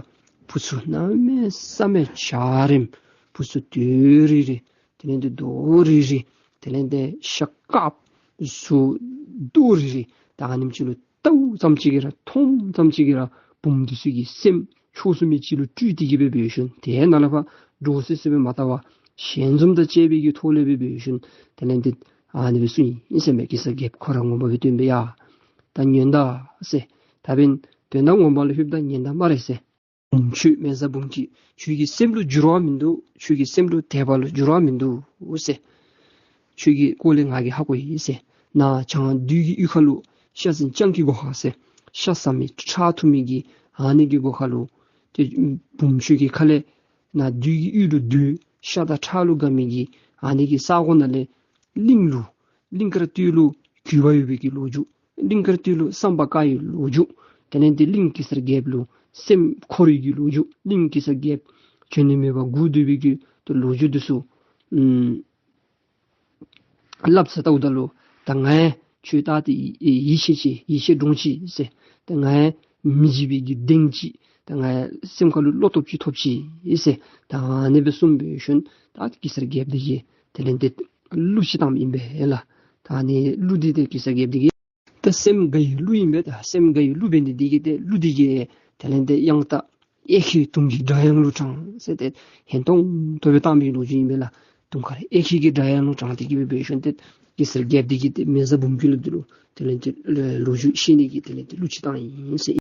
བུ་ཚུ་གནམ་མེད་ས་མེད་འཇའ་རིསམོ་བུ་ཚུ་དུད་རི་རི་དེ་ལས་ཏེ་རྡོ་རི་རི་དེ་ལས་ཏེ་ཤ་དཀརཔོ་གཟུགས་རྡོ་རི་རི་ད་ཨ་ནེམ་ཅིག་ལུ་ལྟཝ་ཙམ་ཅིག་གིས་ར་མཐོངམ་ཙམ་ཅིག་གིས་ར་བུམོ་འདི་ཚུ་གི་སེམས་ཆོས་སུ་མི་ཅིག་ལུ་སྤྲུལ་ཏེ་གི་སྦེ་འབད་ཤུལ་དེ་ནང་ལས་ཕར་འདྲོག་སི་སི་སྦེ་མ་བལྟ་བར་ཞལ་འཛུམ་དང་བཅས་པའི་གི་ཐོག་ལས་སྦེ་འབད་ཤུལ་དེ་ལས་ཏེ་ཨ་ནི་སྦེ་གསུངས་ཡི་ཟེར་མས། གེ་སར་རྒྱལཔོ་ཁོ་ར་ངོ་མ་སྦེ་སྟོན་སྦེ་ཡ་ད་ཉོན་དང་ཟེར། ད་འབདན་དོན་དག་ངོ་མ་ལུ་ལྷོདཔ་ད་ཉན་དང་སྨ་རེ་ཟེར། བུམོ་ཁྱོད་མེ་བཟའ་འབུམ་སྐྱིད་ཁྱོད་ཀྱི་སེམས་ལུ་འགྱུར་བ་མིན་འདུག། ཁྱོད་ཀྱི་སེམས་ལུ་དད་པ་ལུ་འགྱུར་བ་མིན་འདུག་ཟེར། ཁྱོད་ཀྱི་སྐོར་ལས་ང་གིས་ཧ་གོ་ཡི་ཟེར། ནཱ་བྱང་བདུད་ཀྱི་ཡུལ་ཁ་ལུ་ཤ་ཟན་སྤྱང་ཀི་སྒོ་ཁ་ཟེར་ཤ་ཟ་མི་ཁྲག་འཐུང་མི་གི་ཨ་ནི་གི་སྒོ་ཁ་ལུ་ཏེ་བུམོ་ཁྱོད་ཀྱི་ཁ་ལས་ནཱ་བདུད་ཀྱི་ཡུལ་ལུ་བདུད་ཤ་དང་ཁྲག་ལུ་དགའ་མི་གི་ཨ་ནི་གི་ས་གོ་ནང་ལས་གླིང་ལུ་གླིང་དཀར་སྟོད་ལུ་གུས་པ་ཡོད་པའི་གི་ལོ་རྒྱུས། གླིང་དཀར་སྟོད་ལུ་སམ་བྷ་ཀ་ཡི་ལོ་རྒྱུས། དེ་ལས་ཏེ་གླིང་གེ་སར་རྒྱལཔོ་ལུ་སེམས་འཁོར་བའི་གི་ལོ་རྒྱུས། གླིང་གེ་སར་རྒྱལཔོ་བྱོན་ནི་མེད་པར་སྒུག་སྡོད་པའི་གི་ཏེ་ལོ་རྒྱུས་འདི་ཚུ་ཨམ་སླབ་ཚར་ལྟཝ་ད་ལུ་ད་ང་ཡང་ཁྱོད་ལྟ་སྟེ་ཡིད་ཆེས་ཅི། ཡིད་ཆེས་འདྲོངས་ཅི་ཟེར། ད་ང་ཡང་མི་འཇིགས་པའི་གི་གདེང་ཅིག། ད་ང་ཡང་སེམས་ཁ་ལུ་བློ་སྟོབས་ཅིག་ཐོབ་ཅི་ཟེར། ད་ཨ་ནི་སྦེ་གསུངས་པའི་ཤུལ་ད་གེ་སར་རྒྱལཔོ་འདི་གིས་དེ་ལས་ཏེ་གླུ་ཅིག་བཏངམ་ཨིན་པས་ལགས། ད་ཨ་ནི་གླུ་འདི་ཏེ་གེ་སར་རྒྱལཔོ་འདི་གིས་ད་སེམས་དགའ་བའི་གླུ་ཨིན་པས། ད་སེམས་དགའ་བའི་གླུ་འབད་ནི་འདི་གིས་ཏེ་གླུ་འདི་གིས་དེ་ལས་ཏེ་དབྱངས་རྟ་གཡས་འཁྱིལ་དུང་གི་སྒྲ་དབྱངས་གླུ་དྲངས་ཟེར་ཏེ་ཧན་ཏོང་ཏོ་སྦེ་བཏང་བའི་ལོ་རྒྱུས་ཨིན་པས་ལགས། དུང་དཀར་གཡས་འཁྱིལ་གྱི་སྒྲ་དབྱངས་གླུ་དྲངས་ཏེ་གི་སྦེ་འབད་ཞིནམ་ཏེ་གེ་སར་རྒྱལཔོ་འདི་གིས་ཏེ་མེ་བཟའ་འབུམ་སྐྱིད་ལུ་འདི་ལུ་དེ་ལས་ཏེ་ལོ་རྒྱུས་བཤད་ནི་གི་དེ་ལས་ཏེ་གླུ་ཅིག་བཏང་ཡི་ཟེར།